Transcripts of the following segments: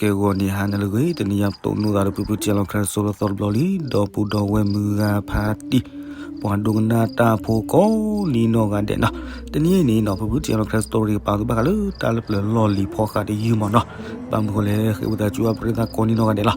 ကဲဂီၤနံၤဟါနၤလၢအဂ့ၤ, တနံၤညါပတိၢ်နီၣ်သးဒီးဖုဖုထံလီၤခရၢၣ်စိလၢသီတဘျီလံ, ဒီပုၢ်ဒီဝဲၢ်မုၢ်ဂၤဖါတံၢ်, ပှၤဒိကနၣ်တၢ်ဖိကိးနံၤနီၢ်ဂၤဒဲးနီၤ, တနံၤအံၤန့ၣ်နီၤ ဖုဖုထံလီၤခရၢၣ်စိတရံးကပာ်သူဘၣ်ဃးလၢတၢ်လၢပျၢၤလီၢ်လံၤဖီဃးတယုၢ်မးနီၤ, ဘၣ်မနုၤဃိလဲၣ် ဃ့ဝံသးစူၤပရ့သးကိးနံၤနီၢ်ဂၤဒဲးလီၤ,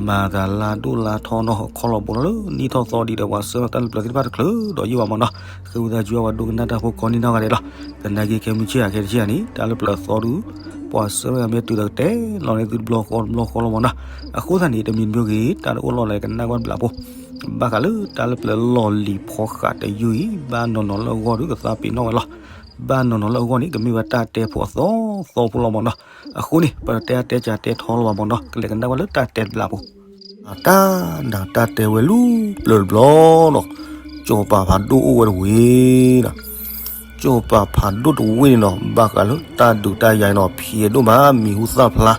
မၤသးလၢအဒိၣ်လၢအထီနီၤ အခီၣ်လီၢ်ဘိလီၤလၢနံၣ်ထီၣ်သီဒံးဒီးပှၤဆှၢလီၤတၢ်လၢပျၢၤသ့ၣ်တဖၣ်တချုးဒီးယုၢ်ဘၣ်မးနီၤ, ဃ့ဝံသးစူၤပှၤဒိကနၣ်တၢ်ဖိကိးနံၤနီၢ်ဂၤဒဲးလီၤ, သနာ်က့ခဲမုၢ်ဆ့ၣ်ဧါခဲတဆ့ၣ်ဧါန့ၣ် တၢ်လၢပျၢၤအသီဒုး ပှၤဆှၢဝဲအမ့ၢ်တုၤဒီးကတဲလီၤန့ၢ်သုတဘျီဃီတဘျီဃီလီၤမးနီၤ, အဃိသတးန့ၣ် တမံၤတမံၤဂ့ၤ တၢ်တအိၣ်လီၤလၢကနၣ်ကွၢ်တဘျုးဖိ ဘၣ်ဃးလၢတၢ်လၢပျၢၤလီၢ်လံၤဖီဃးတယုၢ်အံၤ ဘၣ်နီၢ်နီၢ်လၢအဂီၢ်ဒုးကသးပ့ၤနီၣ်ဝဲလီၤ, ဘၣ်နီၢ်နီၢ်လၢအဂီၢ်န့ၣ် ကမ့ၢ်ဝဲတၢ်တဲဖိအသီသီဖိလီၤမးနီၤ, အဃိန့ၣ် ပတတဲအါတဲစှၤတဲထီလီၤဘၣ်မးနီၤ ကလဲၤကနၣ်ကွၢ်လၢတၢ်တဲတဘျုးဖိ အတၢ်နၢ်တၢ်တဲဝဲလၢပျၢၤတဘျီနီၤ, စီၤပၤဖးဒိၣ်အိၣ်ဝဲတဝ့ၢ်နီၤ, စီၤပၤဖးဒိၣ်တဝ့ၢ်န့ၣ်နီၤ ဘၣ်ဃးလၢတၢ်ဒုးတၢ်ယၤအံၤနီၤ ဖံးဒိၣ်မးမံၤဟူသၣ်ဖျါ,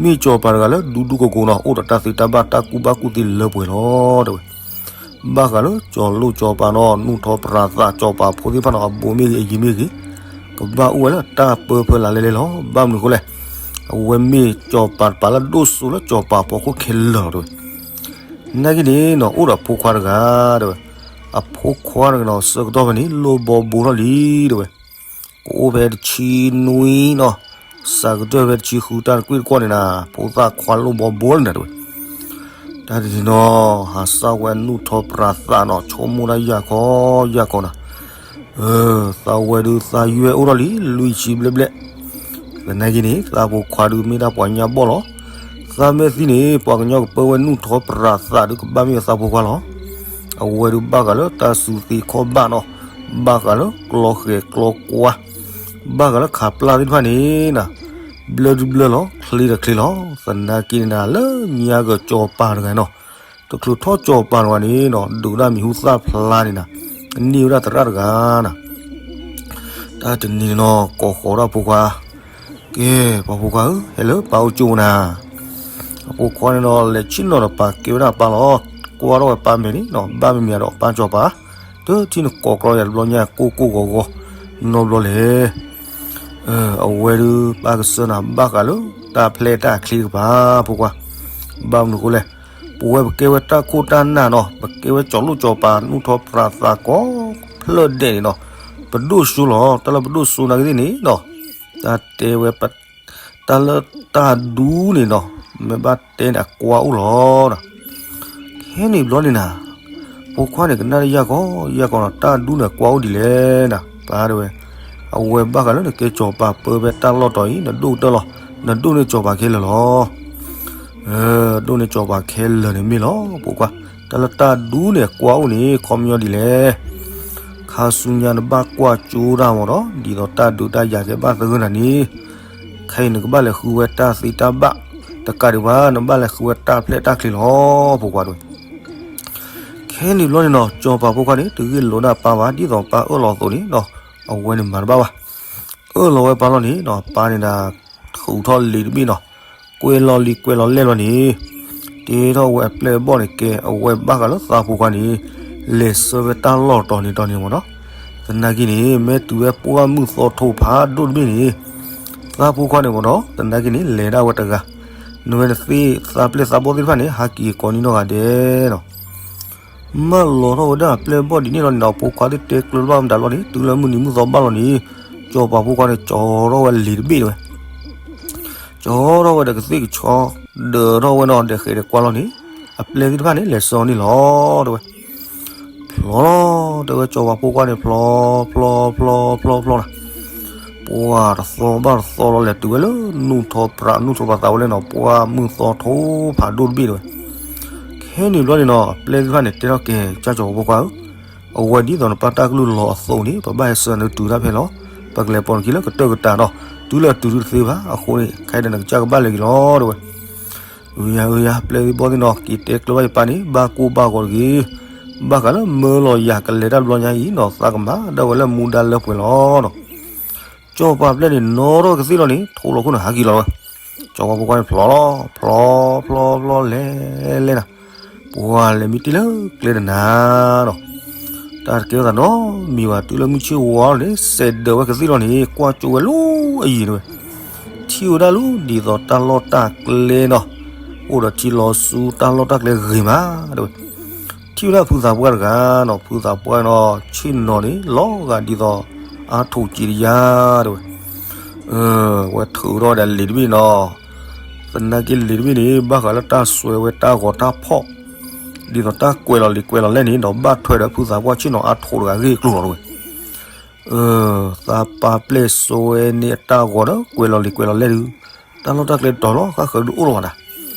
မ့ၢ်စီၤပၤတဂၤလၢဒူဒူကိၢ်ကိၢ်နီၤ အိၣ်ဒီးတၢ်သ့တၢ်ဘၣ်တၢ်ကူၣ်ဘၣ်ကူၣ်သ့လၢပှဲၤလီၤ တဲဝဲ ဘၣ်ဃးလၢစီၤလိၣ်စီၤပၤနီၤ နူၢ်ထီၣ်ပြးသးစီၤပၤဖိသ့ၣ်တဖၣ်နီၤ အဘိမ့ၢ်ဂ့ၤအယံၤမ့ၢ်ဂ့ၤ, ကဘၣ်အိၣ်ဝဲလၢတၢ်ပၢဖၢလၢလဲလဲလီၤ, ဘၣ်မနုၤအဃိလဲၣ်, အဝဲမ့ၢ်စီၤပၤတပၤလၢဒိၣ်စိလၢစီၤပၤဖီခိၣ်ခဲလၢာ်တဲဝဲ, နာ်က့န့ၣ်နီၤ အိၣ်ဒီးအဖိခွါတဂၤတဲဝဲ, အဖိခွါတဂၤနီၤ ဆၢကတီၢ်ဖဲန့ၣ် လိၣ်ဘီဘိထီၣ်လံတဲဝဲ ကအိၣ်ဖဲတဆံနွံနီၤ, စးကတၢၢ်ဖဲတဆံဃု တၢ်တကွ့ၢ်တကွီၢ်န့ၣ်နၤ ဖိသၣ်ခွါလိၣ်ဘီဘိလံနၤတဲဝဲ, တၢ်တနံၤနီၤ ဟးစၢ်ဝဲနူၢ်ထီၣ်ပြးသးနီၤ ဆိကမိၣ်တၢ်ယၢ်ခီယၢ်ခီနၤ, သးဝဲဒုးသးယွဲၢ်အိၣ်ထီၣ်လံ လွံၢ်ဆံဘျဲၣ်ဘျဲၣ်, သနာ်က့န့ၣ် သးဖိခွါဒုးမ့ၢ်ဒၣ်ပှၤညါဘီၣ်လီၤ, သးမဲာ်သံန့ၣ် ပှၤကညီကပၢဝဲနူၢ်ထီၣ်ပြးသးဒုးကဘၣ်မ့ၢ်ဝဲသးဖိခွါလီၤ, အဝဲဒုးဘၣ်ဃးလၢတၢ်စူၤသ့ခီၣ်ဘၣ်နီၤ, ဘၣ်ဃးလၢကျီဃဲၤကျီကွါ ဘၣ်ဃးလၢခးပျၢ်သ့ၣ်တဖၣ်န့ၣ်နၤ, ဘျၢဒုဘျၢလီၤ ချ့တချ့လီၤ, သနာ်က့န့ၣ်နၤ လၢညါကစီၤပၤတဂၤနီၤ, တချုးထီၣ်စီၤပၤတဂၤန့ၣ်နီၤ ဒုးဒၣ်မံၤဟူသၣ်ဖျါန့ၣ်နၤ, န့ၢ်ဝဲဒၣ်သရၣ်တဂၤနၤ, တၢ်တနံၤန့ၣ်နီၤ ကိးဃီၤဒၣ်ဖိခွါ, ကဲ ပှၤဖိခွါဧၢ ဟဲလၢပၢ်အိၣ်ကၠိနၤ, အဖိခွါန့ၣ်နီၤ လဲၤဆ့ၣ်နီၤဒီးပၢ်ကဲဝဲဒၣ်ပၢ်လီၤ, ကွၢ်ထီၣ်ဝဲပၢ်မဲာ်န့ၣ်နီၤ ဘၣ်မ့ၢ်မ့ၢ်ဒီးပၢ်စီၤပၤ, တထံၣ်နကိးကြီယၤတဘျီညါ ကိၢ်ကိၢ်ဂီၤဂီၤ နီတဘျီလဲၣ် အဝဲဒုးပၢ်ကစၢၢ်နၤ ဘၣ်ဃးလၢတၢ်ဖျဲးတၢ်ချ့တကပၤ ဖိခွါ, ဘၣ်မနုၤအဃိလဲၣ်, ပဝဲပကဲဝဲတၢ်ခိၣ်တၢ်နၢ်နီၤ ပကဲဝဲစီၤလိၣ်စီၤပၤ နူၢ်ထီၣ်ပြးသးကိးဖျၢၣ်ဒဲးန့ၣ်နီၤ, ပဒိၣ်စိလီၤ, တၢ်လၢပဒိၣ်စိနာ်က့သ့ၣ်န့ၣ်နီၤ, တၢ်တဲဝဲ တၢ်လၢတၢ်ဒူန့ၣ်နီၤ, မ့ၢ်ဘၣ်တဲန့ၣ် အကွၢ်အိၣ်လီၤ. ခဲန့ၣ်ဘျီန့ၣ်နၤ, ဖိခွါန့ၣ်ကနၣ်တၢ်ယၢ်ကီယၢ်ကီနီၤ, တၢ်ဒူန့ၣ်ကွၢ်အိၣ်ဒ်လဲၣ်နၤ, ပၢ်တဲဝဲ, အဝဲဘၣ်ဃးလၢနကဲစီၤပၤပၢဖဲတၢ်လီၢ်တီၤအံၤ နဒိၣ်ကတၢၢ်လီၤ, နဒိၣ်န့ၢ်စီၤပၤခဲလၢာ်လီၤ. ဒိၣ်န့ၢ်စီၤပၤခဲလၢာ်န့ၣ်မ့ၢ်လီၤ ဖိခွါ, တၢ်လၢတၢ်ဒူန့ၣ်ကွၢ်အိၣ်န့ၣ် ခီပညီဒ်လဲၣ် ခါဆူညါနဘၣ်ကွၢ်ကၠိတၢ်မ့ၢ်ဒီး ဒ်သိးတၢ်ဒုးတၢ်ယၤကဲဘၣ်သဂၢၢ်နၤန့ၣ်, ခဲအံၤနကဘၣ်လဲၤဃုဝဲတၢ်သ့တၢ်ဘၣ်, တကးဒံးဘၣ် နဘၣ်လဲၤဃုဝဲတၢ်ဖျဲးတၢ်ချ့လီၤ ဖိခွါတဲဝဲ. ခဲန့ၣ်ဘျီန့ၣ်နီၤ စီၤပၤဖိခွါန့ၣ် တဂ့ၢ်လိာ်ဒၣ်ပၢ်ဘၣ် ဒ်သိးပၢ်အၢၣ်လီၤအသိးန့ၣ်ဒီး အဝဲန့ၣ်မၤတဘၣ်ဘၣ်. အၢၣ်လီၤဝဲပၢ်လီၤန့ၣ်ဒီး ပၢ်န့ၣ်ဒၣ် ထုးထီၣ်လံာ်တဘ့ၣ်နီၤ, ကွဲးလီၤလံာ်ကွဲးလီၤလဲၢ်လီၤန့ၣ်, တ့ထီၣ်ဝဲအပျဲၢ်အဘီၣ်န့ၣ်ကဲ အဝဲဘၣ်ဃးလၢသးဖိခွါန့ၣ် လဲၤဆှၢဝဲတၢ်လီၢ်တီၤန့ၣ်တီၤန့ၣ်မ့ၢ်နီၤ. သနာ်က့န့ၣ် မ့ၢ်တုၤဝဲပှၢ်မုၢ်သီထိဖးဒိၣ်တဘ့ၣ်န့ၣ်, သးဖိခွါန့ၣ်မ့ၢ်နီၤ သနာ်က့န့ၣ် လဲၤဒၣ်ဝဲတဂၤ, နဝဲနသ့ၣ်သးပျဲၢ်သးဘီၣ်သ့ၣ်တဖၣ်န့ၣ် ဟးက့ၤကိးနံၤနီၢ်ဂၤဒဲးနီၤ. မၢလီၤထီၣ်ဝဲဒၣ်အပျဲၢ်အဘီၣ်ဒ်န့ၣ်လီၤန့ၣ်ဒီး ဖိခွါသ့ၣ်တဲကျၢၤတဘၣ်မတၤဘျီန့ၣ် တုၤလၢမုၢ်နံၤမုၢ်သီဘၣ်လီၤန့ၣ်, စီၤပၤဖိခွါန့ၣ် ကၠီထီၣ်ဝဲလံာ်တဘ့ၣ်ဝဲ ကၠီထီၣ်ဝဲဒီးကသ့ၣ်ကဆီ, ဒၢးထီၣ်ဝဲနီၤ ဒီးဃဲးဒီးကွၢ်လီၤန့ၣ်, အပျဲၢ်သ့ၣ်တဖၣ်န့ၣ် လဲၤဆှၢအီၤန့ၣ်လီၤ တဲဝဲ. ဖျီလီၤ တဲဝဲ စီၤပၤဖိခွါန့ၣ် ဖျီ ဖျီ ဖျီ ဖျီ ဖျီလီၤ. ပှၢ်တသီဘၣ်တသီလီၤ လဲၤတုၤဝဲလၢနူၢ်ထီၣ်ပြး နူၢ်ထီၣ်ပြးသးဝဲလဲၣ်နီၤ ပှၢ်မုၢ်သီထိဖးဒိၣ်တဘ့ၣ်တဲဝဲ. ခဲန့ၣ်ဘျီန့ၣ်နီၤ အပျဲၢ်သ့ၣ်တဖၣ်န့ၣ် တဲထီၣ်ကဲ ကၢ်စီၤပၤဖိခွါဧၢ အဝဲဒ်သိးနပၢ်တၢ်ကလုၢ်လီၤအသိးန့ၣ် ပဘၣ်ဟဲဆှၢနုာ်တုၤတၢ်ဖဲလီၤ. ပကလဲၤပိာ်နခံလၢကတၢၢ်ကတၢၢ်ဒီး တုၤလၢအတုၤတသ့ဘၣ် အဃိန့ၣ် ခဲအံၤဒီးနကစၢ်ကဘၣ်လဲၤက့ၤလီၤ တဲဝဲ. အၢယၤ အၢယၤ ပျဲၢ်သ့ၣ်ဘီၣ်သ့ၣ်နီၤ က့ၤတဲကျၢၤဘၣ်ယပၢ်န့ၣ် ဘၣ်ကိၢ်ဘၣ်ဂီၤတဂ့ၤ. ဘၣ်ဃးလၢမၢလီၤယၤကလဲၤတၢ်တဘျီညါအံၤနီၤ သးကမၤဒၣ်ဝဲလၢမူဒါလၢပှဲၤလီၤနီၤ. စီၤပၤပျဲၢ်န့ၣ် နီၣ်ထီၣ်ကသ့ၣ်လီၤန့ၣ် ထိးလီၤခိၣ်န့ၣ် ဟးက့ၤလီၤဝဲ. စီၤပၤဖိခွါန့ၣ် ဖျီလီၤ ဖျီ ဖျီ ဖျီ လဲၤ လဲၤနၤ. ပှၢ်လဲၤမံတ့ၢ်လၢကျဲတနၤနီၤ. တၢ်တကဲထီၣ်သးနီတမံၤဘၣ် တုၤလၢမုၢ်ဆ့ၣ်ဝါလီၤန့ၣ် စဲးဒၢးဝဲကသ့ၣ်လီၤန့ၣ် ကွၢ်ကၠိဝဲလၢအယံၤတဲဝဲ. ထံၣ်ဝဲဒၣ်လၢဒ်သိးတၢ်လီၢ်တၢ်ကျဲနီၤ, အိၣ်ဒီးထံလီၤဆူတၢ်လီၢ်တၢ်ကျဲဂ့ၤမး တဲဝဲ. ထံၣ်ဝဲဒၣ်ဖုသးပှၢ်တဂၤနီၤ, ဖုသးပှၢ်နီၤ ဆ့ၣ်နီၤန့ၣ် လီၤဂာ်ဒ်သိးအါထိးကံးတယါ တဲဝဲ. ဝဲထုးထီၣ်ဝဲဒၣ်လံာ်တဘ့ၣ်နီၤ, သနာ်က့လံာ်တဘ့ၣ်န့ၣ် ဘၣ်ဃးလၢတၢ်စွဲဝဲတၢ်ဂီၤတၢ်ဖီၣ် ဒ်သိးတၢ်ကွဲးလီၤလံာ်ကွဲးလီၤလဲၢ်န့ၣ် ဒီးဘၣ်ထွဲဒီးဖုသးပှၢ်ဆ့ၣ်နီၤအါထိးတဂၤအဂ့ၢ်အကျိၤလီၤ တဲဝဲ. သးပာ်ပျဲၢ်စွဲန့ၢ်အတၢ်ဂီၤဒီး ကွဲးလီၤလံာ်ကွဲးလီၤလဲၢ်ဒုး တၢ်လီၢ်တၢ်ကျဲတတီၤလီၤ ဃၣ်ဃၢၤဒုးအိၣ်လီၤဘၣ်နၤ.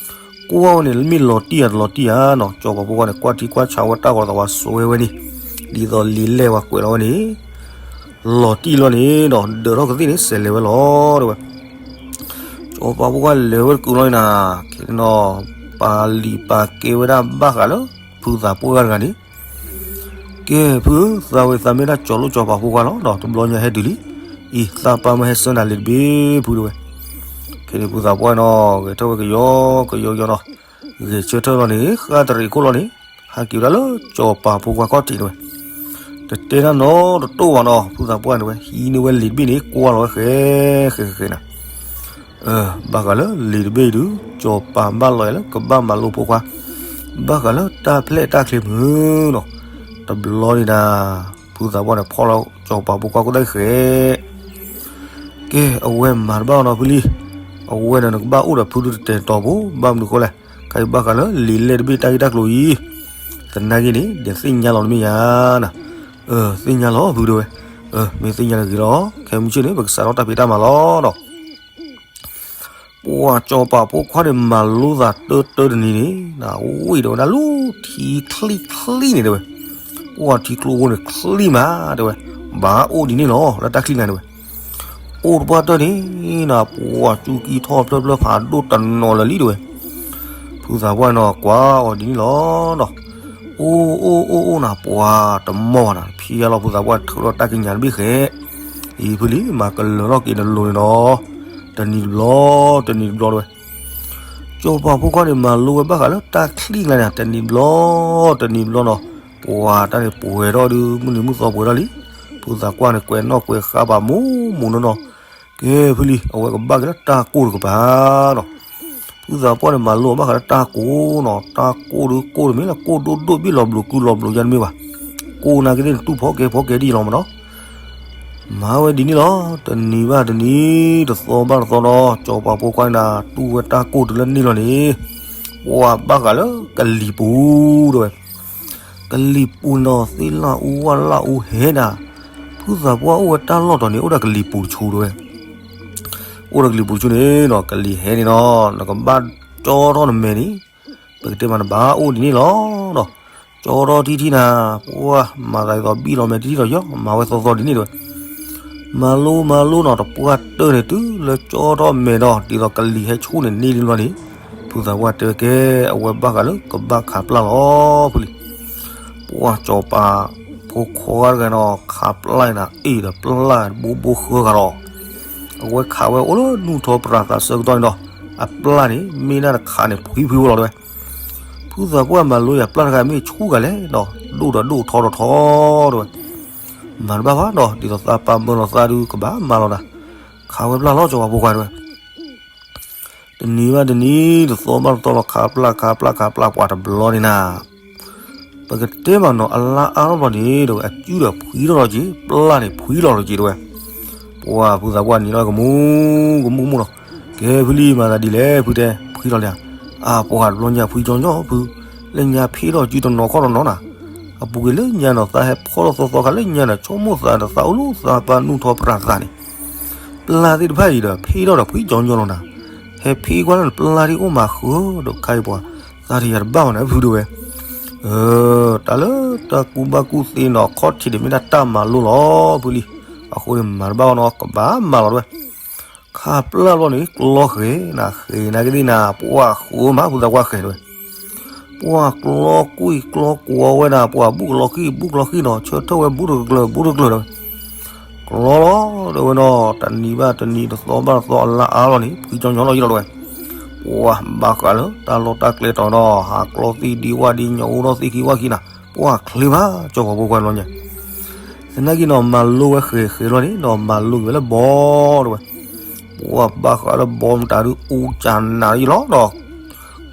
ကွၢ်ဝဲန့ၣ် မ့ၢ်လီၤတံၢ်ဧါတလီၤတံၢ်ဧါနီၤ, စီၤပၤဖိခွါန့ၣ် ကွၢ်ထံကွၢ်ဆးဝဲတၢ်ဂီၤသးဝးစွဲဝဲန့ၣ်, ဒ်သိးလံာ်လဲၢ်ဝဲကွဲးလီၤဝဲန့ၣ် လီၤတံၢ်လီၤန့ၣ်ဒီး ဒၢးထီၣ်ကသ့ၣ်န့ၣ် စဲးလဲၤဝဲလီၤ တဲဝဲ. စီၤပၤဖိခွါလဲၤဝဲတကုာ်လီၤန့ၣ်နၤ, ခဲန့ၣ်နီၤ ပာ်လံာ်ပာ်ကဲဝဲဒၣ်ဘၣ်ဃးလၢ ဖုသးပှၢ်တဂၤန့ၣ် ကဲဖုဧၢ, သးဝဲသးမ့ၢ်ဒၣ်ကၠီၤလိၣ်ကၠီၤပၤဖိခွါလီၤ, ဒီးတဘျီညါဟဲတုၤလံ, အံၤသးပာ်မၢဟဲဆှၢနၤလံာ်တဘ့ၣ်ဖု တဲဝဲ. ခဲန့ၣ်ဖုသးပှၢ်နီၤ ဂဲၤထၢၣ်ဝဲကယီကယီကယီနီၤ, ဂဲၤဆၢထၢၣ်လီၤန့ၣ် ဃၣ်တရံးခိၣ်လီၤန့ၣ် ဟးက့ၤဝဲဒၣ်လၢကၠီၤပၤဖိခွါခီၣ်ထံး တဲဝဲ. တတဲတၢ်နီတတိၢ်ဘၣ်နီၤ, ဖုသးပှၢ်န့ၣ်ဝဲ ဟံးန့ၢ်ဝဲလံာ်တဘ့ၣ်န့ၣ် ကွၢ်လီၤဝဲဃဲဃဲဃဲဃဲနၤ ဘၣ်ဃးလၢလံာ်တဘ့ၣ်အံၤဒုး ကၠီၤပၤဘၣ်လီၤယၤလၢကဘၣ်မၤလိဖိခွါ, ဘၣ်ဃးလၢတၢ်ဖျဲၣ်တၢ်ချ့မုၢ်နီၤ, တဘျီန့ၣ်ဒၣ် ဖုသးပှၢ်န့ၣ်ဖီၣ်လီၤကၠီၤပၤဖိခွါခိၣ်သၣ်ဃဲ ကဲ အဝဲမၤတဘၣ်နီၤဖုလံ, အဝဲန့ၣ်နကဘၣ်အိၣ်ဒီးဖုဒုးတတဲာ်တီၤဖိ ဘၣ်မနုၤဃိလဲၣ်, ခါအံၤဘၣ်ဃးလၢလံာ်လဲၢ်တဘ့ၣ်တၢ်ဂ့ၢ်တၢ်ကျိၤအံၤ, သနာ်က့န့ၣ် ဒ်သ့ၣ်ညါလီၤနမ့ၢ်ယၤနၤ, သ့ၣ်ညါလီၤဖုတဲဝဲ, မ့ၢ်သ့ၣ်ညါတဂ့ၤလီၤ, ခဲမုၢ်ဆ့ၣ်န့ၣ် ပကစးထီၣ်တၢ်ဖံးတၢ်မၤလီၤနီၤ ပှၤကၠီၤပၤဖိခွါန့ၣ် မၤလိသးတၢတၢတနံၤန့ၣ်, ဝံၤတဲဝဲဒၣ်လၢထံချံချံန့ၣ်တဲဝဲ, ပှၤထံကျိဖိန့ၣ်ချံမးတဲဝဲ, ဘၣ်အိၣ်ဒ်န့ၣ်လီၤ လၢတၢ်ချံနၤတဲဝဲ, အိၣ်တပှၢ်တၢၢ်န့ၣ်နၤ, ပှၤစူးကံထီၣ်ဖျၢၣ်ဖျၢၣ်ဖးဒိၣ်တနီၤလၢာ်လံတဲဝဲ, ဖုသးပှၢ်နီၤ ကွၢ်အီၤဒ်န့ၣ်လီၤနီၤ, အိၣ်အိၣ်အိၣ်အိၣ်နၤ ပှၤတမီၢ်ဘၣ်နၤ, ဖံးယါလီၤဖုသးပှၢ်ထုးထီၣ်တၢ်ကံးညာ်တဘ့ၣ်ဃဲ အံၤဖုလံ မၤကလၢၤထီၣ်က့ၤနလိၤန့ၣ်နီၤ, တနံၤတဘျီ တနံၤတဘျီတဲဝဲ, ကၠီၤပၤဖိခွါန့ၣ် မၤလိဝဲဘၣ်ဃးလၢတၢ်ချံကျါန့ၣ် တနံၤတဘျီ တနံၤတဘျီနီၤ, ပှၤတၢ်န့ၣ်ပှဲၤထီၣ်ဒုး မုၢ်နံၤမုၢ်သီပှဲၤထီၣ်လံ, ဖုသးပှၢ်န့ၣ် ကွဲးနီၣ်ကွဲးဃါပာ်မူမူနီၢ်နီၢ်, ကဲဖုလံ အဝဲကဘၣ်က့ၤလၢတၢ်ကိၢ်တကပၤနီၤ ဖုသးပှၢ်န့ၣ် မၤလိအီၤဘၣ်ဃးလၢတၢ်ကိၢ်နီၤ, တၢ်ကိၢ်ဒုးကိၢ်တမ့ၢ်လၢကိၢ်ဒိၣ်ဒိၣ်ဘ့ၣ်လီၤဘျိးကုလီၤဘျိးယါတမ့ၢ်ဘၣ်, ကိၢ်နာ်က့သ့ၣ်န့ၣ် တူၢ်ဖီကဲဖီကဲဒ်အံၤလီၤမးနီၤ, မၤဝဲဒ်န့ၣ်လီၤ, တနံၤဘၣ်တနံၤ တသီဘၣ်တသီဒီး ကၠီၤပၤဖိခွါန့ၣ် တူၢ်ဝဲတၢ်ကိၢ်တုၤလၢန့ၣ်လီၤန့ၣ်, ပှၤဘၣ်ဃးလၢကလံၤပူၤတဲဝဲ ကလံၤပူၤန့ၣ် သ့ၣ်လၣ်အူဝၣ်လၣ်အူဟဲနၤ, ဖုသးပှၢ်အိၣ်ဝဲတၢ်လီၢ်တီၤန့ၣ် အိၣ်ဒီးကလံၤပူၤတဆူတဲဝဲ, အိၣ်ဒီးကလံၤပူၤတဆူန့ၣ်နီၤ ကလံၤဟဲန့ၣ်နီၤ နကဘၣ်ကၠီထီၣ်နမဲာ်န့ၣ်, ပကတဲမးနဘၣ်အိၣ်ဒ်န့ၣ်လီၤနီၤ, ကၠီထီၣ်ထံထံနၤ, ပှၤမၤသးဒ်သိးဘံၣ်လီၤမဲာ်ထံထံဒီးယီၤ မၤဝဲသီသီဒ်န့ၣ်တဲဝဲ မၤလိမၤလိနီၤ တပှၢ်တၢၢ်န့ၣ် တုၤလၢကၠီထီၣ်မဲာ်ဒီး ဒ်သိးကလံၤဟဲဆူၣ်န့ၣ်န့ၢ်လံလီၤန့ၣ်, ဖုသးပှၢ်တဲဝဲကဲ အဝဲဘၣ်ဃးလၢကဘၣ်ခးပျၢ်လီၤဖုလံ, ပှၤကၠီၤပၤဖိခွါတဂၤနီၤ ခးပျၢ်နၤ အ့ၣ်ဒီးပျၢ်ဘိဘိဃၢဂၤလီၤ, အဝဲခးဝဲအိၣ်လၢနူၢ်ထီပရၤသးဆၢကတီၢ်န့ၣ်ဒီး အပျၢ်န့ၣ် မ့ၢ်ဒၣ်တခးန့ၣ် ဖှံဖှံဝဲလီၤတဲဝဲ ဖုသးပှၢ်မၤလိယၤပျၢ်တခါမ့ၢ်ဆူၣ်ဂၤလဲၣ်ဒီး ဒိၣ်ဒီးဒိၣ်ထီဒီးထီတဲဝဲ, မၤတဘၣ်ဘၣ်ဒီး ဒ်သိးသးပာ်မၢလီၤသးဒုးကဘၣ်မၤလီၤနၤ, ခးဝဲပျၢ်လီၤကၠီၤပၤဖိခွါတဲဝဲ, တနံၤဘၣ်တနံၤ တသီဘၣ်တသီလီၤ ခးပျၢ်ခးပျၢ်ခးပျၢ် ပှၤတဘျီန့ၣ်နၤ ပကတဲမးနီၤ အလါအါထီၣ်ဘျီန့ၣ် တဲဝဲ အစုဒီးဖှံထီၣ်လီၤက့ၤ ပျၢ်န့ၣ်ဖှံလီၤလီၤက့ၤတဲဝဲ, ပှၤဖုသးပှၢ်နံၤလီၤကမူကမူကမူနီၤ, ကဲဖုလံမၤသးဒ်လဲၣ်ဖုတဲ ဖှံလီၤလံဧါ, အါပှၤတဘျီညါဖှံကၠီကၠီဖု, လၢညါဖ့ထီၣ်စုတနီၤခီၣ်တနီၤနၤ, အပူၤကွံာ်လၢညါနီၤ သးဟဲဖီၣ်ထီၣ်သီသီခါလၢညါနီၤ ဆိကမိၣ်သးဒီးသးအိၣ်လၢသးပာ်နူၢ်ထီပရၤသးန့ၣ် ပျၢ်သ့ၣ်တဖၣ်အံၤဒီး ဖ့ထီၣ်ဒီးဖှံကၠီကၠီလီၤနၤ, ဟဲဖ့ကွၢ်လၢနပျၢ်ဒ်အိၣ်မးဃုာ်ဒီးခါအံၤပှၤ သးထံၣ်ယၤတဘၣ်ဘၣ်နၤဖုတဲဝဲ, တၢ်လၢတၢ်ကူၣ်ဘၣ်ကူၣ်သ့နီၤ ခီၣ်ထံးန့ၣ်မ့ၢ်ဒၣ်တၢ်မၤလိလီၤဖုလံ, အဃိန့ၣ်မၤတဘၣ်ဘၣ်နီၤ ကဘၣ်မၤလီၤတဲဝဲ, ခးပျၢ်ဘျီန့ၣ် ကျီဃဲၤနၤ ဃဲၤနၤကသ့ၣ်နၤ ပှၤဃုာ်မးဖုသးပှၢ်ဃဲၤတဲဝဲ ပှၤကျီကွံာ်ကျီကွီၤဝဲဒၣ် ပှၤဘူၣ်ကျီဃံၣ် ဘူၣ်ကျီဃံၣ်နီၤ ဆၢထၢၣ်ဝဲဘူးတကျၢၤ ဘူးတကျၢၤတဲဝဲ, ကျီလီၤတဲဝဲနီၤ တနံၤဘၣ်တနံၤ တသီဘၣ်တသီ အလါအါလီၤန့ၣ် ဖှံကၠီကၠီလီၤယံလီၤတဲဝဲ, ပှၤဘၣ်ဃးလၢတၢ်လီၢ်တၢ်ကျဲတီၤနီၤ ဟးကျီသံၣ်ဒံဝၣ်ဒံ ညၣ်အူထီၣ်သံၣ်ခံဝၣ်ခံနၤ ပှၤချ့မး ကၠီၤပၤဖိခွါလီၤညါ သနာ်က့နီၤ မၤလိဝဲဃဲၤဃဲၤလီၤန့ၣ်နီၤ မၤလိက့ၤဝဲလၢဘီတဲဝဲ, ပှၤဘၣ်ဃးလၢဘီမတၤဒုးအူကၢ်နၤယလီၤဒီး,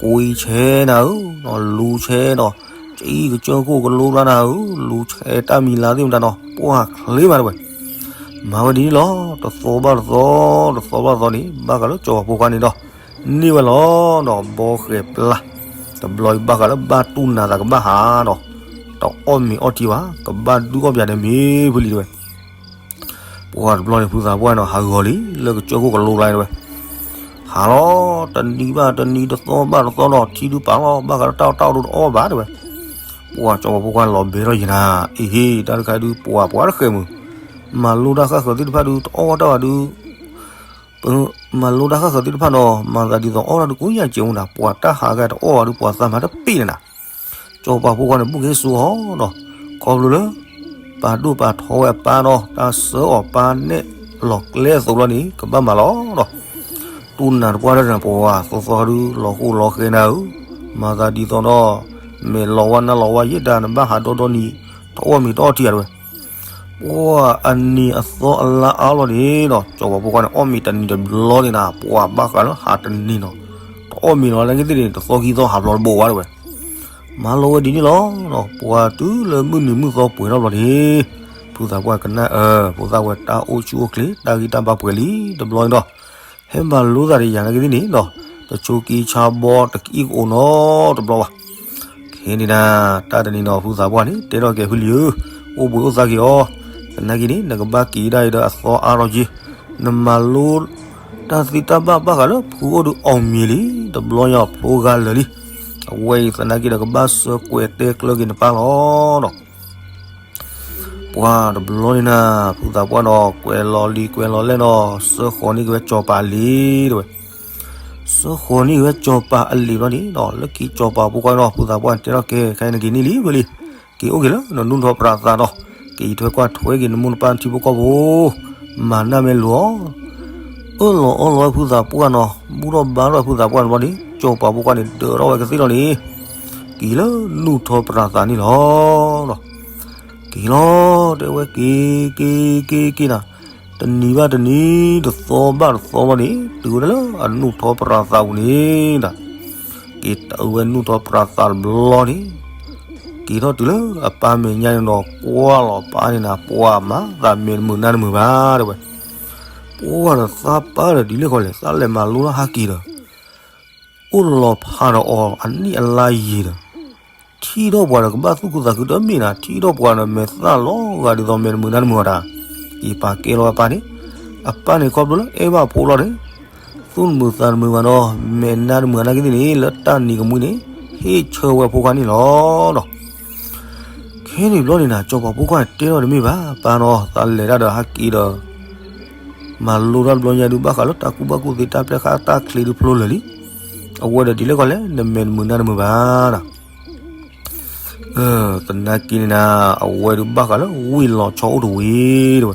ကွံဆဲနၤဧၢ, လူၤဆဲဒီး, ကအံၣ်ကစၢၢ်ခိၣ်ကလိတၢ်နၤဧၢ, လူၤဆဲတၢ်မံၤလၤသ့ၣ်မတၤနီၤ ပှၤချ့မးတဝဲ. မၤဝဲဒ်န့ၣ်လီၤ. တသီဘၣ်တသီ, တသီဘၣ်တသီန့ၣ် ဘၣ်ဃးလၢစီၤပၤဖိခွါန့ၣ်ဒီး န့ၢ်ဝဲလီၤဒီး ဘီဃဲၤပျၢ်, တဘျီအံၤဘၣ်ဃးလၢဘၣ်တူၢ်နၤသးကဘၣ်ဟးဒီး, တအီၣ်မ့ၤအီထံဘၣ်, ကဘၣ်ဒုးအီၣ်ပၠးဒီးမ့ၤဖဲလံတဝဲ. ပှၤတဘျီန့ၣ် ဖုသးပှၢ်နီၤ ဟးဂီၤလံ လၢကစၢၢ်ခိၣ်ကလိလါတဝဲ. ဟးလီၤ, တနံၤဘၣ်တနံၤ, တသီဘၣ်တသီဒီး ထံဒုးပာ်လီၤ, ဘၣ်ဃးလၢတၢ်အီၣ်တၢ်အီဒုးတအီၣ်ဘၣ်တဝဲ. ပှၤစီၤပၤဖိခွါန့ၣ်လီၤဘဲထီၣ်ယံၤနၤ, အ့ဟ့, တၢ်တခါဒုး ပှၤပှၤတဃဲးမုာ်, မၤလိတၢ်ဃၣ်ဃၢၤသ့ၣ်တဖၣ်ဒုး တအီၣ်တၢ်ဘၣ်ဒုး ပမၤလိတၢ်ဃၣ်ဃၢၤသ့ၣ်တဖၣ်နီၤ, မၤသးဒ်သိးအီၣ်တၢ်ဒုးကိးညါကဲးမူဒါ, ပှၤတၢ်ဟးဂၤတအီၣ်ဘၣ်ဒုး ပှၤသးမၤတပ့ၢ်န့ၣ်နၤ. စီၤပၤဖိခွါန့ၣ် ဘူၣ်က့ၤစူၤအီၤဒီး, ခီဖျိလၢ ပာ်ဒိၣ်ပာ်ထီဝဲအပၢ်ဒီး တၢ်စၢအီၤပၢ်နဲၣ်လီၤကျဲအသိးလီၤန့ၣ် ကဘၣ်မၤလီၤဒီး, တူၢ်နၤတပှၢ်တၢ်န့ၣ် ပှၤသီသီဒုး လီၤဃိလီၤဃဲနၤဧၢ, မၤသးဒ်သိးဒီး မဲာ်လီၤဝါနါလီၤဝါယဲၢ်တၢ် နဘၣ်ဟးဒီဒီနံၤ တအီၣ်မ့ၤတအီထံဧါတဝဲ. ပှၤအနံၤအသီအလါအါလီၤန့ၣ်ဒီး စီၤပၤဖိခွါန့ၣ် အီၣ်မ့ၤတနံၤတဘျီန့ၣ်နၤ, ပှၤဘၣ်ဃးလၢဟးတနံၤနီၤ, တအီၣ်မ့ၤလီၤ နာ်က့သ့ၣ်န့ၣ် တသီခံသီဟးဘျီတဘိးဘၣ်တဝဲ. မၤလီၤဝဲဒ်န့ၣ်လီၤ. ပှၤတုၤလၢမုၢ်နံၤမုၢ်သီပှဲၤထီၣ်ဘျီန့ၣ်, ဖုသးပှၢ်ကနၣ်အၢ, ဖိသၣ်ဝဲတၢ်အိၣ်ဆူၣ်အိၣ်ချ့ တၢ်ဂံၢ်တၢ်ဘါပှဲၤလံတဘျီန့ၣ်ဒီး, ဟဲမၤလိသးဒီးယၤနာ်က့သ့ၣ်န့ၣ်ဒီး, တဆိးက့ဆါဘီတကအံၣ်ကအိၣ်နီတဘျီဘၣ်. ခဲန့ၣ်ဒၣ် တၢ်တနံၤနီၤ ဖုသးပှၢ်န့ၣ် တဲထီၣ်က့ၤဖုလံၤဧၢ, အိၣ်ဘှံးအိၣ်သါက့ၤအီၤ, သနာ်က့န့ၣ် နကဘၣ်က့ၤဒၣ်အံၤဒီးအသီအါထီၣ်က့ၤ, နမၤလိ တၢ်သ့တၢ်ဘၣ်ဘၣ်ဃးလၢဖုအိၣ်ဒုးအီၣ်မ့ၤလံ, တဘျီညါဖျိဂၤလၢာ်လံ. အဝဲအံၤသနာ်က့ဒီး ကဘၣ်စၢၤကွဲးတဲကျၢၤက့ၤနပၢ်လီၤဒီး, ပှၤတဘျီန့ၣ်နၤ, ဖုသးပှၢ်နီၤ ကွဲးလီၤလံၤကွဲးလီၤလဲၣ်နီၤ, စၢဃီၤန့ၢ်က့ၤဝဲစီၤပၤအလံၤတဝဲ. စၢဃီၤန့ၢ်က့ၤဝဲစီၤပၤအလံၤဘျီန့ၣ်ဒီး, လၢခံစီၤပၤဖိခွါနီၤ ဖုသးပှၢ်တဲထီၣ်က့ၤ ခဲအံၤနက့ၤန့ၢ်လံဝဲလံ, က့ၤအိၣ်က့ၤလၢနဒူၣ်ထီၣ်ပြးသးဒီး, က့ၤထွဲကွၢ်ထွဲက့ၤနမိၢ်နပၢ်နထံဖိကီၢ်ဖိ, မၤနၢ်မ့ၢ်လိာ်အီၤ. အၢၣ်လီၤအီလီၤဝဲဖုသးပှၢ်နီၤ, ဘူၣ်ထီၣ်ဘါထီၣ်ဝဲဖုသးပှၢ်တဘျီန့ၣ် စီၤပၤဖိခွါန့ၣ် ဒၢးထီၣ်ဝဲကသ့ၣ်လီၤန့ၣ်, က့ၤလၢနဒူၣ်ထီၣ်ပြးသးန့ၣ်လီၤဒီး, က့ၤလီၤ တဲဝဲက့ၤက့ၤက့ၤက့ၤနၤ, တနံၤဘၣ်တနံၤ တသီဘၣ်တသီဘျီန့ၣ် တုၤဝဲဒၣ်လၢအနဒူၣ်ထီၣ်ပြးသးပူၤန့ၣ်ဒီး, က့ၤတုၤဝဲနဒူၣ်ထီၣ်ပြးသးတဘျီန့ၣ်, က့ၤထီၣ်တုၤလၢအပၢ်မဲာ်ညါန့ၣ်ဒီး ကွၢ်လီၤပၢ်န့ၣ်နၤ ပှၤမၤသးမဲာ်တမုာ်နါတမုာ်ဘၣ်တဝဲ. ပှၤဒီးသးပၢ်ဒီးဒ်လဲၣ်ဃီလဲၣ် သးလဲၤမၤလိတၢ်ဟးက့ၤဒီး အိၣ်လီၤဖးဒီးအီၤအနံၣ်အလါယံာ်ဒီး, ထံၣ်ထီၣ်ပှၤဒီးကဘၣ်သူၣ်ခုသးခုတမ့ၢ်နၤ, ထံၣ်ထီၣ်ပှၤဒီးမဲာ်သၣ်လီၤဂာ်ဒ်သိးမဲာ်တမုာ်နါတမုာ်အီၤတၢ်, က့ၤပာ်ကဲလီၤဝဲအပၢ်န့ၣ်, အပၢ်န့ၣ်ခီဖျိလၢအဲၣ်ဘၣ်ဖိလီၤန့ၣ်, သူၣ်တမုာ်သးတမုာ်ဘၣ်ဒီး မဲာ်နါတမုာ်နာ်က့သ့ၣ်န့ၣ် လၢတၢ်နံၤကမှံန့ၣ် ဟ့ၣ်ဆၢဝဲဖိခွါန့ၣ်လီၤဒီး ခဲန့ၣ်ဘျီန့ၣ်နၤ စီၤပၤဖိခွါန့ၣ်တဲထီၣ်တမ့ၢ်ဘၣ်, ပၢ်နီၤ သးလဲၤတၢ်ဒီးဟးက့ၤဒီး မၤလိတၢ်တဘျီညါဒုး ဘၣ်ဃးလၢတၢ်ကူဘၣ်ကူသ့ တၢ်ပျဲၢ်ဃာ်တၢ်ချ့ဒုးဖျိလၢာ်လံ. အဝဲဒီးဒ်လဲၣ်ကီးလဲၣ် နမဲာ်တမုာ်နါတမုာ်ဘၣ်ဒီး သနာ်က့န့ၣ်နၤ အဝဲဒုးဘၣ်ဃးလၢဝ့ၢ်လီၤဆီအိၣ်တဝ့ၢ်တဝဲ.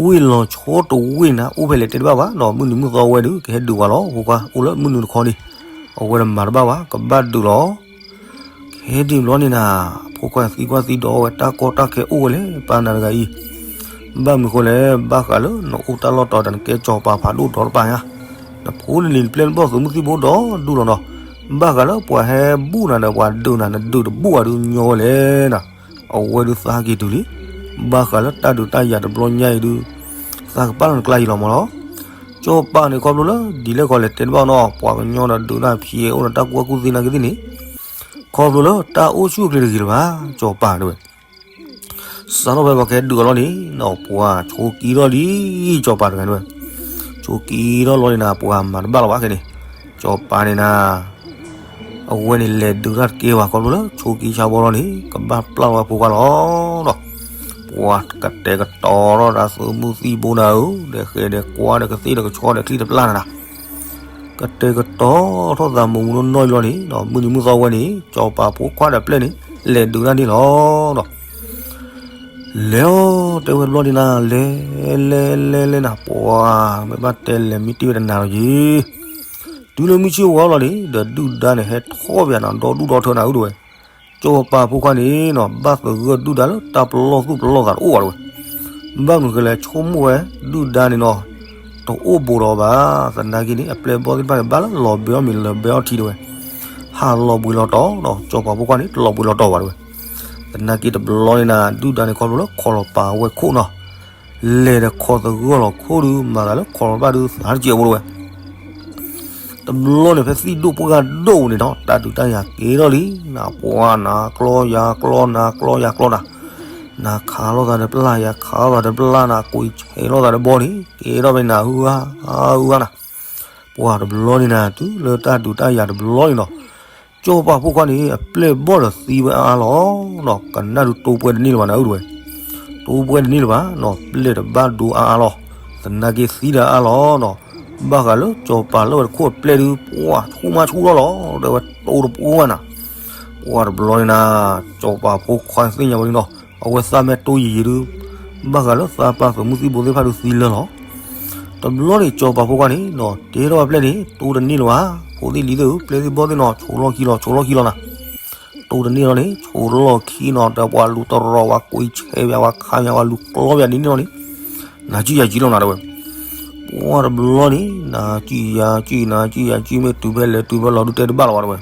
ဝ့ၢ်လီၤဆီတဝ့ၢ်န့ၣ် အိၣ်ဖဲလဲၣ်တဲတဘၣ်ဘၣ်ဒီး မုၢ်နံၤမုၢ်သီဝဲဒုး ကဟဲဒုးဝဲလီၤ ဖိခွါ အိၣ်လၢမုၢ်နုာ်တခီန့ၣ် အဝဲဒၣ်မၤတဘၣ်ဘၣ် ကဘၣ်ဒုးလီၤ. ခဲဒ်ဘျီန့ၣ်နၤ ဖိခွါသံကွၢ်သံဒိးဝဲ တၢ်ကီတၢ်ခဲအိၣ်ဝဲလဲၣ် ပၢ်နၤတဂၤအံၤ. ဘၣ်မနုၤဃိလဲၣ် ဘၣ်ဃးလၢနအိၣ်တၢ်လီၢ်တီၤတၢ် နကဲစီၤပၤဖးဒိၣ်ဒီတပၤညါ, နဖိနလံၤနပျဲၢ်နဘီၣ်သုးမုၢ်သံၣ်ဘိဒီဒူၣ်လီၤနီၤ. ဘၣ်ဃးလၢပှၤဟဲဘူၣ်နၤဒီးပှၤဒုးနၤ နဒုးတဘူၣ်ဘၣ်ဒုးညီဝဲလဲၣ်နၤ. အဝဲဒုးသးက့ၤတုၤလံ. ဘၣ်ဃးလၢတၢ်ဒုးတၢ်ယၤတဘျီညါအံၤဒုး သးကပာ်လီၤနကျါယံၤလီၤမၢ်လီၤ. စီၤပၤန့ၣ်ခီဖျိလၢ ဒ်လဲၣ်ကီးလဲၣ်တဲတဘၣ်နီၤ ပှၤကညီဒီးဒုးတၢ်ဖျဲးအိၣ်ဒီးတၢ်ကူၣ်ဘၣ်ကူၣ်သ့နာ်က့သ့ၣ်န့ၣ် ခီဖျိလၢတၢ်အိၣ်ဆူၣ်အိၣ်ချ့တဂ့ၤလၢၤဘၣ် စီၤပၤတဲဝဲ. စးထီၣ်ဖဲပှၤကဟဲဒုးအီၤလီၤန့ၣ် ပှၤဆိးက့ထီၣ်လံ စီၤပၤတဂၤတဲဝဲ. ဆိးက့ထီၣ်လီၤန့ၣ်နၤ ပှၤမၤတဘၣ်လီၤဘၣ်ခဲန့ၣ် စီၤပၤန့ၣ်နၤ အဝဲန့ၣ်လဲၤဒုးတၢ်တကဲဘၣ် ခီဖျိလၢဆိးက့ဆါဘီလီၤန့ၣ် ကဘၣ်ပျၢ်လီၤဝဲဖိခွါလီၤဒီး ပှၤကတဲာ်ကတီၤထီၣ်တၢ်သုးမုၢ်သံၣ်ဘိနၤဧၢ ဒီးဃဲၤဒီးကွၢ်ဒီးကသ့ၣ်ဒီးကဆီဒီးချံတပျၢ်နၤနၤ ကတဲာ်ကတီၤထီၣ်သးမူးမူးနီၢ်နီၢ်လီၤန့ၣ်ဒီး မုၢ်နံၤမုၢ်သီဝဲန့ၣ် စီၤပၤဖိခွါဒီးပျဲၢ်န့ၣ် လဲၤဒုးတၢ်န့ၣ်လီၤဒီး လဲၤအီၤတဲဝဲတဘျီန့ၣ်နၤ လဲၤ လဲၤ လဲၤ လဲၤနၤ ပှၤမ့ၢ်ဘၣ်တဲလဲၤမ့ၢ်တ့ၢ်ဝဲတနၤလီၤယံၤ တုၤလၢမုၢ်ဆ့ၣ်ဝါလီၤန့ၣ် ဒီးဒုၣ်ဒါန့ၣ် ဟဲထီၣ်ပၠးနၤ ဒီဒူၣ်ဒီထၢနၤဧၢတဲဝဲ. စီၤပၤဖိခွါန့ၣ်နီၤ ဘၣ်သဂၢၢ်ဒုၣ်ဒါလၢတၢ်ပလီၢ်သူၣ်ပလီၢ်သးတအိၣ်ဘၣ်တဲဝဲ. ဘၣ်မနုၤဃိလဲၣ် ဆိကမိၣ်ဝဲ ဒုၣ်ဒါန့ၣ်နီၤ တအိၣ်ဘူးဒီးဘၣ်. သနာ်က့န့ၣ် အပျဲၢ်ဘီၣ်သ့ၣ်တဖၣ်န့ၣ် ဘၣ်လၢလီၤဘှံးအီၣ်မ့ၤလီၤဘှံးအီထံတဲဝဲ, ဟးလီၤဘှံးလီၤတီၤဒီး စီၤပၤဖိခွါန့ၣ် တလီၤဘှံးလီၤတီၤဘၣ်တဲဝဲ. သနာ်က့တဘျီန့ၣ်နၤ ဒုၣ်ဒါန့ၣ်ခီဖျိလၢခိးလီၤပာ်ဝဲခိၣ်နီၤ, လဲၤဒီးခိးသဂၢၢ်လီၤခိၣ်ဒုး မၤသးလၢခိးလီၤဘၣ်ဒုး သးတစဲးဖိတဲဝဲ. တဘျီန့ၣ် ဖဲသံၣ်ဒိၣ်ပှၢ်ဒိၣ်န့ၣ်ဒီး တၢ်ဒုးတၢ်ယၤကဲထီၣ်လံ, နပှၤနၤကျီယၤကျီ နၤကျီယၤကျီနၤ, နၤခးလိာ်သးဒီးပျၢ် ယၤခးလိာ်သးဒီးပျၢ် နၤကွံာ်ဆဲးလိာ်သးဒီးဘီန့ၣ် ကဲထီၣ်ဖဲနၤဟုဂၤဟုဂၤနၤ. ပှၤတဘျီန့ၣ်နၤ တုၤလၢတၢ်ဒုးတၢ်ယၤတဘျီန့ၣ်ဒီး စီၤပၤဖိခွါန့ၣ် အပျဲၢ်ဘီၣ်ဒီးသံဝဲအါအါလီၤ. ဒီးကနၣ်ဒုးတိပှဲၤတန့ၢ်လၢၤဘၣ်နၤ အုၣ်တဲဝဲ, တိပှဲၤတန့ၢ်လၢၤဘၣ်နီၤ, ပျဲၢ်တဘၣ်ဒိအါအါလီၤ. သနာ်က့သံဒီးအါလီၤနီၤ, ဘၣ်ဃးလၢစီၤပၤလၢဝဲတခိၣ်အပျဲၢ်ဒုး ပှၤဆူၣ်မါဆူၣ်ထီၣ်လီၤ တဲဝဲ တိတပှဲၤနၤ. ပှၤတဘျီန့ၣ်နၤ စီၤပၤဖိခွါသ့ၣ်ညါဝဲလံနီၤ, အဝဲသးမ့ၢ်တိယံာ်ယံာ်ဒုး ဘၣ်ဃးလၢသးပှၢ်သုးမုၢ်သံၣ်ဘိသ့ၣ်တဖၣ်ဒုးသံလၢာ်လီၤ. တဘျီန့ၣ် စီၤပၤဖိခွါန့ၣ်နီၤ တဲထီၣ်အပျဲၢ်န့ၣ် တိတန့ၢ်လၢၤဘၣ်, ဖိသ့ၣ်လံၤသ့ၣ်ဧၢ ပျဲၢ်သ့ၣ်ဘီၣ်သ့ၣ်နီၤ ဆိးလီၢ်ခံလီၤ ဆိးလီၢ်ခံလီၤနၤ. တိတန့ၢ်လီၤန့ၣ် ဆိးလီၢ်ခံနီၤ ဒီးပှၤလူၤတရီၤ ပှၤကွံာ်ဆဲးပှၤ ပှၤခးပှၤ ပှၤလူၤကျီပှၤဒ်န့ၣ်လီၤန့ၣ် နၤစံၣ်ယၤကံလီၤနၤတဲဝဲ. ပှၤတဘျီန့ၣ် နၤစံၣ်ယၤကံ နၤစံၣ်ယၤကံ မ့ၢ်တုၤဖဲလဲၣ်တုၤဖဲလဲၣ်ဒုး တဲတဘၣ်လၢၤဘၣ်တဲဝဲ.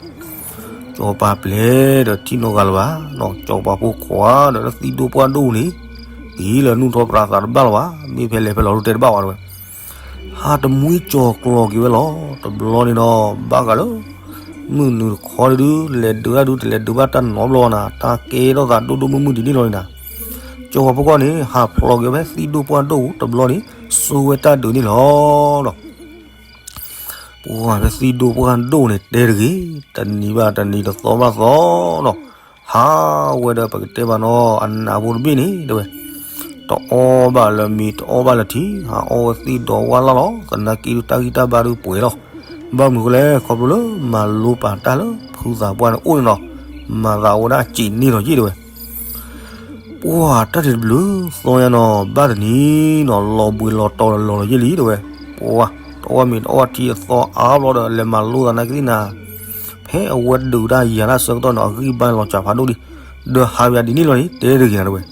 စီၤပၤပျဲၢ်ဒီးထံၣ်နီတဂၤလၢၤဘၣ်နီၤ, စီၤပၤဖိခွါဒီးလၢသံၣ်ဒိၣ်ပှၢ်ဒိၣ်န့ၣ် က့ၤလၢနူၢ်ထီၣ်ပြးသးတဘၣ်လၢၤဘၣ်, မ့ၢ်ဖဲလဲၣ်ဖဲလဲၣ်ဒုး တဲတဘၣ်ဘၣ်တဲဝဲ. ဟးတမှံကၠီၤကျီၤက့ၤဝဲလီၤ. တဘျီန့ၣ်ဒီး ဘၣ်ဃးလၢ မုၢ်နုာ်တခီဒုး လဲၤဒုးတၢ်ဒုး တလဲၤဒုးဘၣ်တၢ်နီတဘျီဘၣ်နၤ, တၢ်ကဲထီၣ်သးဒိၣ်ဒိၣ်မုၢ်မုၢ်ဒ်န့ၣ်လီၤန့ၣ်နၤ. စီၤပၤဖိခွါန့ၣ် ဟးဖျိးက့ၤဖဲသံၣ်ဒိၣ်ပှၢ်ဒိၣ်တဘျီန့ၣ် စိာ်ဝဲတၢ်ဒုးန့ၣ်လီၤဒီး ပှၤဖဲသံၣ်ဒိၣ်ပှၢ်ဒိၣ်န့ၣ် တဲတဂ့ၤ, တနံၤဘၣ်တနံၤ တသီဘၣ်သီဒီး ဟးဝဲဒီးပကတဲဘၣ်နီၤ အနးဖိတဘ့ၣ်န့ၣ်တဲဝဲ, တအီၣ်ဘၣ်လၢၤမံၤ တအီၣ်ဘၣ်လၢၤထံ ဟးအီၣ်ဝဲသ့ၣ်ဒီးဝၣ်လၢ်လီၤ. သနာ်က့ဒုး တၢ်ဂံၢ်တၢ်ဘါဒုးပှဲၤလီၤ. ဘၣ်မနုၤဃိလဲၣ် ခီဖျိလၢမၤလိပာ်တၢ်လၢဖုသးပှၢ်န့ၣ်အိၣ်န့ၣ်လီၤ. မၤသးဝဲဒၣ်အစ့းန့ၢ်လီၤက့တဲဝဲ. ပှၤတၢ်တဘျုးသီညါနီၤ ဘၣ်တနံၤနီၤ လီၤဘှံးလီၤတီၤလီၤလီၤယ့ၢ်လံတဲဝဲ. ပှၤတအီၣ်မ့ၤတအီၣ်ထံအသီအါဘျီဒီး လဲၤမၤလိသးနာ်က့သ့ၣ်နၤ, ဖဲအဝဲဒုးတၢ်ယၤတၢ်ဆၢကတီၢ်န့ၣ် အဂံၢ်ဘါလီၤစှၤဖးဒိၣ်လံ, ဒီးဟးယၤဒ်န့ၣ်လီၤန့ၣ် တဲတဂ့ၤနၤတဲဝဲ.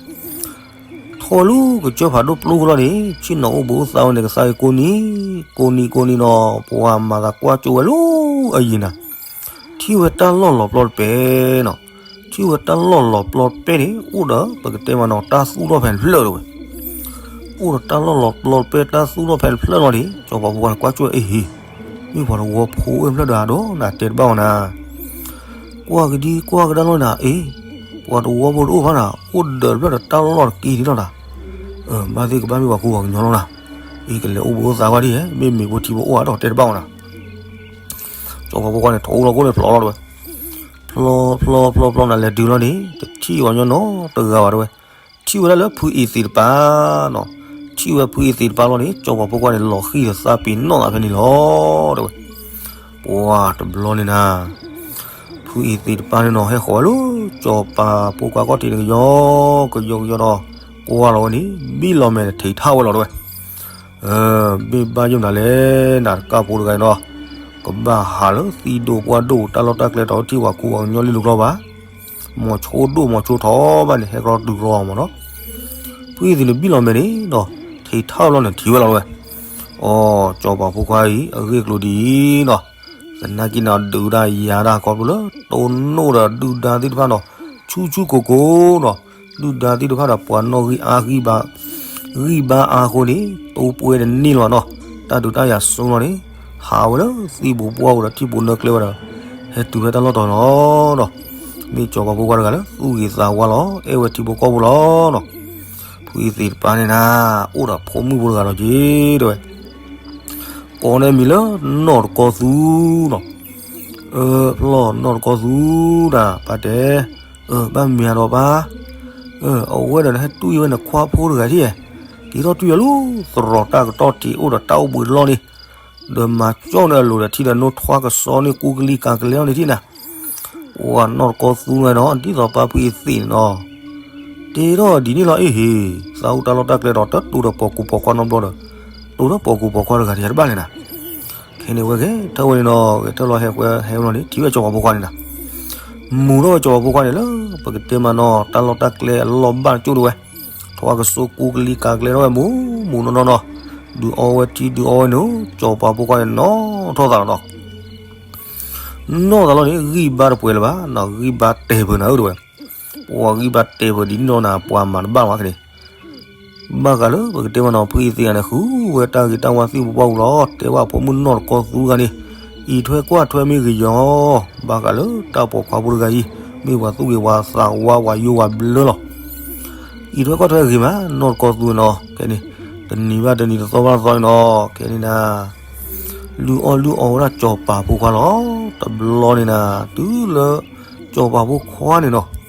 ထီၣ်လၢကစၢၢ်ဖးဒိၣ်ပျိဃီလီၤန့ၣ် ဆ့ၣ်နီၤအိၣ်ဘှံးအိၣ်သါဝဲန့ၣ် ကသါက့ၤကိးနံၤ, ကိးနံၤကိးနံၤနီၤ ပှၤမၤသးကွၢ်ကၠိဝဲလၢအယံၤနၤ ထံၣ်ဝဲတၢ်လီၢ်လီၤပျီတပဲနီၤ. ထံၣ်ဝဲတၢ်လီၢ်လီၤပျီတပဲန့ၣ် အိၣ်ဒီးပကတဲမးနီၤ တၢ်သူၣ်ထီၣ်ဖဲတဖျၢၣ်တဲဝဲ. အိၣ်ဒီးတၢ်လီၢ်လီၤပျီတပဲ တၢ်သူၣ်ထီၣ်ဖဲတဖျၢၣ်လီၤန့ၣ် စီၤပၤဖိခွါန့ၣ်ကွၢ်ကၠိဝဲ အ့ဟ့, မ့ၢ်ပှၤတဝီဖိအိၣ်ဖျၢၣ်ဒီးဧါဒီး နတဲတဘၣ်ဝဲနၤ. ကွၢ်ကဒံကွၢ်ကဒါလီၤနၤ အ့, ပှၤတဝီဖိတအိၣ်ဘၣ်နၤ အိၣ်ဒီးတဖျၢၣ်ဒီးတၢ်လီၢ်တက့ၢ်ဒ်လီၤနၤ. ဘၣ်သ့ၣ်ကဘၣ်မ့ၢ်ပှၤကူပှၤကညီလီၤနၤ. အ့ ကလဲၤအိၣ်ဘှံးအိၣ်သါကွၢ်ဒ်ယဲ မ့ၢ်မ့ၢ်ဖိထံဖိအိၣ်ဧါဒီးတဲတဘၣ်ဝဲနၤ. စီၤပၤဖိခွါန့ၣ် ထိၣ်လီၤကိၣ်န့ၣ်ဖျိးလီၤတဲဝဲ. ဖျိဖျိဖျိဖျိနၤ လဲၤတုၤလီၤန့ၣ် တထံၣ်ပှၤကညီနီတဂၤဘၣ်တဲဝဲ. ထံၣ်ဝဲဒၣ်လၢဖုအံၤသ့ၣ်တပၤနီၤ. ထံၣ်ဝဲဖုအံၤသ့ၣ်တပၤလီၤန့ၣ် စီၤပၤဖိခွါန့ၣ် လီၤဃံၤဒီးသးပ့ၤနီၣ်သးဖဲန့ၣ်လီၤတဲဝဲ. ပှၤတဘျီန့ၣ်နၤ ဖုအံၤသ့ၣ်တပၤန့ၣ်နီၤ ဟဲဃီၤဝဲလၢ စီၤပၤဖိခွါခီၣ်ထံးန့ၣ် ကယီကယီကယီဒီး ကွၢ်လီၤဝဲန့ၣ် ဘံၣ်လီၤမဲာ်န့ၣ် ထံးထီၣ်ဝဲလီၤတဲဝဲ. မ့ၢ်ဘၣ်ယိၣ်မနုၤလဲၣ် နၤတကၢ်ဖိတဂၤအံၤနီၤ, ကဘၣ်ဟးလၢသံၣ်ဒိၣ်ပှၢ်ဒိၣ် တၢ်လီၢ်တၢ်ကျဲ တထံၣ်ပှၤကူပှၤကညီလၢလၢကျီဘၣ်. မီၤဆိဒိၣ်မီၤဆိထီဘၣ်န့ၣ် ဟဲကရီတုၤကရီမးနီၤ. ဖုအံၤသ့ၣ်န့ၣ် ဘံၣ်လီၤမဲာ်န့ၣ်ဒီး ထံးထီၣ်ဝဲလီၤန့ၣ် ထံးဝဲလီၤတဲဝဲ. အိ စီၤပၤဖိခွါအံၤ အဂ့ၢ်အကျိၤဒ်အံၤနီၤ, သနာ်က့န့ၣ် ဒုးတၢ်ယၤတၢ်ခီဖျိလၢ တိၢ်နီၣ်ဒီးဒုၣ်ဒါသ့ၣ်တဖၣ်နီၤ, ဆူၣ်ဆူၣ်ကိၤကိၤနီၤ, ဒုၣ်ဒါသ့ၣ်တဖၣ်ဒီးပှၤနီၣ်ဂံၢ်အါ ဂံၢ်ဘါအါအဃိန့ၣ် တိၢ်ပှဲၤတန့ၢ်လၢၤဘၣ်နီၤ, တၢ်ဒုးတၢ်ယၤစိလီၤန့ၣ် ဟးဝဲလၢသံၣ်ဘိပှၢ်ပူၤဒီးထံၣ်ဘိနၢကျဲဝဲဒီး ဟဲတုၤဖဲတၢ်လီၢ်တီၤလီၤဒီး မ့ၢ်စီၤပၤဖိခွါတဂၤလၢသူၣ်ဂ့ၤသးဝါလီၤ, အဲၣ်ဝဲထံဖိကီၢ်ဖိလီၤနီၤ. ဖုအံၤသ့ၣ်တပၤန့ၣ်နၤ အိၣ်ဒီးဖိမုၣ်ဖိတဂၤလီၤက့ၤတဲဝဲ. ကိးန့ၢ်မံၤလၢနီၢ်တကီသူနီၤ. ဖျီၣ်နီၢ်တကီသူတၢ် ပၢ်တဲ, ဘၣ်မနုၤဒီးပၢ်, အဝဲဒီးနဟဲတွံၢ်ဝဲနခွါဖိတဂၤဒ်, က့ၤထီၣ်တွံၢ်အီၤလၢ သရိာ်တၢ်ကတီၢ်ထံးအိၣ်ဒီးတၢ်အိၣ်ဘှံးတလီၢ်န့ၣ်, ဒီးမၤကၠီၣ်န့ၢ်အလိၤဒီးထံဒီးနိထွါကစီန့ၢ်ကူကလံၤကၤကလဲအီၤန့ၣ်ထံၣ်နၤ. ပှၤနီၢ်တကီသူန့ၣ်နီၤ ဒ်သိးပၢ်ဖုအံၤသ့ၣ်န့ၣ်နီၤ တဲထီၣ်ဒ်န့ၣ်လီၤ အ့ဟ့ၣ်, သးအိၣ်တၢ်လီၢ်တၢ်ကျဲဒီး တတိၤဒီးပိာ်ကူပိာ်ခွါနီတဘျီဒီး, တိၤဒီးပိာ်ကူပိာ်ခွါတဂၤတဘၣ်လဲၣ်နၤ. ခဲန့ၣ်ဝဲဂဲၤထၢၣ်ဝဲန့ၣ်နီၤ ဂဲၤထၢၣ်လီၤဟဲဝဲဟဲဝဲလီၤန့ၣ် ထံၣ်ဝဲစီၤပၤဖိခွါန့ၣ်နၤ. မူၤထီၣ်ဝဲစီၤပၤဖိခွါန့ၣ်လၢ ပကတဲမးနီၤ တၢ်လီၢ်တၢ်ကျဲအလီၢ်ဘၣ်ကၠိၣ်တဝဲ, ထွါကစီကူကလံၤကၤကလဲထီၣ်ဝဲမူၤမူၤနီၢ်နီၢ်နီၤ. ဒုးအီဝဲထံဒုးအီဝဲနိ, စီၤပၤဖိခွါန့ၣ်နီၣ်ထီၣ်သးလီၤနီၤ. နီၣ်သးလီၤန့ၣ် ဂံၢ်ဘါတပှဲၤလၢၤဘၣ်နီၤ, ဂံၢ်ဘါတဲာ်ပၢၢ်နၤဧၢတဲဝဲ. ပှၤဂံၢ်ဘါတဲာ်ပၢၢ်ဒ်န့ၣ်နီၤန့ၣ် ပှၤမၤတဘၣ်ဝဲခဲန့ၣ်. ဘၣ်ဃးလၢပကတဲဝဲနီၤ ဖုအ့သ့ဂၤန့ၣ် ဃုဝဲတၢ်ဂ့ၤတၢ်ဝါသ့ၣ်ပူၤပှၢ်ပူၤလီၤ. တဲဘၣ်ဖိမုၣ်နီၢ်တကီသူဂၤန့ၣ် အံးထွဲကွၢ်ထွဲမ့ၢ်ဂ့ၤယီၤ, ဘၣ်ဃးလၢတၢ်ပိာ်ခွါဖိတဂၤအံၤ မ့ၢ်ပှၤသူၣ်ဂ့ၤပှၤသးဝါပှၤယိပှၤဘျၢလီၤ. အံးထွဲကွၢ်ထွဲဂ့ၤမး နီၢ်တကီသူနီၤ, ခဲန့ၣ် တနံၤဘၣ်တနံၤတသီဘၣ်တသီန့ၣ်နီၤ, ခဲန့ၣ်နၤ လုၢ်အီၣ်လုၢ်အီဝဲဒၣ်စီၤပၤဖိခွါလီၤ. တဘျီန့ၣ်နၤ တုၤလၢစီၤပၤဖိခွါန့ၣ်နီၤ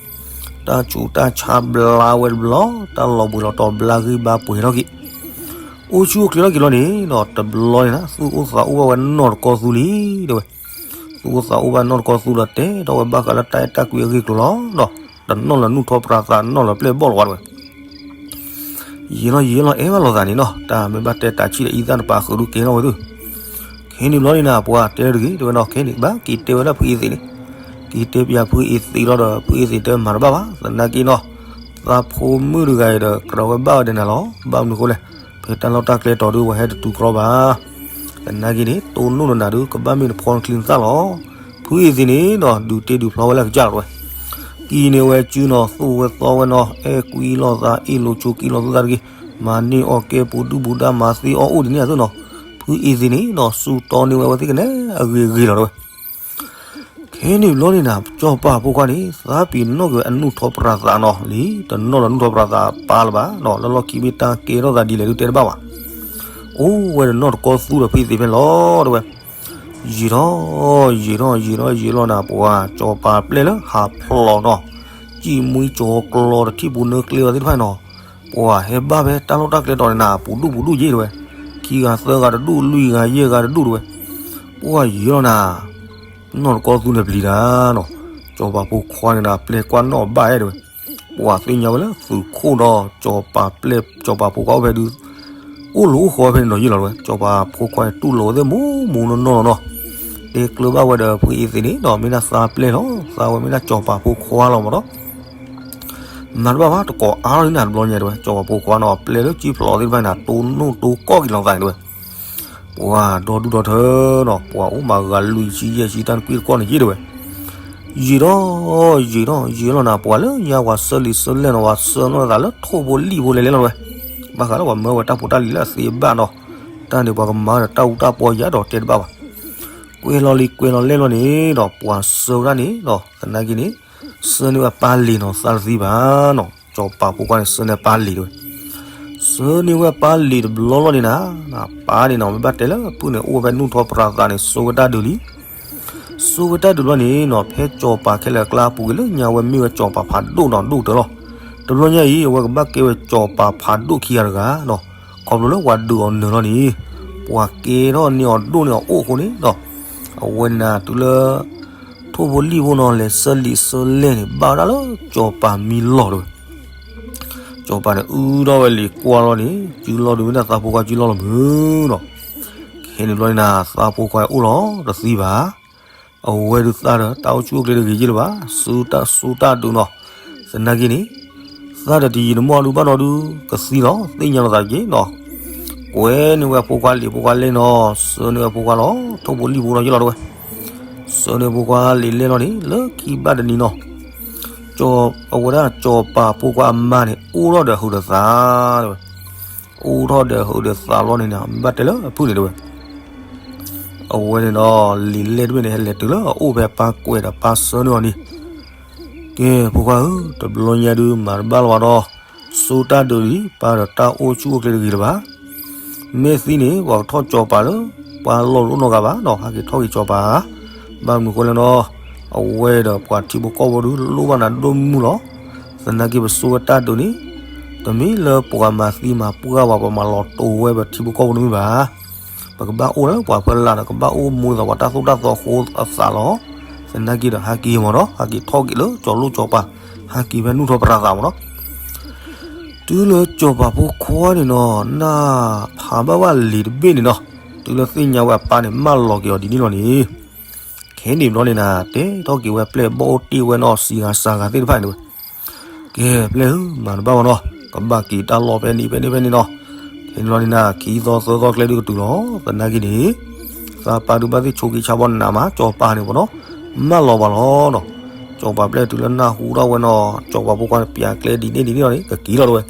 တၢ်ဆူးတၢ်ဆါဘျါဝဲတဘျီ, တၢ်လီၤဘှံးလီၤတီၤဘျါဂံၢ်ဘါပှဲၤထီၣ်က့ၤ, အိၣ်ဆူၣ်အိၣ်ချ့ထီၣ်က့ၤလီၤန့ၣ်နီၤ, တဘျီန့ၣ်နၤ သူၣ်အိၣ်သးအိၣ်ဘၣ်ဝဲနီၢ်တကီသူလံ တဲဝဲ. သူၣ်အိၣ်သးအိၣ်ဘၣ်နီၢ်တကီသူလီၤ တဲထီၣ်ဝဲဘၣ်ဃးလၢတၢ်အဲၣ်တၢ်ကွံအဂ့ၢ်အကျိၤလီၤနီၤ, တနီၣ်လၢၤနူၢ်ထီၣ်ပြးသး နီၣ်လၢၤပျဲၢ်ဘီၣ်လီၤဝဲတဲဝဲ. ယံာ်လီၤယံာ်လီၤ အဲၣ်ဘၣ်လိာ်သးန့ၣ်နီၤ, တၢ်မ့ၢ်ဘၣ်တဲတၢ်ဆံၣ်ဒီးအံသၣ်တပၤဃုာ်ဒုးကဲထီၣ်ဝဲသု. ခဲန့ၣ်ဘျီန့ၣ်နၤ ပှၤတဲတဂ့ၤ တဲဝဲနီၤ, ခဲန့ၣ် ဘၣ်က့ၤတဲဝဲဒၣ်ဖုအ့သ့းန့ၣ်, က့ၤတဲပၠးဖုအ့သ့းလီၤဒီး ဖုအ့သ့းတဲမၤတဘၣ်ဘၣ်, သနာ်က့နီၤ သးဖိမုၣ်တဂၤအံၤဒီး ကြၢးဝဲဘၣ်ဝဲဒီးနၤလီၤ. ဘၣ်မနုၤအဃိလဲၣ်, ဖဲတၢ်လီၢ်တၢ်ကျဲတီၤဒုး ပှၤဟဲတတုၤကြီဘၣ်. သနာ်က့န့ၣ် တိၢ်နီၣ်ဒီးနၤဒုး ကဘၣ်မ့ၢ်နဖီနချံနသၣ်လီၤ. ဖုအ့သ့းန့ၣ်နီၤ ဒုးတ့ဒုးဖျီဝဲလၢကစၢ်လီၤတဲဝဲ. ကံၣ်န့ၢ်ဝဲစုနီၤ သူၣ်ဝဲသီဝဲနီၤ, အဲၣ်ကွံလိာ်သး အ့ၣ်လိာ်ဆိးက့လိာ်သးတဂ့ၤ, မၤန့ၢ်အီၣ်ကဲပူၤဒုၣ်ပူၤဒါ မၤသ့အီၣ်အိၣ်ဒ်န့ၣ်အသိးနီၤ, ဖုအ့သ့းန့ၣ်နီၤ စူၢ်တီန့ၢ်ဝဲအဝဲသ့ၣ်ကနဲအဂ့ၤဂ့ၤလီၤတဲဝဲ. ခဲန့ၣ်ဘျီန့ၣ်နၤ စီၤပၤဖိခွါန့ၣ် သးပ့ၤနီၣ်က့ၤဝဲအနူၢ်ထီၣ်ပြးသးနီၤလံ, တနီၣ်လၢၤနူၢ်ထီၣ်ပြးသးပၢ်လၢၤဘၣ်နီၤ, လၢလီၢ်ခံမ့ၢ်တၢ်ကဲထီၣ်သးဒ်လဲၣ်ဒုးတဲတဘၣ်ဘၣ်. အိၣ်ဝဲဒီးနီၢ်တကီသူဒီးဖုအ့သ့းဖဲလီၤတဲဝဲ. ယံာ်ထီၣ် ယံာ်ထီၣ် ယံာ်ထီၣ် ယံာ်ထီၣ်နၤ ပှၤစီၤပၤပျဲၢ်လၢဟးဖျိးနီၤ, စံၣ်မှံကၠီၤကျီၤတထံၣ်ပူၤနၢကျဲဝဲသ့ၣ်တဖၣ်နီၤ, ပှၤဟဲဘၣ်ဖဲတၢ်လီၢ်တၢ်ကျဲတီၤန့ၣ်နၤ ပူၤဒူၣ်ပူၤဒူၣ်ယ့ၣ်တဲဝဲ, ခံဂၤသၢဂၤတဒူၣ် လွံၢ်ဂၤယဲၢ်ဂၤတဒူၣ်တဲဝဲ. ပှၤယံာ်လီၤနၤ နီၢ်တကီသူန့ၣ်ပျံၤတၢ်နီၤ, စီၤပၤဖိခွါန့ၣ်ဒီး ပျဲၢ်ကွၢ်နီၣ်ဘၣ်အဲၣ်တဲဝဲ, ပှၤသ့ၣ်ညါဝဲလၢသုးခိၣ်ဒီး စီၤပၤပျဲၢ် စီၤပၤဖိခွါအိၣ်ဖဲဒုး အိၣ်လီၤအိၣ်ဃီဖဲန့ၣ်နီၤယ့ၣ်လီၤတဲဝဲ, စီၤပၤဖိခွါန့ၣ်တူၢ်လိာ်ဝဲသ့ၣ်မူမူနီၢ်နီၢ်နီၤ, တဲကျၢၤဘၣ်ဝဲဒီးဖုအ့သ့းန့ၣ်နီၤ မ့ၢ်ဒၣ်သးပျဲၢ်လီၤ, သးဝဲမ့ၢ်ဒၣ်စီၤပၤဖိခွါလီၤမးဒီး မၤတဘၣ်ဘၣ် တကိးအါထီၣ်လံနၤတဘျီညါတဲဝဲ, စီၤပၤဖိခွါနီၤ ပျဲၢ်လၢကံၣ်ဖျိးသ့ၣ်တဖၣ်န့ၣ် တိၢ်နီၣ်တိၢ်ကီၢ်က့ၤလီၤသးန့ၣ်တဲဝဲ, ပှၤဒီဒူၣ်ဒီထၢနီၤ ပှၤအိၣ်မးဂၤလွံၢ်ဆံယဲၢ်ဆံတၢ်နကွံတကီၢ်န့ၣ်ယ့ၣ်တဲဝဲ, ယံာ်ထီၣ် ယံာ်ထီၣ် ယံာ်လီၤနၤ ပှၤလၢညါပှၤဆၢလံာ်ဆၢလဲၢ်နီၤ ပှၤဆၢနီၢ်သးလၢထိၣ်ဖိလံၣ်ဖိလဲၣ်လဲၣ်လီၤတဲဝဲ, ဘၣ်ဃးလၢပှၤမၢဝဲတၢ်ဖိတၢ်လံၤလၢအသ့ဘၣ်နီၤ, တၢ်န့ၣ်ပှၤကမၤဒီးတၢ်အူတၢ်ပီယၤဒီးတဲတဘၣ်ဘၣ်, ကွဲၤလီၤလံကွဲၤလီၤလဲၢ်လီၤန့ၣ်ဒီး ပှၤဆၢဝဲဒၣ်န့ၣ်ဒီး သနာ်က့န့ၣ် ဆၢန့ၢ်ဝဲပၢ်လံၤနီၤ သးတသံဘၣ်နီၤ, စီၤပၤဖိခွါန့ၣ် ဆၢန့ၢ်ပၢ်လံၤတဲဝဲ, ဆၢန့ၢ်ဝဲပၢ်လံၤတဘျီလီၤန့ၣ်နၤ, ပၢ်န့ၣ်နီၤ မ့ၢ်ဘၣ်တဲလၢဖုန့ၣ် အိၣ်ဝဲဖဲနူၢ်ထီၣ်ပြးသးန့ၣ် စိာ်ဝဲတၢ်ဒုးလံ စိာ်ဝဲတၢ်ဒုးဘျီန့ၣ်နီၤ ဖဲစီၤပၤခဲလၢာ်အကျါအပူၤကွံာ်လၢညါဝဲမ့ၢ်ဝဲစီၤပၤဖးဒိၣ်နီၤ ဒိၣ်ကတၢၢ်လီၤ. တဘျီညါအံၤ အဝဲကဘၣ်ကဲဝဲစီၤပၤဖးဒိၣ်ခံဂၤတဂၤနီၤ, ခီဖျိလၢပှၤဒုးအီၤနၢၤလီၤန့ၣ်, ပှၤကဲထီၣ်န့ၢ်အီၤဒိၣ်န့ၢ်အီၤအိၣ်အဃိန့ၣ်ဒီး အဝဲန့ၣ်တုၤလၢ ထိၣ်ဖိလံၣ်ဖိနီၤ လဲၤဆၢလံာ်ဆၢလဲၢ်န့ၣ် ဘၣ်ဝဲဒၣ်လၢစီၤပၤမံလီၢ်တဲဝဲ စီၤပၤန့ၣ်အုထီၣ်ဝဲလံာ်ကွၢ်လီၤန့ၣ် စုလီၤဒုးမ့ၢ်ဒၣ်သးဖိခွါစုလီၤလီၤမုၢ်နီၤ, ခဲန့ၣ်ဘျီန့ၣ်နၤ သးဖိခွါအိၣ်လီၤတသံဘၣ်, အဝဲဒုးသးဒီးတၢ်အိၣ်ဆူၣ်အိၣ်ချ့တဂ့ၤယ့ၣ်လၢၤဘၣ်, စိာ်တၢ်စိာ်တၢ်ဒုးနီၤ, သနာ်က့န့ၣ် သးဒီးတယံာ်တမီၢ်ဒုးဘၣ်နီၤဒုး ကသံလီၤ သ့ၣ်ညါလီၤသးက့ၤနီၤ, ကွဲန့ၢ်ဝဲဖိခွါလံာ်ဖိခွါလဲၢ်နီၤ ဆှၢန့ၢ်ဝဲဖိခွါလီၤ ထိၣ်ဖိလံၣ်ဖိနီၤယ့ၣ်လီၤတဲဝဲ ဆှၢန့ၢ်ဖိခွါလံာ်လဲၢ်လီၤန့ၣ် လၢခံဘၣ်တနံၤနီၤ, အဝဲဒၣ်စီၤပၤဖိခွါအမါန့ၣ် အိၣ်ထီၣ်ဒီးဟုးဒီးသးတဲဝဲ, အိၣ်ထီၣ်ဒီးဟုးဒီးသးလီၤန့ၣ် မ့ၢ်ဘၣ်တဲလၢအဖုၣ်န့ၣ်တဲဝဲ, အဝဲန့ၣ်ဒီး လံာ်လဲၢ်တဘ့ၣ်န့ၣ် ဟဲလဲၤတုၤလၢအအိၣ်ဖဲပၢ်ကွဲးဒီးပၢ်ဆှၢန့ၢ်အီၤန့ၣ်, ကဲဖိခွါဧၢ တဘျီညါဒုးမၤတဘၣ်လၢၤဘၣ်ဒီး စိာ်တၢ်ဒုးလံ ပၢ်ဒီးတၢ်အိၣ်ဆူၣ်အိၣ်ချ့တဂ့ၤလၢၤဘၣ် မ့ၢ်သံန့ၣ် ပှၤကထီၣ်စီၤပၤလၢ ပှၤလီၢ်တအိၣ်နီတဂၤဘၣ်နီၤ ဟးက့ၤထီၣ်က့ၤစီၤပၤ, ဘၣ်မနုၤဃိလဲၣ်နီၤ, အဝဲဒီးပှၤထံဖိကီၢ်ဖိဒုးလိၣ်ဘၣ်နၤဒိၣ်မုၢ်လီၤ, သနာ်က့ပစိာ်ဝဲတၢ်ဒုးန့ၣ်, တမ့ၢ်လၢပှၤမၤသံမၤပှၢ်ပှၤ ပှၤမၤလီၤတိာ်ဝဲပထံဖိကီၢ်ဖိတမ့ၢ်ဘၣ် ပကဘၣ်အိၣ်လၢပှၤဖီလာ်ဒီး ကဘၣ်အိၣ်မူဒီးပှၤတၢ်သိၣ်တၢ်သီအဃိအသးလီၤ. သနာ်က့ဒီးဟးက့ၤမးနီၤ ဟးက့ၤထီၣ်က့ၤလၢကၠီၤလိၣ်ကၠီၤပၤ, ဟးက့ၤဖဲနူၢ်ထီၣ်ပြးသးမးနီၤ. တုၤလၢစီၤပၤဖိခွါန့ၣ်နီၤ နၢ်ဖးဘၣ်ဝဲလံာ်တဘ့ၣ်န့ၣ်နီၤ, တုၤလၢသ့ၣ်ညါဝဲအပၢ်န့ၣ် မၢလီၤက့ၤအီၤဒ်န့ၣ်လီၤန့ၣ်, ခဲန့ၣ်ဘျီန့ၣ်နၤ တဲထီၣ်က့ၤဝဲပျဲၢ်ဘီၣ်အိၣ်တ့ၢ်ဝဲနီၤ စံးဂၤစၢ်ဂၤသ့ၣ်တဖၣ်န့ၣ်ဝဲ ကဲပျဲၢ်ဧၢ မၤတဘၣ်ဘၣ်နီၤ, ကဘၣ်က့ၤတၢ်လီၢ်ဖဲန့ၣ်ဖဲန့ၣ်ဖဲန့ၣ်နီၤ, ပ ဟဲန့ၣ်လီၤန့ၣ်နၤ ခံသီသၢသီကျဲဒုးကတုၤလီၤ. သနာ်က့န့ၣ် သးပၢ်ဒုးဘၣ်သ့ၣ်ဆိးက့ဆါဘီနးမး စီၤပၤန့ၣ်မ့ၢ်နီၤ, မၢလီၤဘၣ်လီၤနီၤ. စီၤပၤပျဲၢ်တုၤလၢနၢ်ဟူထီၣ်ဝဲနီၤ စီၤပၤဖိခွါန့ၣ် ပျးကျဲဒ်န့ၣ်ဒ်န့ၣ်လီၤန့ၣ် ကက့ၤလီၤတဲဝဲ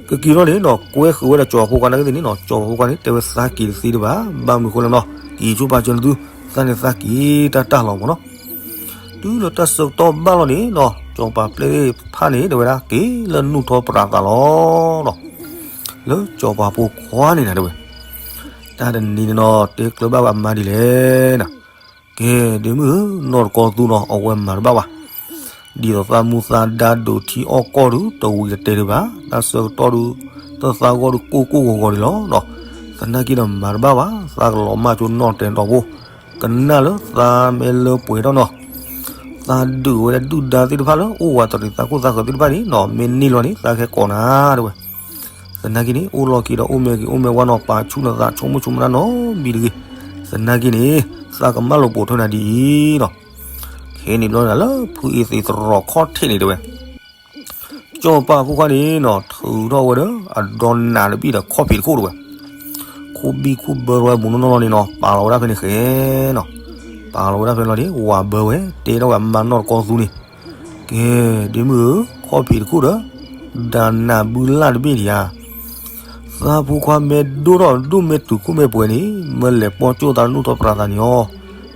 ကက့ၤလီၤန့ၣ်နီၤ ကွဲဃုာ်ဝဲဒၣ်စီၤပၤဖိခွါနာ်က့သ့ၣ်န့ၣ်နီၤ စီၤပၤဖိခွါန့ၣ် တဲဝဲသးက့ၤတသ့တဘၣ် ဘၣ်မနုၤဃိလဲၣ်နီၤ က့ၤဆိပာ်စၢၤနသု သးန့ၣ်သးက့ၤတၢ်တၢ်လီၤမ့ၢ်နီၤ. တုၤလၢတၢ်ဆၢကတီၢ်ဘၣ်လီၤန့ၣ်နီၤ စီၤပၤပျဲၢ်ဖးန့ၣ် တဲဝဲဒၣ်က့ၤလၢနူၢ်ထီၣ်ပြးသးလီၤနီၤ လၢစီၤပၤဖိခွါန့ၣ်နၤတဲဝဲ တၢ်တနံၤန့ၣ်နီၤ တဲကျၢၤဘၣ်ဝဲအမါဒ်လဲၣ်နၤ. ကဲ ဒ့မုၣ်ဧၢ နီၢ်တကီသူနီၤ အဝဲမၤတဘၣ်ဘၣ်. ဒ်သိးသးမူသးဒါဒိးထံအီၣ်ကီၢ်ဒုး တဝံၤတတဲဒံးဘၣ်. တၢ်ဆၢကတီၢ်ဒုး တၢ်သးဂီၢ်ဒုးကိၢ်ကိၢ်ဂီၤဂီၤဒံးလီၤနီၤ. သနာ်က့ဒီးမၤတဘၣ်ဘၣ် သးကလီၤမၢ်ကၠိနီၢ်တဲာ်တီၤဖိ ကနၣ်လၢသးမ့ၢ်လၢပှဲၤထီၣ်နီၤ သးဒုးဝဲဒၣ်ဒုၣ်ဒါသ့ၣ်တဖၣ်လၢအိၣ်ဝးတရံးသးခိၣ်သးဃၢၤသ့ၣ်တဖၣ်န့ၣ်နီၤ မ့ၢ်န့ၢ်လီၤန့ၣ် သးကဟဲကိးနၤတဲဝဲ သနာ်က့န့ၣ် အိၣ်လီၢ်ခံဒီးအိၣ်မဲာ်က့ၤအိၣ်မဲာ်ဝါနီၤ ပာ်ဆူၣ်နသးဆိကမိၣ်ဆိကမနၣ်နီတမံၤတဂ့ၤ. သနာ်က့န့ၣ် သးကမၢလိာ်ပိာ်ထွဲနၤဒ်အံၤနီၤ. ခဲန့ၣ်ဘျီန့ၣ်လၢဖုအ့သ့းတရီးခီၣ်ထံးန့ၣ်တဲဝဲ စီၤပၤဖိခွါန့ၣ်နီၤ ထုးထီၣ်ဝဲဒီးအဒိးနးတဘ့ၣ်ဒီးခီၣ်ဖံးတခိၣ်တဲဝဲ ခိၣ်ဘံၣ်ခိၣ်ဘၢဝဲမူနီၢ်နီၢ်လီၤန့ၣ်နီၤ ပာ်လီၤဝဲဒၣ်ဖဲန့ၣ်ဃဲနီၤ. ပာ်လီၤဝဲဒၣ်ဖဲန့ၣ်လီၤန့ၣ် ဝၤဘၢဝဲ တဲထီၣ်ဝဲအမါနီၢ်တကီသူန့ၣ် ကဲ ဒ့မုၣ်ဧၢ ခီၣ်ဖံးတခိၣ်ဒီး ဒိးနးဘုလၢ်တဘ့ၣ်ဒံးဧါ. သးဖိခွါမ့ၢ်ဒိၣ်ထီၣ်ဒိၣ်မ့ၢ်တုၤခိၣ်မ့ၢ်ပှဲၤန့ၣ် မ့ၢ်လဲၤပီၢ်ကၠိၣ်သးလၢနူၢ်ထီၣ်ပြးသးန့ၣ်အီၤ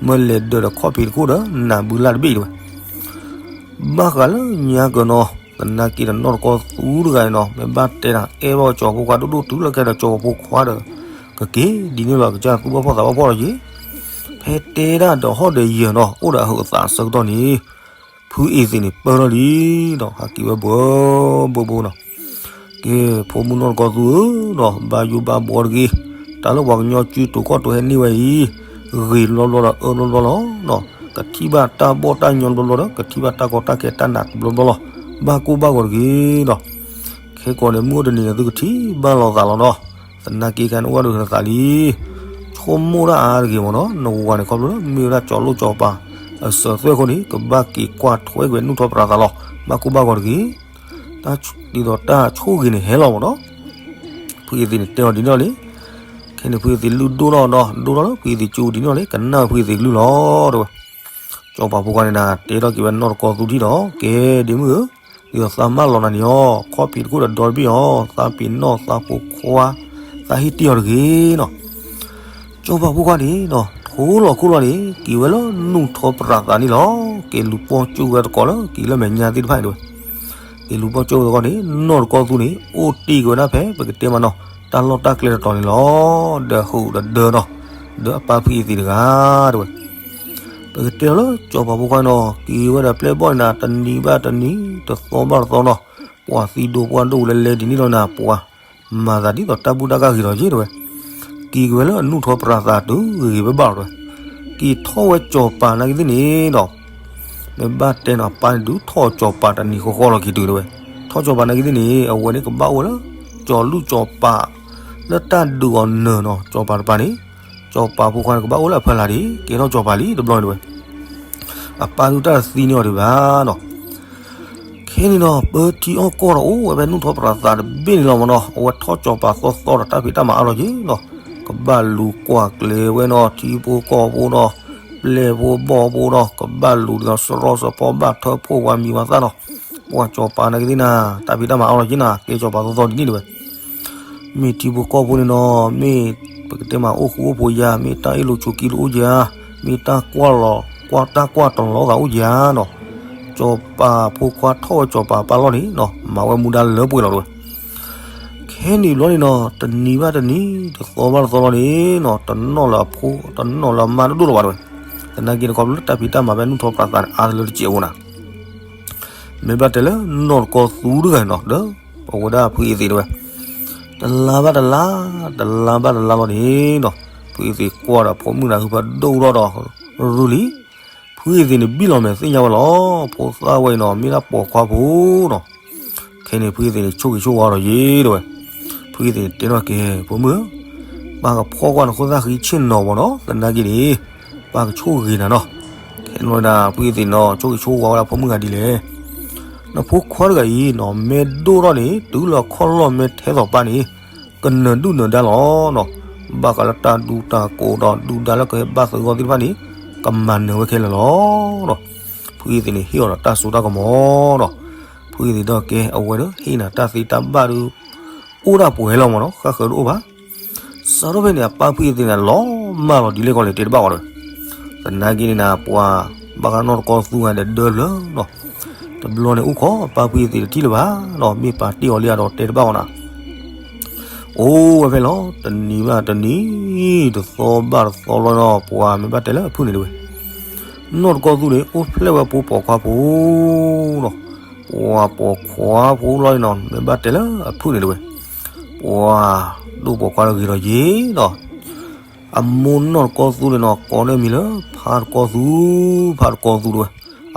မ့ၢ်လဲၤဒၢးဒီးခီၣ်ဖံးတခိၣ်ဒီးနးဘုလၢ်တဘ့ၣ်တဲဝဲ ဘၣ်ဃးလၢညါကၢၤနီၤ သနာ်က့ဒီးနီၢ်တကီသူတဂၤန့ၣ်နီၤ မ့ၢ်ဘၣ်တဲတၢ်အဲၣ်ဘၣ်ကၠီၤဖိခွါဒိၣ်ဒိၣ်တုၤလၢခဲဒီးကၠီၤဖိခွါဒီး ကက့ၤဒ်န့ၣ်လီၤ ကစၢ်သူၣ်ဘၣ်ဖှီၣ်သးဘၣ်ဖှီၣ်လီၤက့ၤ ဖဲတဲဒၣ်ဒီးဟီၣ်ဒီးယၢၤနီၤ အိၣ်ဒီးအဟုးအသးအဆၢကတီၢ်န့ၣ် ဖုအ့သ့ၣ်န့ၣ်ပၢၢ်ထီၣ်လံဒီး ဟးက့ၤဝဲဘှီဘှီဘှီနီၤ ကဲဖိမုၣ်နီၢ်တကီသူဧၢနီၤ ဘၣ်ယိၣ်ဘၣ်ဘှီတဂ့ၤ တၢ်လၢပှၤကညီစုတိၤခီၣ်တိၤဟဲန့ၢ်ဝဲအံၤ ဂ့ၤဘျီဘျီဒီးအၢဘျီဘျီလီၤနီၤ ကထံၣ်ဘၣ်တၢ်ဘီၣ်တၢ်ညီဘျီဘျီဒီး ကထံၣ်ဘၣ်တၢ်ကီတၢ်ခဲတၢ်နးဘျီဘျီလီၤ ဘၣ်ကိၢ်ဘၣ်ဂီၤတဂ့ၤနီၤ ခဲကိာ်န့ၣ် မုၢ်အိၣ်တနံၤန့ၣ် သုကထံၣ်ဘၣ်လိာ်သးလီၤနီၤ သနာ်က့ခါန့ၣ် အိၣ်ဝဲဒၣ်နသးလံ ဆိကမိၣ်တၢ်အါတဂ့ၤမ့ၢ်နီၤ နဝၤန့ၣ် ခီဖျိလၢမ့ၢ်ဝဲဒၣ်ကၠီၤလိၣ်ကၠီၤပၤ အစၢၤသွဲၣ်အဃိန့ၣ် ကဘၣ်က့ၤကွၢ်ထွဲကွံာ်နူၢ်ထီၣ်ပြးသးလီၤ ဘၣ်ကိၢ်ဘၣ်ဂီၤတဂ့ၤ ဒ်သိးတၢ်ဆိၣ်ဂ့ၤန့ၣ်ဟဲလီၤမ့ၢ်နီၤ ဖုအ့သ့ၣ်န့ၣ်တဲအီၤဒ်န့ၣ်လီၤလံ ခဲန့ၣ်ဖုအ့သ့ၣ်လုၢ်ဒိၣ်ထီၣ်ဒီး ဒိၣ်ထီၣ်လၢဖုအ့သ့ၣ်ကၠိဒ်န့ၣ်လီၤလံ ကနၣ်ဖုအ့သ့ၣ်ကလုၢ်လီၤ တဲဝဲ ကၠီၤပၤဖိခွါန့ၣ်နၤ တဲထီၣ်က့ၤဝဲနီၢ်တကီသူထံၣ်ဒီး ကဲဒ့မုၣ်ဧၢ ဒ်သိးသးမၢလီၤနၤန့ၣ်အီၤ ခီၣ်ဖံးတခိၣ်ဒီးဒီတဘ့ၣ်အီၤ သးပ့ၤနီၣ်သးဖိခွါ သးဟ့ၣ်တ့ၢ်အီၤတဂ့ၤနီၤ ကၠီၤပၤဖိခွါန့ၣ်နီၤ ထိလီၤခိၣ်လီၤန့ၣ် က့ၤဝဲလၢနူၢ်ထီၣ်ပြးသးန့ၣ်လီၤ က့ၤလူၤပီၢ်ကၠိၣ်ဝဲတကိးလၢ က့ၤလၢမဲာ်ညါသ့ၣ်တဖၣ်န့ၣ်တဲဝဲ က့ၤလူၤပီၢ်ကၠိၣ်ဝဲတကိးန့ၣ် နီၢ်တကီသူန့ၣ် အိၣ်တ့ၢ်က့ၤဝဲဒၣ်ဖဲ ပကတဲမးနီၤ တၢ်လီၢ်တၢ်ကျဲတတီၤန့ၣ်လီၤ ဒီးဟုးဒီးဒၢနီၤ ဒီးအပၢ်ဖုအ့သ့ၣ်တဂၤတဲဝဲ ပကတဲလီၤလၢကၠီၤပၤဖိခွါနီၤ က့ၤဝဲဒီးပျဲၢ်ဘီၣ်န့ၣ်နၤ တနံၤဘၣ်တနံၤ တသီဘၣ်တသီနီၤ ပှၤသံဒိၣ်ပှၢ်ဒိၣ်လဲၤလဲၤဒ်န့ၣ်လီၤနၤ ပှၤမၤသးဒ်သိးတၢ်ဘူၣ်တၢ်ဂ့ၤဂ့ၤလီၤက့ၤတဲဝဲ က့ၤက့ၤဝဲလၢအနူၢ်ထီၣ်ပြးသးတုၤဂ့ၤဂ့ၤဘၣ်ဘၣ်လီၤတဲဝဲ က့ၤထီၣ်ဝဲကၠီၤပၤနာ်က့သ့ၣ်န့ၣ်ဒီး မ့ၢ်ဘၣ်တဲနီၤ ပၢ်န့ၣ်ဒုးထီၣ်ကၠီၤပၤတနံၤဃီဃီလီၤက့ၤတုၤတဲဝဲ ထီၣ်ကၠီၤပၤနာ်က့သ့ၣ်န့ၣ် အဝဲန့ၣ်ကဘၣ်အိၣ်ဝဲလၢ ကၠီၤလူၢ်ကၠီၤပၤ လၢတၢ်ဒုးအီၤနၢၤနီၤ ကၠီၤပၤတပၤန့ၣ် ကၠီၤပၤဖိခွါန့ၣ် ကဘၣ်အိၣ်လၢအဖီလာ်ဒံး ကဲထီၣ်ကၠီၤပၤလံတဘျီန့ၣ်တဲဝဲ အပၢ်ဒုးတၢ်တသံန့ၢ်အီၤဒံးဘၣ်နီၤ ခဲန့ၣ်နီၤ ပၢထံအီၣ်ကီၢ်ဒီးအိၣ်ဝဲဖဲနူၢ်ထီၣ်ပြးသးတဘ့ၣ်န့ၣ်လီၤမ့ၢ်နီၤ အဝဲထီၣ်ကၠီၤပၤသီသီဒီးတၢ်ဖံးတၢ်မၤအါထီၣ်က့ၤနီၤ ကဘၣ်လူၤကွၢ်ကျဲၤဝဲနီၤ ထံဖိကီၢ်ဖိနီၤ ပျဲၢ်ဖိဘီၣ်ဖိနီၤ ကဘၣ်လူၤဒ်သိးစရီစဖီဘၣ်ထၢဖှိၣ်ဝၤမံၤဝၤသၣ်နီၤ ပှၤကၠီၤပၤနာ်က့သ့ၣ်နၤ တၢ်ဖံးတၢ်မၤအါထီၣ်က့ၤနၤ ကဲကၠီၤပၤသီသီဒ်န့ၣ်တဲဝဲ မ့ၢ်ထံဖိကီၢ်ဖိန့ၣ်နီၤ မ့ၢ်ပကတဲမးအိၣ်ဃူအိၣ်ဖိးယၤ မ့ၢ်တၢ်အ့ၣ်လိာ်ဆိးက့လိာ်အိၣ်က့ၤဧါ မ့ၢ်တၢ်ကွၢ်လီၤ ကွၢ်တၢ်ကွၢ်တလီၤသးအိၣ်က့ၤဧါနီၤ ကၠီၤပၤဖိခွါထီၣ်ဝဲကၠီၤပၤပၢ်လီၢ်န့ၣ်နီၤ မၤဝဲမူဒါလၢပှဲၤလီၤတဲဝဲ ခဲန့ၣ်ဘျီန့ၣ်နီၤ တနံၤဘၣ်တနံၤ တသီဘၣ်တသီလီၤန့ၣ်နီၤ တနီၣ်လၢအဖိ တနီၣ်လၢအမါတဒိၣ်လၢၤဘၣ်တဲဝဲ သနာ်က့န့ၣ်ခီဖျိလၢတၢ်ဖံးတၢ်မၤဖဲနူၢ်ထီၣ်ပြးသးန့ၣ် အါတလၢတစဲးဖိနၤ မ့ၢ်ဘၣ်တဲလၢနီၢ်တကီသူတဂၤန့ၣ်နီၤ ဒီးပဝဲဒၣ်ဖုအ့သ့ၣ်တဲဝဲ တလါဘၣ်တလါ တလါဘၣ်တလါလီၤန့ၣ်နီၤ ဖုအ့သ့ၣ်ကွၢ်ဒီးဖိမုၣ်နၤဟုဖၢဒိၣ်ထီၣ်ဒီး ရူလံ ဖုအ့သ့ၣ်န့ၣ်ဘံၣ်လီၤမဲာ်သ့ၣ်ညါဝဲလီၤ ဖိသၣ်ဝဲအံၤနီၤ မ့ၢ်ဒၣ်ပိာ်ခွါဖိနီၤ ခဲန့ၣ်ဖုအ့သ့ၣ်န့ၣ် ဆိၣ်ဂ့ၤဆိၣ်ဝါဒီးယ့ၤတဲဝဲ ဖုအ့သ့ၣ်န့ၣ်တဲနီၤက့ၤ ဖိမုၣ်ဧၢ ပၢ်ကဖီၣ်ကွၢ်နခိၣ်သၣ်ဃံဆ့ၣ်နီၤမ့ၢ်နီၤ သနာ်က့န့ၣ် ပၢ်ကဆိၣ်ဂ့ၤနၤနီၤ ခဲန့ၣ်ဝဲဒၣ် ဖုအ့သ့ၣ်နီၤ ဆိၣ်ဂ့ၤဆိၣ်ဝါဝဲဒၣ်ဖိမုၣ်ဂၤဒ်လဲၣ် နဖိခွါတဂၤအံၤနီၤ မ့ၢ်ဒိၣ်ထီၣ်န့ၣ် တုၤလၢခီၣ်လီၢ်မ့ၢ်ထဲသိးပၢ်န့ၣ် ကနၢၤဒုၣ်နၢၤဒါလီၤနီၤ. ဘၣ်ဃးလၢတၢ်ဒူတၢ်ကိးဒီးဒုၣ်ဒါလၢကဟဲဘၣ်သဂီၢ်သ့ၣ်တဖၣ်န့ၣ် ကမၤနၢၤဝဲခဲလၢာ်လီၤနီၤ. ဖုအ့သ့ၣ်န့ၣ်ဟ့ၣ်အီၤဒီးတၢ်စိတၢ်ကမီၤနီၤ. ဖုအ့သ့ၣ်ဒီးကဲအဝဲဒီးဟ့ၣ်နၤတၢ်သ့တၢ်ဘၣ်ဒီး အိၣ်ဒၣ်ပှဲၤလီၤမးနီၤ, ဃၣ်ဃၢၤတအိၣ်ဘၣ်. စးထီၣ်ဖဲန့ၣ် အပၢ်ဖုအ့သ့ၣ်န့ၣ် လီၤမၢ်လီၤဒ်လဲၣ်ကီးလဲၣ် တဲတဘၣ်အီၤဒီး သနာ်က့န့ၣ်နၤ ပှၤဘၣ်ဃးနီၢ်တကီၢ်သူဂၤဒီးဒၢဖျၢၣ်နီၤ. တဘျီန့ၣ်အိၣ်ခိး အပၢ်ဖုအ့သ့ၣ်တထံၣ်လၢၤဘၣ်နီၤ, မ့ၢ်ပာ်တ့ၢ်အီၤလံဒီးတဲတဘၣ်အီၤနၤ. အိၣ်ဝဲဖဲလီၤ တနံၤဘၣ်တနံၤ တသီဘၣ်တသီလီၤနီၤ, ပှၤမ့ၢ်ဘၣ်တဲလၢအဖုၣ်န့ၣ်တဝဲ နီၢ်တကီၢ်သူန့ၣ် အိၣ်ဖျဲၣ်ဝဲပိာ်ပိာ်ခွါဖိနီၤ, ပှၤပိာ်ခွါဖိလီၤနီၤ, မ့ၢ်ဘၣ်တဲလၢအဖုၣ်န့ၣ်တဝဲ ပှၤဒိၣ်ပိာ်ခွါတဂ့ၤဒီးယ့ၤနီၤ. အမိၢ်နီၢ်တကီၢ်သူန့ၣ်နီၤ ကိးန့ၢ်မံၤလၢ ဖါတကီၢ်သူ, ဖါတကီၢ်သူတဝဲ,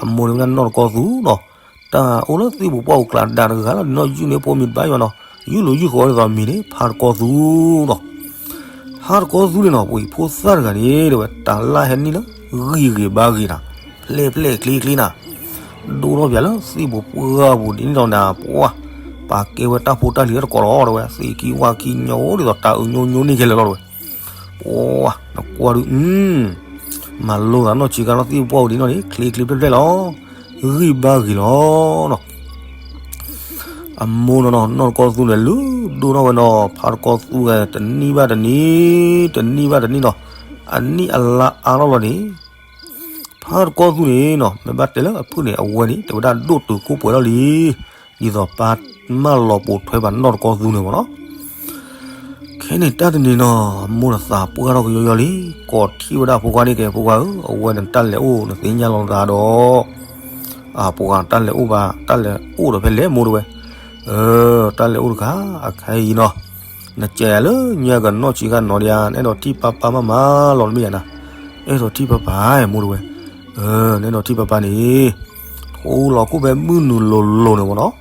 အမိၢ်န့ၣ်ဝဲဒၣ်နီၢ်တကီၢ်သူနီၤ. တၢ်အိၣ်လၢသ့ၣ်ပူၤပှၢ်ပူၤကျါဒါတဂၤလီၤန့ၣ်နီၤ, ယုၢ်န့ၢ်ဖိမံၤတဘၣ်ယွၤနီၤ, ယုၢ်လိာ်ယုၢ်ဃီဒ်သိးမံၤန့ၣ် ဖါတကီၢ်သူနီၤ. ဖါတကီၢ်သူန့ၣ်နီၤ ပှၤဖိသၣ်တဂၤန့ၣ်တဝဲ တၢ်လၢဟဲနံၣ်လၢ ဂံၢ်ဂ့ၤဘါဂ့ၤနၤ, ဖျဲၣ်ဖျဲၣ်ချ့ချ့နၤ, ဒိၣ်ထီၣ်ပၠးလၢသ့ၣ်ပူၤပှၢ်ပူၤဒ်န့ၣ်ဒီးနၤ ပှၤ ပာ်ကဲဝဲတၢ်ဖိတၢ်လံၤလၢတကိးလီၤတဝဲ, သ့ၣ်ခံဝၣ်ခံညီအိၣ်ဒ်သိးတၢ်အုးညိညိန့ၢ်ခဲလၢာ်လီၤတဝဲ. ပှၤ နကွၢ်ဒုး မၤလိသးနီၢ်ဆံးခါနီၢ်သ့ၣ်ပူၤပှၢ်ပူၤဒ်န့ၣ်နီၤန့ၣ် ချ့ချ့ဖျဲၣ်ဖျဲၣ်လီၤ, ဂံၢ်ဘါဂ့ၤလီၤနီၤ. အမိၢ်နီၤနီၤ နီၢ်တကီၢ်သူန့ၣ် လုၢ်ဒိၣ်ထီၣ်ဝဲနီၤ, ဖါတကီၢ်သူဝဲ တနံၣ်ဘၣ်တနံၣ်, တနံၣ်ဘၣ်တနံၣ်နီၤ, အနံၣ်အလါအါထီၣ်လီၤန့ၣ် ဖါတကီၢ်သူန့ၣ်နီၤ မ့ၢ်ဘၣ်တဲလၢအဖုၣ်န့ၣ် အဝဲန့ၣ် တဲဝဲဒၣ်ဒိၣ်တုာ်ခိၣ်ပှဲၤထီၣ်လံ, ဒ်သိးပၢ်မၢလီၤပိာ်ထွဲဘၣ်နီၢ်တကီၢ်သူန့ၣ်မ့ၢ်နီၤ. ခဲန့ၣ်တၢ်တနံၤနီၤ အမိၢ်ဒီးသးပှၢ်ထီၣ်ကယီယီလံ, ကိးထံၣ်ဝဲဒၣ်ဖိခွါန့ၣ်ကဲ ဖိခွါဧၢ, အဝဲန့ၣ်တၢ်လဲၤအိၣ်နသ့ၣ်ညါလီၤသးဒီး အဖိခွါတၢ်လဲၤအိၣ်ဘၣ်, တၢ်လဲၤအိၣ်ဒီးဖဲလဲၣ်မိၢ်တဝဲ, တၢ်လဲၤအိၣ်တခါ အခါအံၤနီၤ, နကဲယၤလၢညါကနီၢ်ဆံးခါနီၤဒံးဧါ, နအဲၣ်ဒိးထံၣ်ပၢ်ပၢ်မးမးလီၤတမ့ၢ်ယၤနၤ, အဲၣ်ဒိးထံၣ်ပၢ်ပၢ်မိၢ်တဝဲ, နအဲၣ်ဒိးထံၣ်ပၢ်ပၢ်န့ၣ် ထိလီၤခိၣ်ဖဲမုၢ်နုာ်လိၤလိၤန့ၣ်မ့ၢ်နီၤ,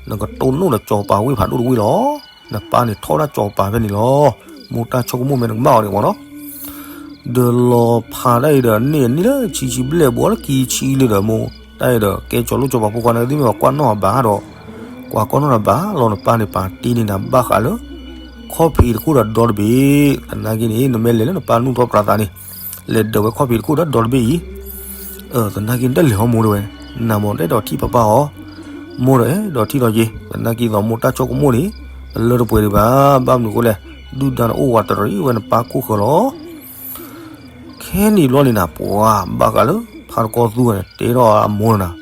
နကတိၢ်နီၣ်ဒီးစီၤပၤဝ့ၢ်ဖးဒိၣ်တဝ့ၢ်လီၤ. နပၢ်န့ၣ်ထီၣ်ဝဲဒၣ်စီၤပၤဖဲန့ၣ်လီၤ. မိၢ်တၢ်ဆိကမိၣ်မ့ၢ်နကဘၣ်အီၤန့ၣ်မ့ၢ်နီၤ, ဒီးလီၤဖးဒၣ်အံၤဒီးန့ၢ်အနံၣ်လၢဆံဆံဘျဲၣ်ဘှီလၢခံဆံလံဒီးမိၢ်, တၢ်အံၤဒီးကဲစီၤလိၣ်စီၤပၤဖိခွါန့ၣ် သ့ၣ်မ့ၢ်ပှၤကွၢ်နီၣ်အဘၣ်ဒီး, ကွၢ်ကွၢ်နီၣ်နဘၣ်လီၤ နပၢ်န့ၣ်ပာ်တ့ၢ်န့ၢ်နၤဘၣ်ဃးလၢ ခီၣ်ဖံးတခိၣ်ဒီးဒီတဘ့ၣ်, သနာ်က့န့ၣ် နမ့ၢ်လဲၤလၢနပၢ်နူၢ်ထီၣ်ပြးသးန့ၣ်, လဲၤဒၢးဝဲခီၣ်ဖံးတခိၣ်ဒီးဒီတဘ့ၣ်အံၤ, သနာ်က့နတလဲၤဟီမိၢ်တဝဲ, နမိၢ်တအဲၣ်ဒိးထံၣ်ပၢ်ပၢ်အီၤ, မိၢ်ဒီးအဲၣ်ဒိးထံၣ်ဒီးယ့, သနာ်က့သိးမိၢ်တၢ်ဆိကမိၣ်န့ၣ် တလၢတပှဲၤဒံးဘၣ်, ဘၣ်မနုၤအဃိလဲၣ်, ဒုၣ်ဒါန့ၣ်အိၣ်ဝးတရံးဝဲနပၢ်ခိၣ်ဃၢၤလီၤ. ခဲနံၣ်ဘျီန့ၣ်နၤ ပှၤဘၣ်ဃးလၢ ဖါတကီၢ်သူန့ၣ် တဲထီၣ်အမိၢ်နၤ,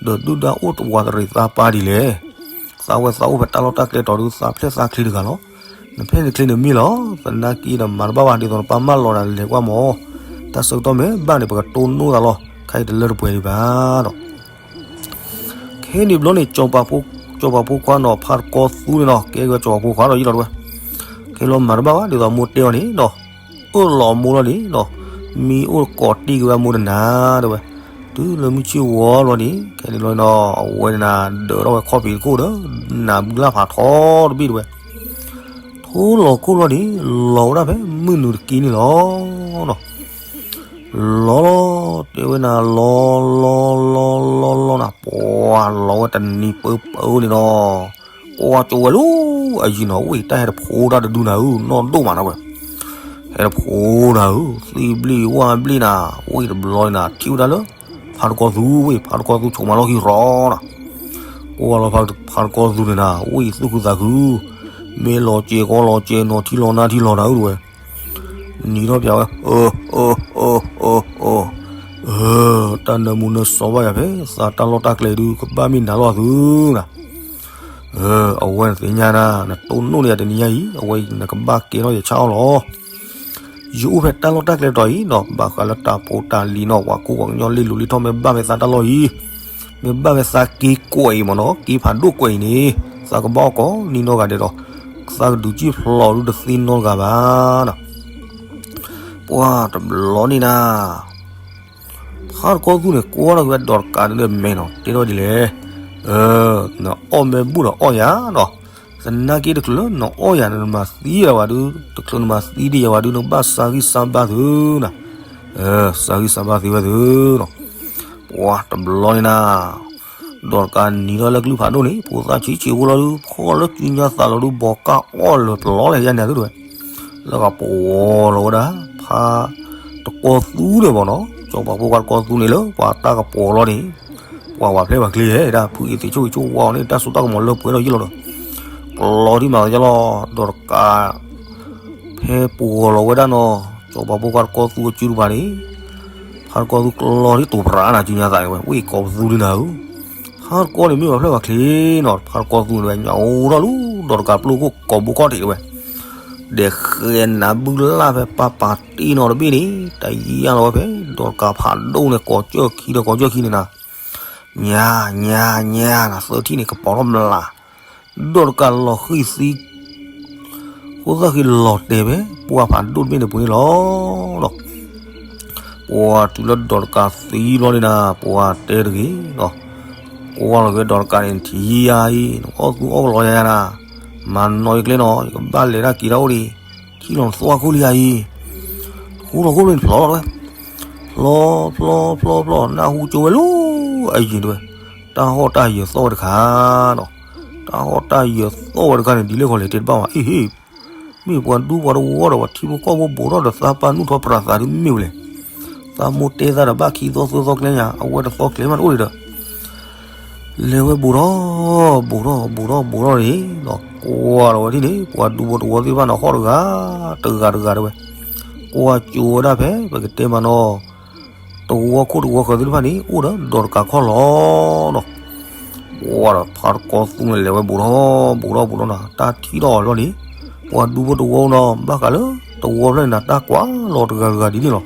ဒီးဒုၣ်ဒါအိၣ်ဝးတရံးသးပၢ်ဒ်လဲၣ်, သးဝဲသးအိၣ်ဖဲတၢ်လီၢ်တၢ်ကျဲတီၤဒုး သးဖျဲၣ်သးချ့တဂၤလီၤ. နဖျဲၣ်နချ့နမ့ၢ်လီၤ, သနာ်က့ဒီးမၤတဘၣ်ဘၣ် ဒ်သိးနပၢ်မၢလီၤနၤလဲၤကွၢ်မး, တၢ်ဆၢကတီၢ်မ့ၢ်ဘၣ်န့ၣ် ပကတိၢ်နီၣ်သးလီၤ, ခဲအံၤတလၢတပှဲၤဒံးဘၣ်ဒီး ခဲနံၣ်ဘျီန့ၣ် စီၤပၤဖိခွါနီၤ ဖါတကီၢ်သူန့ၣ်နီၤ ကဲက့ၤစီၤပၤဖိခွါဒီးယံာ်လီၤတဝဲ, ခဲလီၤမၤတဘၣ်ဘၣ် ဒ်သိးမိၢ်တဲအီၤန့ၣ်ဒီး အၢၣ်လီၤမိၢ်လီၤန့ၣ်နီၤ, မ့ၢ်အိၣ်တကိးတ့ၢ်က့ၤဝဲမိၢ်တနၤတဝဲ, တုၤလၢမုၢ်ဆ့ၣ်ဝီလီၤန့ၣ် ခဲန့ၣ်လီၤနီၤ အဝဲန့ၣ်နၤ ဒၢးထီၣ်ဝဲခီၣ်ဖံးတခိၣ်ဒီး နၤဘုလၢ်ဖးထီတဘ့ၣ်တဝဲ, ထိလီၤခိၣ်လီၤန့ၣ် လီၤဝဲဒၣ်ဖဲမုၢ်နုာ်တက့ၢ်န့ၣ်လီၤ. လီၤလီၤ တဲဝဲနၤ လီၤလီၤလီၤလီၤလီၤနၤ ပှၤလီၤဝဲတနံၤပၢပၢန့ၣ်နီၤ, ကွၢ်ကၠိဝဲလၢအယံၤနီၤ ဝဲတၢ်ဟဲတဖိတၢ်တဒုနၤဧၢ နီၢ်ဒိၣ်မးနၤဝဲ, ဟဲတဖိနၤဧၢ သံဘျ့ဝၣ်ဘျ့နၤ ဝဲတဘျီန့ၣ်နၤ ထံၣ်ဝဲဒၣ်လၢ ဖါတကီၢ်သူဝဲ ဖါတကီၢ်သူဆိးမးလီၢ်ခံရီနၤ ကွၢ်လီၤဖါတကီၢ်သူန့ၣ်နၤ ဝဲသူၣ်ခုသးခု, မ့ၢ်လီၤစဲၤကီလီၤစဲၤနီၤ ထံလီၤနါထံလီၤနၤဧၢတဝဲ, နံၤထီၣ်ပၠးဝဲ, အၢ အၢ အၢ အၢ အၢ တၢ်နၢမူနၢစီဘၣ်ယၤဖဲ သးတၢ်လီၢ်တၢ်ကျဲဒုး ကဘၣ်မ့ၢ်နၤလီၤသုနၤ, အဝဲနသ့ၣ်ညါနၤ နတိၢ်နီၣ်န့ၢ်ယၤတနံၤညါအံၤ အဝဲနကဘၣ်ကဲထီၣ်ယဆၣ်အီၣ်လီၤ. ယအိၣ်ဖဲတၢ်လီၢ်တၢ်ကျဲတီၤအံၤနီၤ ဘၣ်ဃးလၢတၢ်ဖိတၢ်လံၤနီၤ ပှၤကူပှၤကညီလ့ၤလူၤလ့ၤထီၣ် မ့ၢ်ဘၣ်ဖဲသးတၢ်လီၢ်အံၤ, မ့ၢ်ဘၣ်ဖဲသးက့ၤကွဲးအံၤမ့ၢ်နီၤ က့ၤဖးဒိၣ်ကွဲးအံၤန့ၣ် သးကဘၣ်အီၣ်ကိးနံၤနီတဂၤဒဲးဒီး သးကဒုးကံၣ်ဖျိးဒုးတသ့နီတဂၤဘၣ်နီၤ. ပှၤတဘျီန့ၣ်နၤ ဖါတကီၢ်သူန့ၣ် ကွၢ်ထီၣ်က့ၤဝဲဒီးတကးဒုးဒီးမဲာ်နီၤ တဲထီၣ်ဒ်လဲၣ်, နအီၣ်မ့ၢ်ဘူၣ်ဒီးအီၣ်ယၤနီၤ, သနာ်က့တချုးလၢနအီၣ်ယၤန့ၣ် နမၤသံယၤဝဲဒုး တချုးနမၤသံဒံးယၤဝဲဒုး နကဘၣ်စါဂံၢ်စါဘါသုနၤ, စါဂံၢ်စါဘါသုဝဲသုနီၤ. ပှၤတဘျီန့ၣ်နၤ ဒီးတကးနံၤထီၣ်လၢကလုၢ်ဖးဒိၣ်န့ၣ် ဖိသၣ်ဆံးဆံးဖိလီၤဒုး ဖီၣ်လၢစုညါသးလီၤဒုး ဘီးကၢ်အီၣ်လၢၤပျီလဲၣ်ယါန့ၣ်သုတဝဲ, လၢကပှီၤလီၤဝဲဒၣ် ဖါတကီၢ်သူန့ၣ်ဘၣ်နီၤ, စီၤပၤဖိခွါတကီၢ်သူန့ၣ်လၢပှၤတၢ်ကပီၤလီၤန့ၣ်, ပှၤဝၤဖျဲၣ်ဝၤချ့ဟဲဒၣ် ဖုအံၤသ့ၣ်ဆိၣ်ဂ့ၤဆိၣ်ဝါအီၤန့ၣ် တၢ်စိတၢ်ကမီၤလၢပှဲၤထီၣ်ယံာ်လီၤဒီး, ကျီထံမၤကယီလီၤ ဒီးတကး ဖဲပှီၤလီၤဝဲဒၣ်နီၤ, စီၤပၤဖိခွါတကီၢ်သူအစုတဖၣ်န့ၣ်, ဖါတကီၢ်သူကျီထံတိၤပြးနၤ စုညါသးဝဲ ဝ့ၢ်ကိးပသူဒုနၤဧၢ, ဖါတကီၢ်န့ၣ်မ့ၢ်ဝၤဖျဲၣ်ဝၤချ့နီၤ, ဖါတကီၢ်သူန့ၣ်ဝဲ ညၣ်အိၣ်ထီၣ်လူၤ ဒီးတကးပျိၢ်ခိၣ်ကိးဘိခီၣ်ထံးတဝဲ, ဒီးဃဲနၤဘုလၢ်ဖဲပၢ်ပာ်တ့ၢ်နီၤတဘ့ၣ်န့ၣ် တယၢ်လီၤဝဲဖဲ ဒီးတကးဖးဒိၣ်န့ၣ် ကိးကၠၢၢ်ခံဒီးကိးကၠၢၢ်ခံန့ၣ်နၤ, ညါ ညါ ညါနၤ သၢထံၣ်န့ၣ် ကပီၤထီၣ်မျး ဒီးတကးလီၤဃံၤသံ ဃိသၣ်ဃံလီၤတဲာ်ဖဲ ပှၤဖးဒိၣ်တဘ့ၣ်န့ၣ်ပူၤန့ၣ်လီၤ. ဒီး ပှၤတုၤလၢဒီးတကးသံဘျီန့ၣ်နၤ ပှၤတဲတဂ့ၤဒီး, ကွၢ်လီၤက့ၤဒီးတကးန့ၣ် ထံၣ်ယၤအံၤ နအီၣ်သူအီၣ်ကလီယၤယၤနၤ, မၤနီၢ်ယကျဲနီၤ ယကဘၣ်လဲၤတၢ်က့ၤတၢ်အိၣ်ဒံး, ထံၣ်လီၤနသွၣ်ခိၣ်လံယၤအံၤ, ဃူလီၤခိၣ်န့ၣ်ဖျီလီၤတဝဲ, ဖျီ ဖျီ ဖျီ ဖျီ နၢ်ဟူကၠိဝဲလီၤ အယံၤတဝဲ, တၢ်ဟီၣ်တၢ်ယၢၤသီၣ်ဝဲတခါဒီး, တၢ်ဟီၣ်တၢ်ယၢၤသီၣ်ဝဲတခါန့ၣ် ဒ်လဲၣ်ခီလဲၣ်တဲတဘၣ်ဘၣ် အ့ဟ့ၣ်, မ့ၢ်ပှၤဒူပှၤတဝီဒီး ပှၤထံဖိကီၢ်ဖိဘူးထီၣ်ဒီး သးပၢ်နုာ်ထီၣ်ပြးသးဒုးမ့ၢ်ဝဲလဲၣ်, သးမိၢ်တဲသးဒီးဘၣ်ခံသီသၢသီကျဲညါ အဝဲတသီကျဲမးတအိၣ်ဒံးဒီး လဲၤဝဲဘူးထီၣ် ဘူးထီၣ် ဘူးထီၣ် ဘူးထီၣ်န့ၣ်ဒီး ကွၢ်လီၤဝဲဒ်န့ၣ် ပှၤဒူဖိတဝီသ့ၣ်တဖၣ်န့ၣ် ဟီၣ်တဂၤ တဂၤတဂၤတဝဲ, ကွၢ်ကၠိဝဲဒၣ်ဖဲ ပကတဲမးနီၤ, တဝီခိၣ်တဝီဃၢၤသ့ၣ်တဖၣ်န့ၣ် အိၣ်ဒီးဒီးတကးခီၣ်လီၤဒီး, ကွၢ်ဒီးဖါတကီၢ်သူန့ၣ် လဲၤဝဲဘူးထီၣ် ဘူးထီၣ် ဘူးထီၣ်နၤ တၢ်ထံၣ်ထီၣ်အီၤလီၤန့ၣ်, ပှၤဒူဖိတဝီနီၤ ဘၣ်ဃးလၢ တဝီဖျၢၣ်န့ၣ်နၤ တၢ်ကွၢ်လီၤတဂၤတဂၤဒ်န့ၣ်လီၤ.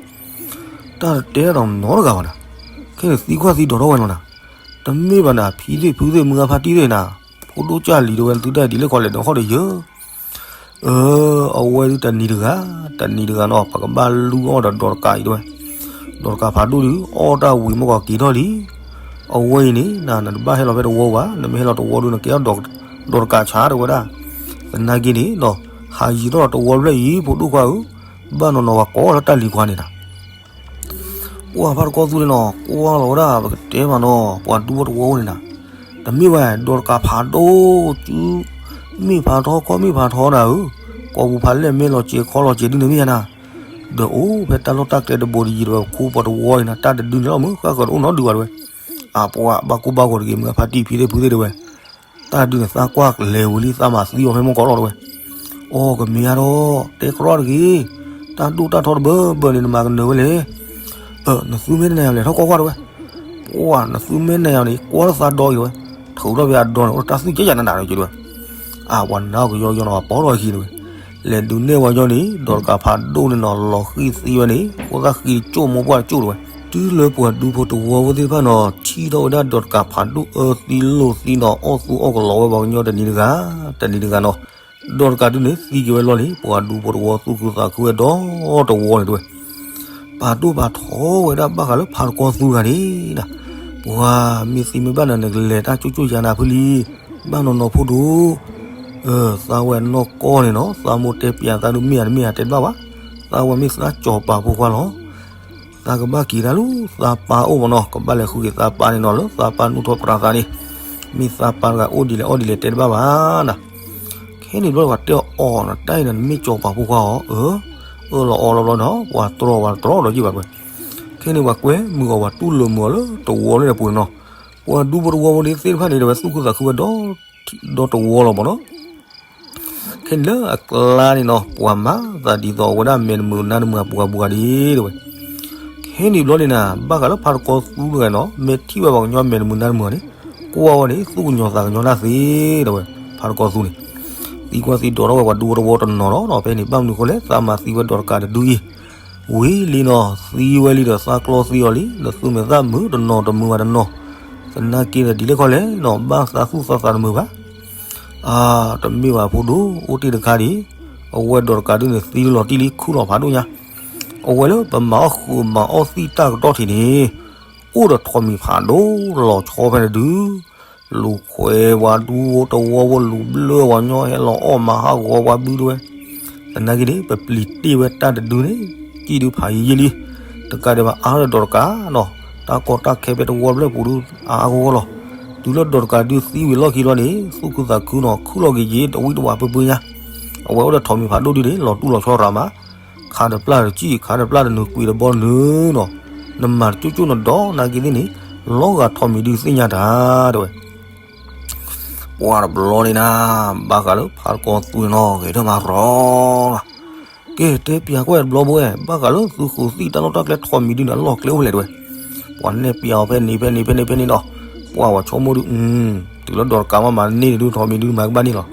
တၢ်တတဲဒီးနီတဂၤဘၣ်နၤ, ခဲန့ၣ်သံကွၢ်သံဒိးထီၣ်ဝဲလီၤနၤ, တမ့ၢ်ဘၣ်နၤ ဖံသ့ၣ်ဖုသ့ၣ် မုၢ်ဂၤဖါတံၢ်သ့ၣ်နၤ, ဖိဒိၣ်ကၢ်လံၤတဝဲ သုတၢ်ဒ်လဲၣ်ခီလဲၣ်ဒီးဟီၣ်ဒီးယၢၤ အဝဲဒုးတနံၤတဂၤ တနံၤတဂၤနီၤ ပကဘၣ်လူအီၣ်ဒီးဒီးတကးအံၤတဝဲ, ဒီးတကးဖးဒိၣ်ဒုး အီၣ်တၢ်ဝံၤမ့ၢ်ကီးက့ၤထီၣ်လံ, အဝဲအံၤန့ၣ် နတဘၣ်ဟဲလီၤဖဲတဝီဘၣ်, နမ့ၢ်ဟဲလီၤတဝီဒုး နကဲအီၣ်ဒီးတကးဆါတဝဲဒၣ်, သနာ်က့န့ၣ်ဒီး ဟးယံၤထီၣ်ဒီးတဝီဖျၢၣ်အံၤ ဖိဒိၣ်ခွါဧၢ, ဘၣ်နီၢ်နီၢ်ဝဲကိးလၢတၢ်လံၤခွါန့ၣ်နၤ ပှၤဖါတကီၢ်သူန့ၣ်နီၤ ကွၢ်လီၤဝဲဒၣ် ပကတဲမးနီၤ ပှၤဒူဖိတဝီန့ၣ်နၤ, တမ့ၢ်ဝဲ ဒီးတကးဖးဒိၣ်စု မ့ၢ်ဖးထီ ကီၢ်မ့ၢ်ဖးထီနၤဧၢ, ကိာ်ပူၤဖးလဲၢ်မ့ၢ်လီၤစဲးခီလီၤစဲးဒုန့ၣ်မ့ၢ်ယါနၤ, ဒီးအိၣ်ဖဲတၢ်လီၢ်တၢ်ကျဲတဘိတယံၤတဝဲ ပခိၣ်ပှၤတဝီအံၤနၤ တၢ်တဒုန့ၣ်လီၤ မုၢ်ဃၣ်ဃၢၤတအိၣ်နီတဒုဘၣ်တဝဲ, အပှၤဘၣ်ကူဘၣ်ဂီၤတဂ့ၤ မုၢ်ဂၤဖါတံၢ်ဖံသ့ၣ်ဖုသ့ၣ်တဝဲ တၢ်ဒုန့ၣ် သးကွၢ်လဲၤဝံၤလံ သးမၤသံအီၤဖဲမုၢ်ကီးလီၤတဝဲ, အီ ကမ့ၢ်ဧါဒီး တဲကြီတဂ့ၤ, တၢ်ဒိၣ်တၢ်ထီတဘၢဘၢန့ၣ် နမၤကနၢၤဝဲလဲၣ်, နသူမ့ၢ်နၤယၤလဲၤထီၣ်ကွၢ်ကွၢ်တဝဲ, ပှၤ နသူမ့ၢ်နၤယၤန့ၣ် ကွၢ်လၢသးဒီအံၤတဝဲ, ထုးထီၣ်ဖဲအဒီန့ၣ် အိၣ်တၢ်သူၣ်ကဲယၤနးနးတဝဲ, အပှၤနါကယီကယီနီၤ ပှၤပိာ်ထီၣ်အခံတဝဲ, လဲၤဒုးနဲၣ်ဝဲညီန့ၣ် ဒီးတကးဖးဒိၣ်န့ၣ်နီၤ လီၤဃံၤသံဝဲန့ၣ် ဃိသၣ်ဃံၤတကၠိၣ်မိၢ်ပှၢ်တကၠိၣ်တဝဲ, တုၤလၢပှၤဒူဖိတဝီဖိသ့ၣ်တဖၣ်နီၤ ထံၣ်ထီၣ်ဝဲဒၣ်ဒီးတကးဖးဒိၣ်အၢသံလိာ်သံနီၤ အီၣ်သူအီၣ်ကလီဝဲပှၤကညီတနံၤတဂၤ တနံၤတဂၤနီၤ, ဒီးတကးဒုန့ၣ် သံက့ၤဝဲလီၤလံ ပှၤဒူဖိတဝီသူၣ်ခုသးခုဝဲဒီးတဝီန့ၣ်တဝဲ, ပာ်ဒိၣ်ပာ်ထီဝဲဒၣ်ဘၣ်ဃးလၢဖါတကီၢ်သူတဂၤန့ၣ်, ပှၤမ့ၢ်သံမ့ၢ်ဘၣ်နၤ နကလဲၤတၢ်ကၠိၣ်ကၠိၣ်ယၤနၤဖုလံ, ဘၣ်နီၢ်နီၢ်ဖိဒိၣ် သးဝဲနီၢ်ကီၢ်န့ၣ်နီၤ သးမိၢ်တဲပျးသးဒုးမ့ၢ်ဧါတမ့ၢ်ဧါတဲတဘၣ်ဘၣ်, သးဝဲမ့ၢ်သးစီၤပၤဖိခွါလီၤ. သးကဘၣ်က့ၤတၢ်လၢသးပၢ်အိၣ်မးနီၤ ကဘၣ်လဲၤဃုက့ၤသးပၢ်န့ၣ်နီၤ လၢသးပၢ်နုာ်ထီၣ်ပြးသးန့ၣ်, မ့ၢ်သးပၢ်တဂၤအိၣ်ဒ်လဲၣ်အီၣ်ဒ်လဲၣ်တဲတဘၣ်ဘၣ်နၤ. ခဲန့ၣ်ဘျီပှၤတဲအီၤနီၤ တၢ်အံၤနၤ နမ့ၢ်စီၤပၤဖိခွါအီၤ အၢ အၢၣ်လီၤအီလီၤဘျီနီၤ ပှၤတြီပှၤတြီဒီးယံာ်ဘၣ်ဝဲ. ခဲန့ၣ်ပှၤကွဲမုာ်အီၤပှၤတူၢ်လိာ်မုာ်အီၤလၢတဝီန့ၣ်အပူၤန့ၣ်နီၤ, ပှၤဒူဖိတဝီဖိန့ၣ်သ့ၣ်တဖၣ်န့ၣ် ဒီးဝဲသူၣ်ခုသးခုဝဲဒီး ဒီတဝီလီၤမးနီၤ. ခဲန့ၣ်လၢအကျါန့ၣ်နီၤ ပှၤမၤသးဒ်သိးအဝဲဒၣ်မဲာ်တမုာ်နါတမုာ်အပူၤအပူၤဂၤဒ်တဲဝဲ. ခဲန့ၣ်ဘျီန့ၣ်နၤ ဘၣ်ဃးလၢဖါတကီၢ်သူတဂၤနီၤ မ့ၢ်ထံၣ်ဝဲပှၤကညီမဲာ်တမုာ်နါတမုာ်န့ၣ် ကွၢ်ဝဲန့ၣ် သူၣ်ကညီၤသးကညီၤတၢ်သ့တဲဝဲ. ဖါတကီၢ်သူန့ၣ် သံကွၢ်သံဒိးထီၣ်ဝဲပှၤဒူဖိတဝီတနီၤနီၤ ဖဲန့ၣ် ဘၣ်မနုၤဃိလဲၣ် သးမၤသံဝဲဒီးတကးတဒုအံၤ ဝံၤလံနီၤ သံဝဲလံဒီးသးကျီသံအီၤလံ နသူၣ်မဲာ်သးမုာ်တနီၤတမုာ်ဘၣ်တနီၤ. သနာ်က့ဒီးဒ်လဲၣ်ခီလဲၣ်နီၤ ဘၣ်သးသူၣ်သးသးတမုာ်ဘၣ်. အါ တမ့ၢ်ဘၣ်ဖိဒိၣ် အိၣ်တ့ၢ်တခါဒံး အဝဲဒီးတကးဒုန့ၣ် သံလီၤတံၢ်လံ ခူၣ်လီၤဖးဒိၣ်ညါ. အဝဲလၢပမၤအီၣ်ဃုာ်မၤအီၣ်သံၣ်တၢ်ကတီၢ်ထံးန့ၣ် အိၣ်ဒီးထိးမံၤဖးဒိၣ်လီၤဆီဖဲန့ၣ်ဒုး လူၤခွဲးပှၤဒူဖိတဝီဖိ လူၤဘျၢပှၤကညီ ဟဲလီၤအီၣ်မၤဟးဂီၤပှၤဘုတဝဲ. သနာ်က့န့ၣ် ပပျံၤတ့ၢ်ဝဲတၢ်တဒုန့ၣ် စံၣ်ဒုဖးယံာ်ယံာ်လံ. တကးဒံးဘၣ်အါထီၣ်ဒီးတကးနီၤ တၢ်ကီတၢ်ခဲဖဲတဝီဖျၢၣ်ပူၤဒုး အါအါဂီၢ်ဂီၢ်လီၤ. တုၤလၢဒီးတကးဒုးသံဝံၤလီၢ်ခံလီၤန့ၣ် သူၣ်ခုသးခုနီၤ ခုၣ်လီၤက့ၤယ့ၤတဝံတဝးပှဲၤပှဲၤညါ, အဝဲအိၣ်ဒီးထိးမံၤဖးဒိၣ်ဒုန့ၣ် လီၤတူၢ်လီၤဆီရၤမး, ခါတပျၢ်တစံၣ် ခါတပျၢ်တနုာ်ကွံာ်တဘီနုာ်နီၤ, နမၤတကၠိၣ်ကၠိၣ်နဒီးနာ်က့သ့ၣ်န့ၣ် လီၤဂာ်ထိးမံၤဒုသ့ၣ်ညါတၢ် တဲဝဲ ပှၤတဘျီန့ၣ်နၤ, ဘၣ်ဃးလၢဖးတကီသူန့ၣ်နီၤ ဂဲၤထၢၣ်မၤရီၤလီၤ. ကဲ တဲပျးကွၢ်တဘျီဘိဝဲ ဘၣ်ဃးလၢသုဃုသံၣ်တၢ်လီၢ်တၢ်ကျဲထိးမံၤဒုန့ၣ် အလီၢ်ကျဲအိၣ်ဖဲလဲၣ်တဲဝဲ. ပှၤနဲၣ်ပျးအီၤဖဲန့ၣ်ဖဲန့ၣ်ဖဲန့ၣ်ဖဲန့ၣ်ဒီး ပှၤဝဲဆိကမိၣ်ဒု တုၤလၢဒီးတကးမးမၤန့ၢ်န့ၣ်ဒု ထိးမံၤဒုမၤကဘၣ်န့ၣ်လီၤ.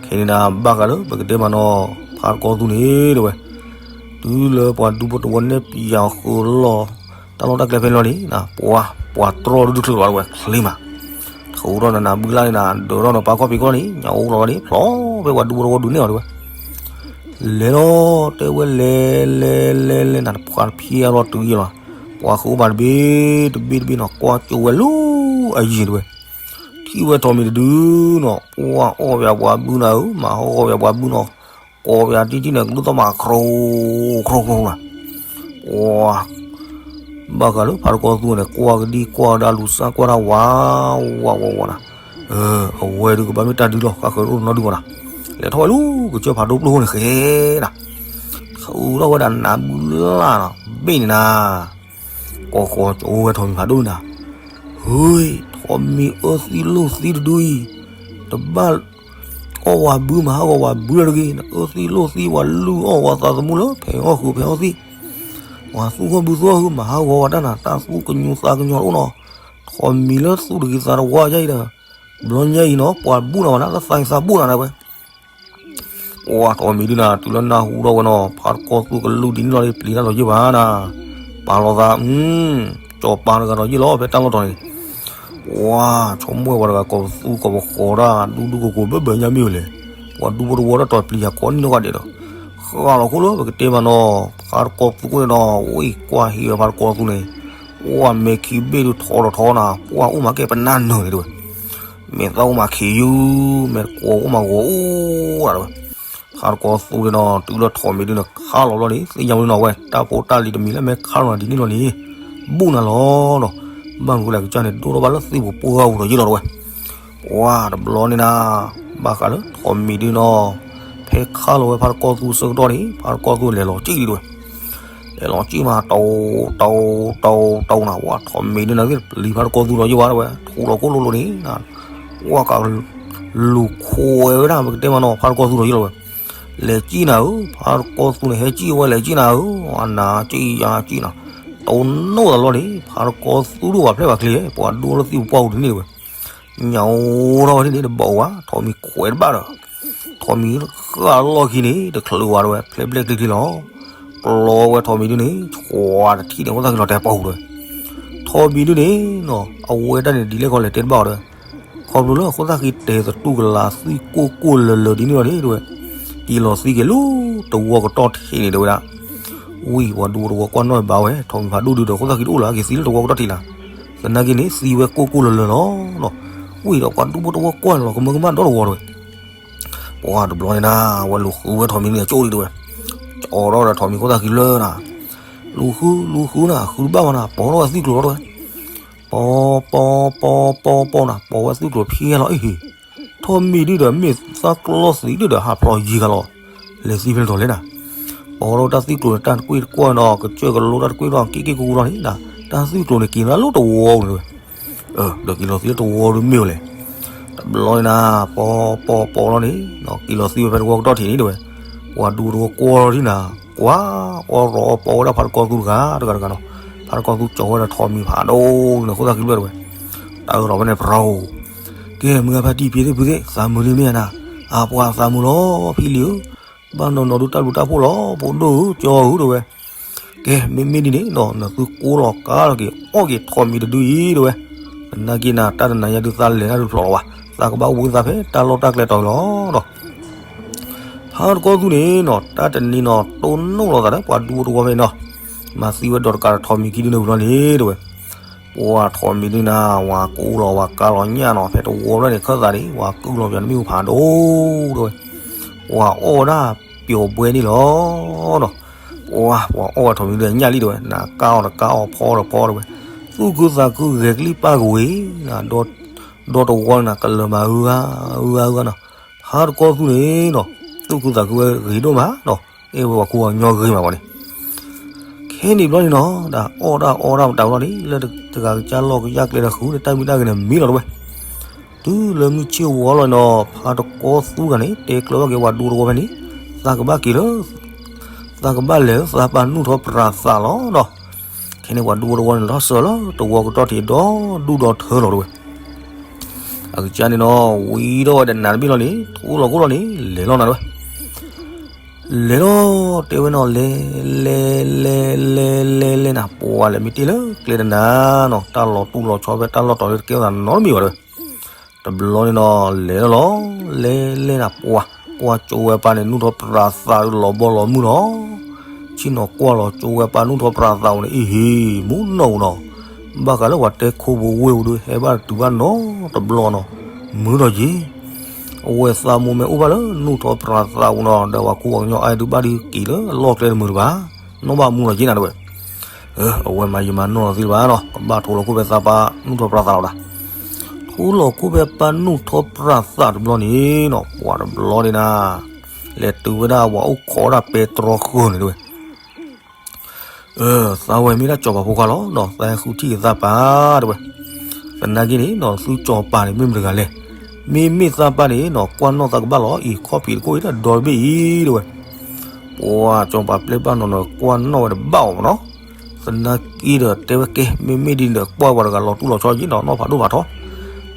ခဲန့ၣ်နၤ ဘၣ်ဃးလၢပကတဲမးနီၤ ဖးတကီသူန့ၣ်တဲဝဲ တုၤလၢပှၤဒူဖိတဝီနဲၣ်ပျးအီၤဃုာ်လီၤ တၢ်လီၢ်တၢ်ကျဲဖဲန့ၣ်လီၤန့ၣ် ပှၤ ပှၤတြီၢ်ဒုတချုးလီၤတဲဝဲ ချ့မး, ထူးထီၣ်နၤနၤဘုလၢ်န့ၣ်နၤ ဒၢးထီၣ်နပာ်ခီၣ်ဖံးခီၣ်န့ၣ် ညၣ်အိၣ်လီၤဝဲန့ၣ်ဖျိးဖဲပှၤဒူဖိတဝီဒုးနဲၣ်အီၤတဲဝဲ လဲၤလီၤ တဲဝဲလဲၤလဲၤလဲၤလဲၤနၤ ပှၤဖံးအါလီၤတုၤယံၤလီၤ, ပှၤဃုဘၣ်တဘ့ၣ်တဘ့ၣ်တဘ့ၣ်နီၤ ကွၢ်ကၠိဝဲလၢအယံၤတဲဝဲ, ထံၣ်ဝဲထိးမံၤတဒုနီၤ ပှၤအီၣ်ဝဲပှၤဘုနီၤဧၢ မၤဟီၣ်ဂီၤဝဲပှၤဘုနီၤ, ကိးဝဲအတံၢ်တံၢ်န့ၣ် ကဒုၣ်သီၣ်မး ခရိခရိခရိနီၤ, ပှၤ ဘၣ်ဃးလၢဖးတကီသူန့ၣ် ကွၢ်ကဒံကွၢ်ကဒါလူၤစၢ်ကွၢ်တၢ်ဝးဝးဝးဝးနၤ, အဝဲဒုကဘၣ်မ့ၢ်တၢ်ဒုလီၤ ဃၣ်ဃၢၤအိၣ်တနီၤဒုဝဲနၤ, လဲၤထီၣ်ဝဲလၢကစၢၢ်ဖးဒိၣ်ပျိၢ်ဃိန့ၣ်ဃဲနၤ, ထုးထီၣ်ဝဲဒၣ်နၤဘုလၢ်နီၤ ဘ့ၣ်န့ၣ်နၤ ကိးဃီကၠိဝဲထိးမံၤဖးဒိၣ်နၤ, ဟူ ထိးမံၤအၢသံလိာ်သံတဒုအံၤ, တဘၣ် အီၣ်ဝဲဘုမၤဟးဂီၤဝဲဘုလၢတဂ့ၤ, နအၢသံလိာ်သံဝဲလုၢ်အီၣ်ဝဲသးသမူလၢ ဖဲးအီၣ်ဃုာ်ဖဲးအီၣ်သံၣ်, ဝဲသူၣ်ဃီၣ်ဘုသူၣ်ဃီၣ်ဃုာ်မၤဟးဂီၤဝဲတၢ်နၤ တၢ်သူၣ်ကညိသးကညီအိၣ်နီၤ, ထိးမံၤလၢသူၣ်တဂ့ၤသးတဝါယါအံၤဒီး, ဘျီညါအံၤနီၤ ပှၤဘူၣ်နၤဝဲနၤ သးသးသးဘူၣ်နၤနၤဝဲ ပှၤထိးမံၤဒုနၤ တုၤလၢနၢ်ဟူထီၣ်ဝဲနီၤ ဖးတကီသူကလူးဒ်န့ၣ်လီၤ ပျံၤတၢ်လီၤယ့ၢ်ဘၣ်နၤ, ပာ်လီၤသး, ကၠီၤပၤတဂၤဒီးယ့ၢ်လီၤ ဖဲတၢ်လီၢ်တီၤန့ၣ်, ပှၤဆိကမိၣ်ဝဲပှၤတဂၤ ကိးပသူကိးပဃီၤတၢ် ဒူဒူကိးကိးဘၢဘၢညါမ့ၢ်ဝဲလဲၣ်, ပှၤဒူဖိတဝီတၢ်တီၤပျံၤယၤကိးနံၣ်နီၢ်ဂၤဒဲးဒီး, ဃၣ်လီၤခိၣ်လၢပကတဲမးနီၤ ဖးတကီသူန့ၣ်ဒီး ဝံၢ်ကွၢ်ဟံးဝဲဖးတကီသူန့ၣ်, ပှၤမဲာ်ခံဘ့ၣ်ဒုထီဒီးထီနၤ ပှၤအိၣ်မးကဲပနၢ်နၢၤန့ၣ်တဲဝဲ မဲာ်သၣ်အိၣ်မးခံယူၤ, မဲာ်တကိးအိၣ်မးဂီၤအိၣ်ဒၣ်တဲဝဲ, ဖးတကီသူန့ၣ်ဒီး တုၤလၢထိးမံၤဒုန့ၣ် ခးလီၤဘျီန့ၣ် သ့ၣ်ညါဝဲနီၤဝဲ တၢ်ဖိတၢ်လံၤတမံၤလၢမဲာ်ခးလီၤနၤဒ်န့ၣ်လီၤန့ၣ်, ဘူၣ်နၤလီၤဒီး, ဘၣ်မနုၤဃိလဲၣ် ကစၢ်န့ၣ် ဒိၣ်ထီၣ်ဘၣ်လၢသ့ၣ်ပူၤပှၢ်ပူၤဒီးယ့ၢ်လီၤတဲဝဲ, ပှၤတဘျီန့ၣ်နၤ, ဘၣ်ဃးလၢထိးမံၤဒုနီၤ, ဖဲခးလီၤဝဲဖးတကီသူဆၢကတီၢ်န့ၣ် ဖးတကီသူလဲၤလီၤကံၣ်ဒံးတဲဝဲ လဲၤလီၤကံၣ်မး တိၤ တိၤ တိၤ တိၤနၤ ဝဲထိးမံၤဒုနၤသ့ၣ် ပျံၤဖးတကီသူလီၤယ့ၢ်ဝဲတဲဝဲ ထူးလီၤကိၣ်လိၤလိၤန့ၣ်, ဝဲကလူၤခိးဝဲဒၣ် ပကတဲမးနီၤ ဖးတကီသူလီၤယ့ၢ်လီၤဝဲ, လဲၤကံၣ်နၤဧၢ, ဖးတကီသူန့ၣ် ဟဲကံၣ်ဝဲလဲၤကံၣ်နၤဧၢ, အနၤကံၣ်ယၤကံၣ်နၤ, တိၤနိၣ်သးလီၤန့ၣ် ဖးတကီသူဒိၣ်ဝဲဖျဲၣ်ဘၣ်ချ့, ပှၤဒိၣ်လၢသ့ၣ်ပူၤပှၢ်ပူၤဒ်န့ၣ်တဲဝဲ ညၣ်အိၣ်ထီၣ်ဝဲဒ်န့ၣ် တဘၣ်အိၣ်ဘၣ်, ထိးမံၤခွဲးတဘၣ်ဒီး, ထိးမံၤဃၣ်လီၢ်ခံန့ၣ် တချုးဝဲတဲဝဲ ဖျဲးဖျဲးချ့ချ့လီၤ. ကျီဝဲထိးမံၤဒုန့ၣ် ဆှးတထံၣ်န့ၣ် အခိၣ်သၣ်ဃံလီၤတဲာ်ပီၢ်ပူၤတဲဝဲ, ထိးမံၤဒုန့ၣ်နီၤ အဝဲတၢ်န့ၣ်ဒ်လဲၣ်ခီလဲၣ်တဲတဘၣ်အီၤတဲဝဲ, ခီဖျိလၢအခိၣ်သၣ်ဃံတဲာ်သတူၢ်ကလာ်သွံၣ်ကိၢ်ကိၢ်လၢၤလၢၤဒ်န့ၣ်လီၤန့ၣ်တဲဝဲ, က့ၤလီၤသံက့ၤလၢတဝီကတီၢ်ထံးန့ၣ်တဲဝဲဒၣ် ဝံၢ်ပှၤဒူဖိတဝီကွၢ်နီၣ်ဘၣ်ဝဲ ထိးမံၤဖးဒိၣ်ဒုဒီး ခိၣ်သၣ်ဃံတအိၣ်လၢၤ က့ၤသံလၢတဝီကတီၢ်ထံးလီၤ. သနာ်က့န့ၣ် သံဝဲကိၢ်ကိၢ်လၢၤလၢၤလီၤ. ဝံၢ်ဒီးပှၤဒူဖိတဝီကွၢ်န့ၣ်လီၤ ကမၢကမၣ်ဒီတဝီတဲဝဲ. ပှၤတဘျီန့ၣ်နၤ ဝဲလူၤဃုဝဲထိးမံၤန့ၣ်အကၠိၣ်ဒံးတဲဝဲ. ကၠီထီၣ်ဒီးထိးမံၤခိၣ်သၣ်ဃံလၢနၤ, လူၤဃု လူၤဃုနၤ ဃုတဘၣ်မးနၤ ပိာ်ထီၣ်ဝဲသွံၣ်ကျိၤလီၤတဲဝဲ. ပိာ် ပိာ် ပိာ် ပိာ် ပိာ်နၤ ပိာ်ဝဲသွံၣ်ကျိၤဖဲလီၤအံၤ ထိးမံၤဒုဒီး မ့ၢ်သၣ်ကျီသံးဒုဒီးဟးဖျိးယံၤဂၤလီၤ. လဲၤသံဖဲလဲၣ်ထီၣ်လဲၣ်နၤ. ပိာ်ထီၣ်တၢ်သွံၣ်ကျိၤန့ၣ် တၢ်တကွ့ၢ်တကွီၢ်ဒီး ကစၢၢ်ကလိတၢ်တကွ့ၢ်ဒီး က့ၣ်က့ၣ်ကူကူလီၤန့ၣ်နၤ. တၢ်သွံၣ်ကျိၤန့ၣ် က့ၤနၤလၢတဝီန့ၣ်တဲဝဲ. ဒီးက့ၤလီၤသံလၢတဝီဒုမ့ၢ်ဝဲလဲၣ်. တဘျီန့ၣ်နၤ ပိာ် ပိာ် ပိာ်လီၤန့ၣ် က့ၤလီၤသံဝဲဖဲတဝီကတီၢ်ထံးန့ၣ်တဲဝဲ. ပှၤဒူတဝီကွၢ်လီၤဒ်နၤ ကွၢ် အီၣ်ရီအီၣ်ပီဝဲဒၣ်ဖးတကီသူတဂၤ တဂၤတဂၤနီၤ. ဖးတကီသူကၠီဝဲဒီးထိးမံၤဖးဒိၣ်န့ၣ် ခိၣ်သၣ်ဃံဘျၢၣ်တဲဝဲ. တၢ်အၢၣ်လီၤဖဲန့ၣ် ပရီ ကဲ မုၢ်ဂၤဖါတံၢ်ဖံသ့ၣ်ဖုသ့ၣ် သးမုာ်လံမ့ၢ်နၤ. အပှၤသးမုာ်လီၤ ဖံလံဧၢ, ဘၣ်နီၢ်နီၢ်ဒုတၢ်ဘျုးတၢ်ဖှိၣ်လီၤ ဖိဒိၣ်ဧၢ ကၠီဧၢတဲဝဲ. ကဲ မ့မ့ၢ်ဒ်န့ၣ်ဒီး နသုကိးလီၤကါလီၤက့ၤ အီၣ်က့ၤထိးမံၤတဒုအံၤတဲဝဲ. သနာ်က့နၤ တၢ်တနၤညါဒုးသးလဲၤတၢ်ဒုးဖျိးလီၤဘၣ်, သးကဘၣ်ဝံသးဖဲတၢ်လီၢ်တၢ်ကျဲတီၤလီၤဒီး ဖးတကီသူန့ၣ်နီၤ တၢ်တနံၤနီၤ တိၢ်နီၣ်လိာ်သးဒီးပှၤဒူဖိတဝီဖဲန့ၣ်နီၤ, မၤသံဝဲဒီးတကးဒီးထိးမံၤခံဒုန့ၣ်ဝံၤလီၤန့ၣ်တဲဝဲ. ပှၤထိးမံၤဒုနၤ ဝၤကူလီၤဝၤကါလီၤညၣ်နီၤ ဖဲတဝီဖဲန့ၣ်ခၢၣ်သးန့ၣ် ဝၤကူလီၤပှၤနမ့ၢ်အိၣ်ဖးဒိၣ်တဲဝဲ. ပှၤအီၣ်ဝဲဒၣ်ပျီၤဘှဲန့ၣ်လီၤဒီး ပှၤ ပှၤအီၣ်ဝဲထိးမံၤဒုညၣ်လံတဲဝဲ နၤကါအီၤတကါအီၤဖီဒီးဖီတဲဝဲ. သူၣ်ခုသးခုဂဲၤကလံၣ်ပၢ်ကဝ့ၤနၤဒီး ဒီတဝီန့ၣ် ကလၢၤမး အုဂၤ အုဂၤ အုဂၤနီၤ, ဖါတကီသူန့ၣ်နီၤ သူၣ်ခုသးခုဝဲဂ့ၤဒိၣ်မးနီၤ, အဲၣ်ဝဲပှၤခူပှၤကညီဂ့ၤမးဝဲန့ၣ် ခဲန့ၣ်ဘျီန့ၣ်နီၤ ဒီးအီၣ်တၢ်အီတၢ်တၢ်ဘျီန့ၣ် လၢတဂၤကစၢ်လီၢ်ကစၢ်ကျဲဒီး ဃုာ်ဒီးတၢ်မံတၢ်ဂ့ၤန့ၣ် မံလီၤတဝဲ, တုၤလၢမုၢ်ဆ့ၣ်ဝီလီၤနီၤ ဖါတကီသူဂၤန့ၣ် တဲကျၢၤဘၣ်က့ၤပှၤဒူတဝီဖဲန့ၣ်, သးကဘၣ်က့ၤလၢ သးကဘၣ်လဲၤလၢသးပၢ်နူၢ်ထီပြးသးလီၤနီၤ. ခဲန့ၣ်ပှၤဒူတဝီန့ၣ် လီၤစၢၤလၢတဝီကတီၢ်ထံးဒီဒူၣ်ဒီထၢလီၤတဝဲ အကစၢ်န့ၣ်နီၤ ဝံၤဒီးဝဲဒီးနၤတဘ့ၣ်လီၤန့ၣ် ထူလီၤခိၣ်လီၤန့ၣ် လဲၤလီၤနၤတဝဲ, လဲၤလီၤ တဲဝဲနီၤ လဲၤ လဲၤ လဲၤ လဲၤ လဲၤ လဲၤနၤ ပှၤလဲၤမ့ၢ်တ့ၢ်လၢကျဲတနၤနီၤ တၢ်လီၤတူၢ်လီၤဆီဖဲတၢ်လီၢ်တီၤလၢတကဲထီၣ်သးနီတမံၤဘၣ်တဝဲ, တဘျီန့ၣ်နီၤ လဲၤလီၤလီၤ လဲၤ လဲၤနၤ ပှၤ ကွၢ်ကၠိဝဲပၢ်န့ၣ် နူၢ်ထီပြးသးလီၤဘီလီၤမုၢ်လီၤ ဆ့ၣ်နီၤကွၢ်လီၤကၠိဝဲပၢ်နူၢ်ထီပြးသးအိၣ်န့ၣ် အံၤဟ့ၣ် မူနီၢ်အိၣ်နီၤ, ဘၣ်ဃးလၢပှၤတဲခိၣ်ဖိဝ့ၢ်ပူၤဒီး ဟဲဘၣ်တတုၤဘၣ်နီတဘျီနီၤ, မုာ်ဒီးယ့ၢ်, အဝဲသးမိၢ်မဲာ်အိၣ်ဘၣ်လၢနူၢ်ထီပြးသးအိၣ်နီၤ ဒီးပှၤခူပှၤကညီအါဒုးဘၣ်ဒုးက့ၤလၢအလီၢ်ကျဲတမုာ်တဘၣ်, နီၢ်ဘၣ်မူလီၤယ့ၢ်နၤတဝဲ အဝဲမၤယံာ်မၤနီၢ်လီၤသ့လၢၤဘၣ်နီၤ ကဘၣ်ထူလီၤခိၣ်ဖဲသးပၢ်နူၢ်ထီပြးသးလီၤဒၣ်, ထူလီၤခိၣ်ဖဲပၢ်နူၢ်ထီပြးသးတဘျီန့ၣ်နီၤ ပှၤတဘျီန့ၣ်နၤ, လဲၤတုၤဝဲဒၣ်ပှၤအိၣ်ခိးဝဲဒၣ်ပဲတြီဃၢၤန့ၣ်တဝဲ သးဝဲမ့ၢ်ဒၣ်စီၤပၤဖိခွါလီၤနီၤ သးဟဲဃုထံၣ်က့ၤသးပၢ်တဝဲ, သနာ်က့န့ၣ်နီၤ သုစီၤပၤန့ၣ်မ့ၢ်မတၤတဂၤလဲၣ်, မ့မ့ၢ်သးပၢ်န့ၣ်နီၤ ကွၢ်နီၣ်သးကဘၣ်လီၤအံၤ ခီၣ်ဖံးတခိၣ်အံၤဒီးဒီတဘ့ၣ်အံၤတဝဲ, ပှၤစီၤပၤပျဲၢ်ဘၣ်နီၤနီၤ ကွၢ်နီၣ်ဝဲတဘၣ်အီၤမးနီၤ, သနာ်က့ဒီးတဲဝဲကဲ မ့မ့ၢ်ဒ်န့ၣ်ဒီး ကွၢ်ပှၤတဂၤလီၤတူၢ်လီၤဆီယ့ၢ်နီၤ နီၢ်ဖးဒိၣ်ဖးထီ,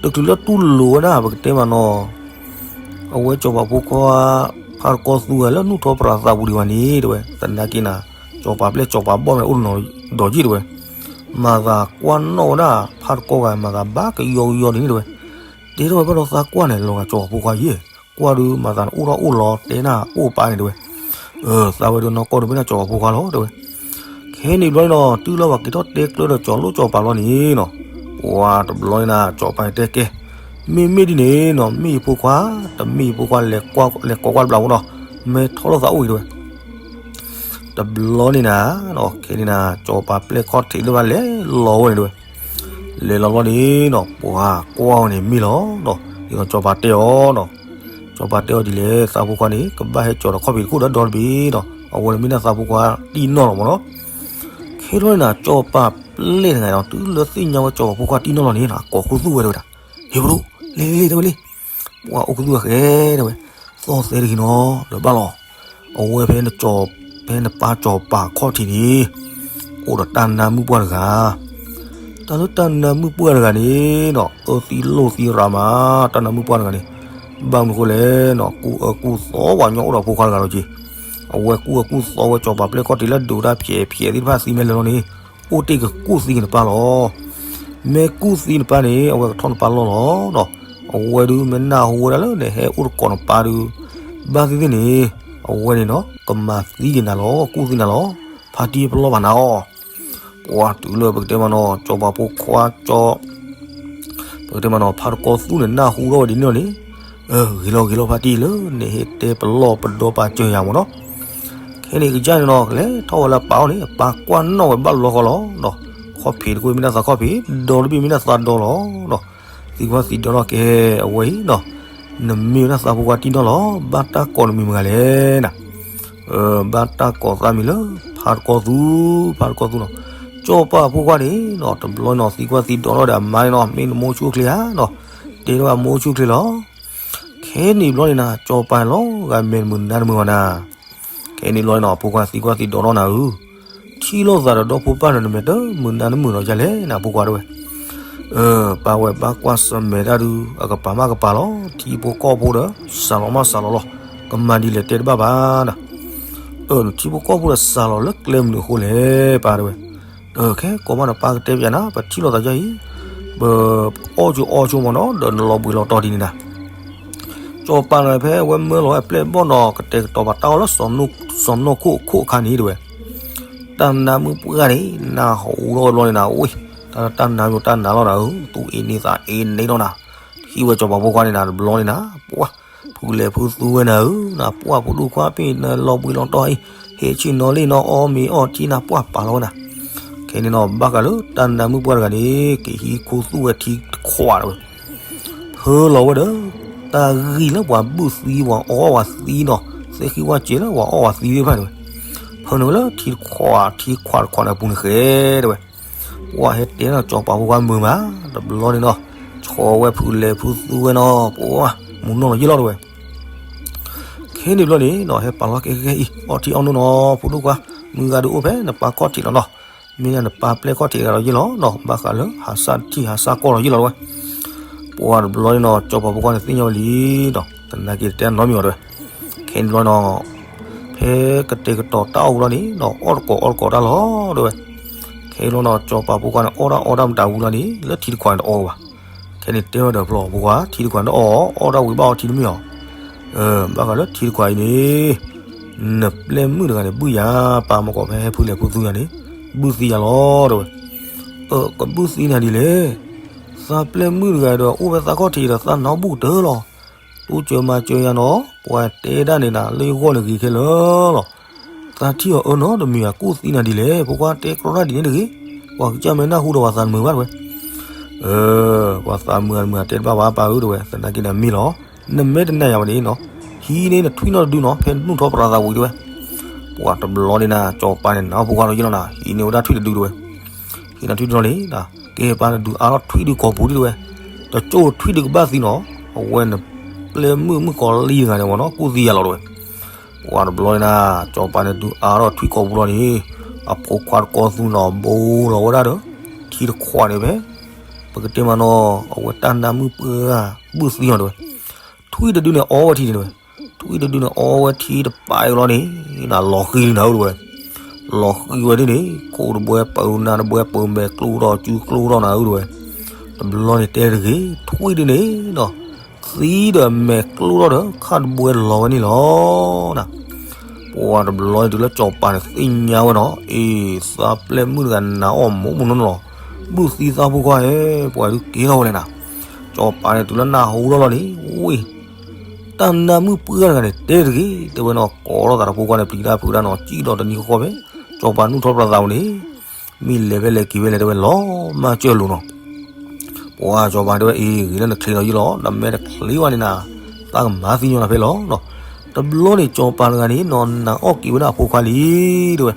တချုးလၢတူၢ်လိာ်ဝဲဒၣ် ပကတဲမးနီၤ အဝဲစီၤပၤဖိခွါ ဖါတကီသူဂၤလၢနူၢ်ထီပြးသးပူၤဒံးဘၣ်န့ၣ်တဝဲ သနာ်က့နၤ, စီၤပၤပျဲၢ်စီၤပၤဘီၣ်မ့ၢ်အိၣ်တနီၤဒီးယ့ၢ်တဝဲ, မၤသးကွၢ်နီၣ်ဝဲဒၣ် ဖါတကီဂၤ မၤသးဘၣ်ကယီကယီဒ်န့ၣ်တဝဲ, တဲထီၣ်ဝဲဘၣ်ဒီးသးကွၢ်န့ၣ် လီၤဂာ်စီၤပၤဖိခွါယ့ၢ်, ကွၢ်ဒုးမၤသးနအိၣ်ထီၣ်အိၣ်လီၤ တဲနၢ်အိၣ်ပာ်န့ၣ်တဝဲ, သးဝဲဒုးနီၢ်ကီၢ်ဒုးမ့ၢ်ဒၣ်စီၤပၤဖိခွါလီၤတဝဲ ခဲန့ၣ်ဘျီန့ၣ်နီၤ တုၤလၢပှၤက့ၤထီၣ်တဲကျၢဒီးစီၤလိၣ်စီၤပၤလီၤန့ၣ်နီၤ, ပှၤတဘျီန့ၣ်နၤ စီၤပၤတဲကဲ, မ့မ့ၢ်ဒ်န့ၣ်နီၤ မ့ၢ်ယဖိခွါ, တမ့ၢ်ယဖိခွါ လဲၤကွၢ်ကွၢ်တဘျီဖိနီၤ, မ့ၢ်ထီၣ်လိာ်သးအိၣ်အံၤတဝဲ, တဘျီန့ၣ်နၤ, ခဲန့ၣ်နၤ စီၤပၤပျဲၢ်ခီၣ်ထံးလၢဘၣ်လဲၤလီၤဝဲန့ၣ်တဝဲ, လဲၤလီၤဘျီန့ၣ်နီၤ ပှၤကွၢ်အီၤန့ၣ်မ့ၢ်လီၤနီၤ, ဒ်သိးစီၤပၤတဲအီၤနီၤ စီၤပၤတဲအီၤဒ်လဲၣ် သးဖိခွါန့ၣ် ကဘၣ်ဟဲကၠီၤဒီးခီၣ်ဖံးတခိၣ်ဒီးဒီတဘ့ၣ်နီၤ, အဝဲန့ၣ်မ့ၢ်ဒၣ်သးဖိခွါတံၢ်နီၢ်လီၤမးနီၤ, ခဲထီၣ်န့ၣ်နၤ စီၤပၤပျဲၢ်တဂၤနီၤ တုၤလၢသ့ၣ်ညါဝဲစီၤပၤဖိခွါတံၢ်နီၢ်လီၤန့ၣ် အကိးခူသူၣ်ဝဲတဲဝဲဒၣ်, ဟ့ၣ်ပဒိၣ်, လ့လ့လ့တဲဝဲလံ, ပှၤအိၣ်ခူသူၣ်ဝဲဃဲတဲဝဲ, သီၣ်သဲတဂ့ၤနီၤ ဒီးဘၣ်လီၤ, အဝဲဖဲနစီၤ, ဖဲနပၢ်စီၤပၤခီၣ်ထံးန့ၣ် အိၣ်ဒီးတၢ်နါမုၣ်ပှၢ်တဂၤ တၢ်လၢတၢ်နါမုၣ်ပှၢ်တဂၤန့ၣ်နီၤ အၢသံလိာ်သံရၤမး, တၢ်နါမုၣ်ပှၢ်တဂၤန့ၣ် ဘၣ်မနုၤဃိလဲၣ်နီၤ ကူၣ်အၢကူၣ်သီပှၤကညီအိၣ်ဒီးဖိခွါတဂၤလီၤက့ၤ, အဝဲကူၣ်အၢကူၣ်သီဝဲစီၤပၤပျဲၢ်ခီၣ်ထံးလၢဒုးတၢ်ဖျဲးဖျဲးသ့ၣ်တဖၣ် သံမ့ၢ်လဲၤလီၤန့ၣ် အိၣ်တ့ၢ်ကကူၣ်သံက့ၤနပၢ်လီၤ. မ့ၢ်ကူၣ်သံနပၢ်န့ၣ် အဝဲကထီၣ်နပၢ်လီၢ်လီၤနီၤ. အဝဲဒုးမ့ၢ်နၢ်ဟူဝဲဒၣ်လၢနဟဲအိၣ်တကိးနပၢ်ဒုး ဘၣ်သ့ၣ်သ့ၣ်န့ၣ် အဝဲန့ၣ်နီၤ ကမၤသံက့ၤနၤလီၤ ကူၣ်သံနၤလီၤ. ဖါတံၢ်ပလီၢ်ဘၣ်နၤအီၤ. ပှၤတုၤလၢပကတဲမးနီၤ စီၤပၤဖိခွါကၠီ ပကတဲမးနီၤ ဖါတကီသူန့ၣ် နၢ်ဟူထီၣ်ဝဲဒ်န့ၣ်လီၤန့ၣ်, ဂ့ၤလီၤဂ့ၤလီၤဖါတံၢ်လၢနဟဲတဲပလီၢ်ပဒီပာ်စၢၤယၤမးနီၤ. ခဲန့ၣ်ကစၢ်န့ၣ်နီၤ ကလဲၤထီၣ်ဝဲလၢအပၢ်အအိၣ်န့ၣ် အပၢ်ကွၢ်နီၣ်ဝဲဘၣ်လီဃီလီၤ. ခီၣ်ဖံးတခိၣ်မ့ၢ်ဒၣ်သးခီၣ်ဖံး ဒီတဘ့ၣ်မ့ၢ်ဒၣ်သးဒီလီၤ. သံကွၢ်သံဒီးနီၤ ကဲအဝဲအံၤနီၤ နမ့ၢ်ဝဲဒၣ်သးဖိခွါတံၢ်နီၢ်လီၤ. ဘၣ်တၢ်ကိးနမံၤမတၤလဲၣ်နၤ. ဘၣ်တၢ်ကိးသးမံၤလၢ ဖါတကီသူ, ဖါတကီသူနီၤ. စီၤပၤဖိခွါန့ၣ်နီၤ တဘျီနီၤ သံကွၢ်သံဒီးနီၤဒီးအမါန့ၣ်နီၤ မ့ၢ်နမိၢ်ဆူၣ်ချ့ဧါနီၤ. တဲထီၣ်ဝဲမိၢ်ဆူၣ်ချ့လီၤ. ခဲန့ၣ်ဘျီန့ၣ်နၤ စီၤပၤလီၤဂာ်မဲာ်တမုာ်နါတမုာ်ဘၣ်နၤ. ခဲန့ၣ်ဘျီန့ၣ်နီၤ ဖိခွါသံကွၢ်သံဒီးနီၤနၤဧၢ, ထံၣ်လိာ်သးဒီးဒီဖိပၢ်န့ၣ် နမဲာ်တမုာ်နါတမုာ်လီၤဒ်လဲၣ်နၤ ဖိခွါတဲဝဲ. ပၢ်ဝဲဘၣ်ကွၢ်ဆၢၣ်မဲာ်တၢ်ဒုး အကပၤမးကပၤလီၤ. ထံဖိကီၢ်ဖိဒီး စှၤလီၤမးစှၤလီၤလီၤ. ကမၤဒ်လဲၣ်တဲတဘၣ်ဘၣ်နၤ. ထံဖိကီၢ်ဖိဒီးစှၤလီၤလၢကျဲမနုၤအဃိလဲၣ် ပၢ်တဲဝဲ. ခဲကိးမးဒီးပၢ်ကတဲပျးနၤ ပထံၣ်လိာ်သးယါအံၤ ပအီၣ်ကၠိအီကၠိမးနီၤ ဒီးနလီၤဘှံးလီၤတီၤဒ်န့ၣ်နၤ. စီၤပၤန့ၣ်ဖဲအဝဲမၢလီၤဝဲပျဲၢ်ဘီၣ်နီၤ ကတဲာ်ကတီၤပာ်တၢ်အီၣ်လၢ စီၤနိၣ်ခိၣ်အခိၣ်အခါန့ၣ်တဲဝဲ. တၢ်နါမုၣ်ပှၢ်န့ၣ် နၢ်ဟူထီၣ်ဝဲဘျီန့ၣ်နၤ ဝ့ၢ် တၢ်တၢ်နါယိၤတၢ်နါလီၤနၤဧၢ, သူၣ်အ့န့သးအ့န့လီၤနၤ. ထံၣ်ဝဲစီၤပၤဖိခွါန့ၣ်နၤ တဘျီန့ၣ်နၤ ပှၢ် ဖုလဲၤဖုသူဝဲနၤဧၢ, နပှၢ်ဖိဒိၣ်ခွါပ့ၤ နလီၤဘှံးလီၤတီၤအံၤ ဟဲဆ့ၣ်နီၤလံနီၤ အီၣ်မ့ၤအီထံနၤ ပှၢ်ပာ်လီၤဝဲနၤ. ခဲန့ၣ်နီၤ ဘၣ်ဃးလၢတၢ်နါမုၣ်ပှၢ်တဂၤန့ၣ် ကဟံးခူသူၣ်ဝဲထံတခွးတဲဝဲ. ဖၢလီၤဝဲဒီး တၢ်ဂံၢ်လၢပှၤဘုၣ်သံ ပှၤအီၣ်ဝဲသံနီၤ, သ့ၣ်ဃံဝဲစဲးလၢပှၤအီၣ်ဝဲသံသ့ၣ်တဖၣ်တဲဝဲ, ဖၢန့ၢ်ဝဲလၢထံတခွး ထံခွးတခွးန့ၣ်အပူၤန့ၣ်ဃဲ တဲဝဲ. ပှၤဟဲတဲနီၤ စီၤပၤဖိခွါမုာ်မး, တဘျီန့ၣ်နီၤ ဆီဝဲဖုလဲၤဖုသူဝဲနီၤ, ပှၤမူနီၢ်လီၤယ့ၢ်လီၤတဲဝဲ. ခဲန့ၣ်ဘျီန့ၣ်နီၤ ဟဲပာ်လီၤကဲကဲအံၤ အီထံအီနိနီၤ ဖိဒိၣ်ခွါ, မုၢ်ဂၤဒုးအိၣ်ဖဲနပၢ်ခီၣ်ထံးလီၤနီၤ, မ့ၢ်ဒၣ်နပၢ်ပျဲၢ်ခီၣ်ထံးဂၤလီၤယ့ၢ်လီၤနီၤ, ဘၣ်ဃးလၢဟးစၢ်ထံၣ်ဟးစၢ်ကီၢ်လီၤယ့ၢ်လီၤတဲဝဲ. ပှၤတဘျီန့ၣ်နီၤ စီၤပၤဖိခွါန့ၣ်သ့ၣ်ညါဝဲလံဒီး သနာ်က့တဲနီတမံၤဘၣ်တဲဝဲ. ခဲန့ၣ်ဘျီနီၤ ဖဲကတဲာ်ကတီၤတၢ်အီၣ်ဝံၤလီၤန့ၣ်နီၤ အီၣ်တကိးအီတကိးတၢ်လီၤတဲဝဲ. ခဲန့ၣ်ဘျီနီၤ စီၤပၤဖိခွါန့ၣ် အီၣ်တၢ်အီတၢ်မတၤဝံၤလီၤန့ၣ် လၢထံတခွးန့ၣ်တအီဘၣ်. ခဲန့ၣ်တဲဝဲဒီးဖျီဖိခွါ ထံတခွးန့ၣ်တအီ, အီၣ်တၢ်ဝံၤဘၣ်အီထံတမ့ၢ်အီၤ, ဘၣ်ဃးလၢထံတခွးအံၤန့ၣ် နပျဲၢ်မုၣ်တဂၤန့ၣ် ဘုၣ်ယၤ ပၢ်မကီးဖဲဟဲဖုလဲၤဖုသူယၤန့ၣ် ဘုၣ်သံယၤလီၤတဲဝဲ. အၢ ကဘုၣ်သံနၤဒ်လဲၣ်, သးပျဲၢ်မုၣ်တဂၤဒီးအိၣ်ဖဲသးခီၣ်ထံးဒီးသးနီၢ်ဘူၣ်ကတၢၢ်လီၤ. တိစၢၤမၤစၢၤယၤနီၤ, ပှၤတဲဒၣ်န့ၣ်နၤလၢယဂီၢ်န့ၣ်ဂ့ၤခဲလၢာ်လီၤ. သးထံၣ်အီၤအၢနီတမံၤ အကူၣ်သံနၤဒ်လဲၣ်, ဖိခွါတဲကြီဒ်န့ၣ်တဂ့ၤ, ပှၤကစၢ်မ့ၢ်နၢ်ဟူဒီးပှၤသးတမုာ်ဘၣ်တဲဝဲ. အၢ ပှၤသးမုာ်တမုာ်တဲတဘၣ်ဘၣ်ပၢ်ဧၢတဲဝဲ, သနာ်က့န့ၣ်မ့ၢ်လီၤ. နမ့ၢ်တနာ်ယၤဘၣ်န့ၣ်နီၤ, ဟံးန့ၢ်နထွံၣ်နီၢ်တဒုနီၤ ဖဲနူၢ်ထီၣ်ပြးသးဝံၤတဲဝဲ. ပှၤတဘျီန့ၣ်နၤ စီၤပၤန့ၣ်နၢ်ဟူဖိခွါလီၤယ့ၢ်လီၤနၤ, ဟံးန့ၢ်ဝဲဒၣ်ထွံၣ်တဒုတဲဝဲ. ဟံးန့ၢ်ထွံၣ်တဒုန့ၣ် ကဲပၢ်နဒုးအါထီၣ်ထွံၣ်ဒုကိာ်ပူၤဒံးတဲဝဲ. တကၠိၣ်ထွံၣ်ဒုကဘၣ်သံနီၤ, အဝဲနပျဲၢ်မုၣ်မုၣ်ကီၤလံၢ်တဂၤန့ၣ်မ့ၢ်နီၤ ကူၣ်သံယၤလီၤတဲဝဲ. ပှၤတဘျီန့ၣ်နၤ စီၤပၤန့ၣ်ဒုးအါထီၣ်ထွံၣ်ကိာ်ပူၤလီၤန့ၣ် အဖိခွါတကိးသူနီၤ ဘိလီၤဝဲဒၣ်ဒီး ထံတခွးန့ၣ်ဖဲ ပကတဲမးနီၤ အဝဲတၢ်နၢ်မုၣ်ပှၢ်ဘုၣ်သံအီၤတဲဝဲ. ထွံၣ်တဒုန့ၣ်အီဝဲထံန့ၣ်တဲဝဲ. ထွံၣ်တဒုန့ၣ်အီဝဲထံတပၤအံၤလီၤန့ၣ် နၤလီၤဃံၤလံနၤဧၢတဲဝဲ. လီၤဃံၤဝဲဒ်န့ၣ် ခိၣ်တဘှဲပၢနၤတဘှဲပၢမဲာ်ကျိၣ်ထီၣ်စုကျိၣ်ထီၣ်နၤဧၢတဲဝဲ. တဘျီန့ၣ်တဲတဂ့ၤ ထွံၣ်ဒုန့ၣ်နီၤ သံဒီးမဲာ်ကျိၣ်ထီၣ်ဒီးခါတဘှဲလီၤဝဲန့ၣ်လီၤနၤ. ပှၤတဘျီန့ၣ်တုၤလၢစီၤပၤန့ၣ်သ့ၣ်ညါဝဲနီၤ အ့ သးပျဲၢ်မုၣ်တဂၤနၤအီၣ်မူးမူးနီၢ်နီၢ်လီၤ. ဘုၣ်သံသးဖိခွါဧၢ ပှၤဒုးက့ၤထီၣ်ဝဲလဲၣ်နၤ. စီၤပၤန့ၣ်တုၤလၢနၢ်ဟူလီၤလီၤန့ၣ် ဝ့ၢ် တၢ်နၢ်မုၣ်ပှၢ်တဂၤန့ၣ် တဲတဂ့ၤ တဲဝဲနီၤ ကိးထီၣ်သးဒီးဖိခွါန့ၣ် ပျံၤတၢ်ဖုးတၢ်နီၤ စံၣ်ဒီးတနံၤဃီဃီဖဲ စီၤပၤနုာ်ထီၣ်ပြးသးဝံၤန့ၣ် မ့ၢ်လဲၤဖဲလဲၣ်က့ၤဖဲလဲၣ်တဲဝဲ လီၤမၢ်စၢၤလိၤနီၤ. ပှၤစီၤပၤတဲဝဲ အ့ ဂ့ၤလၢနချ့လီၤယ့ၢ်လီၤ နမ့ၢ်တချ့ဘၣ်န့ၣ်နၤ သးကမၤသံညီနၤဖဲလီၤနီၤ. တဘျီန့ၣ် စီၤပၤတဂၤန့ၣ်နီၤ နၤအီၣ်က့ၤဝဲဒၣ်အဖိခွါလံ တဲဝဲ.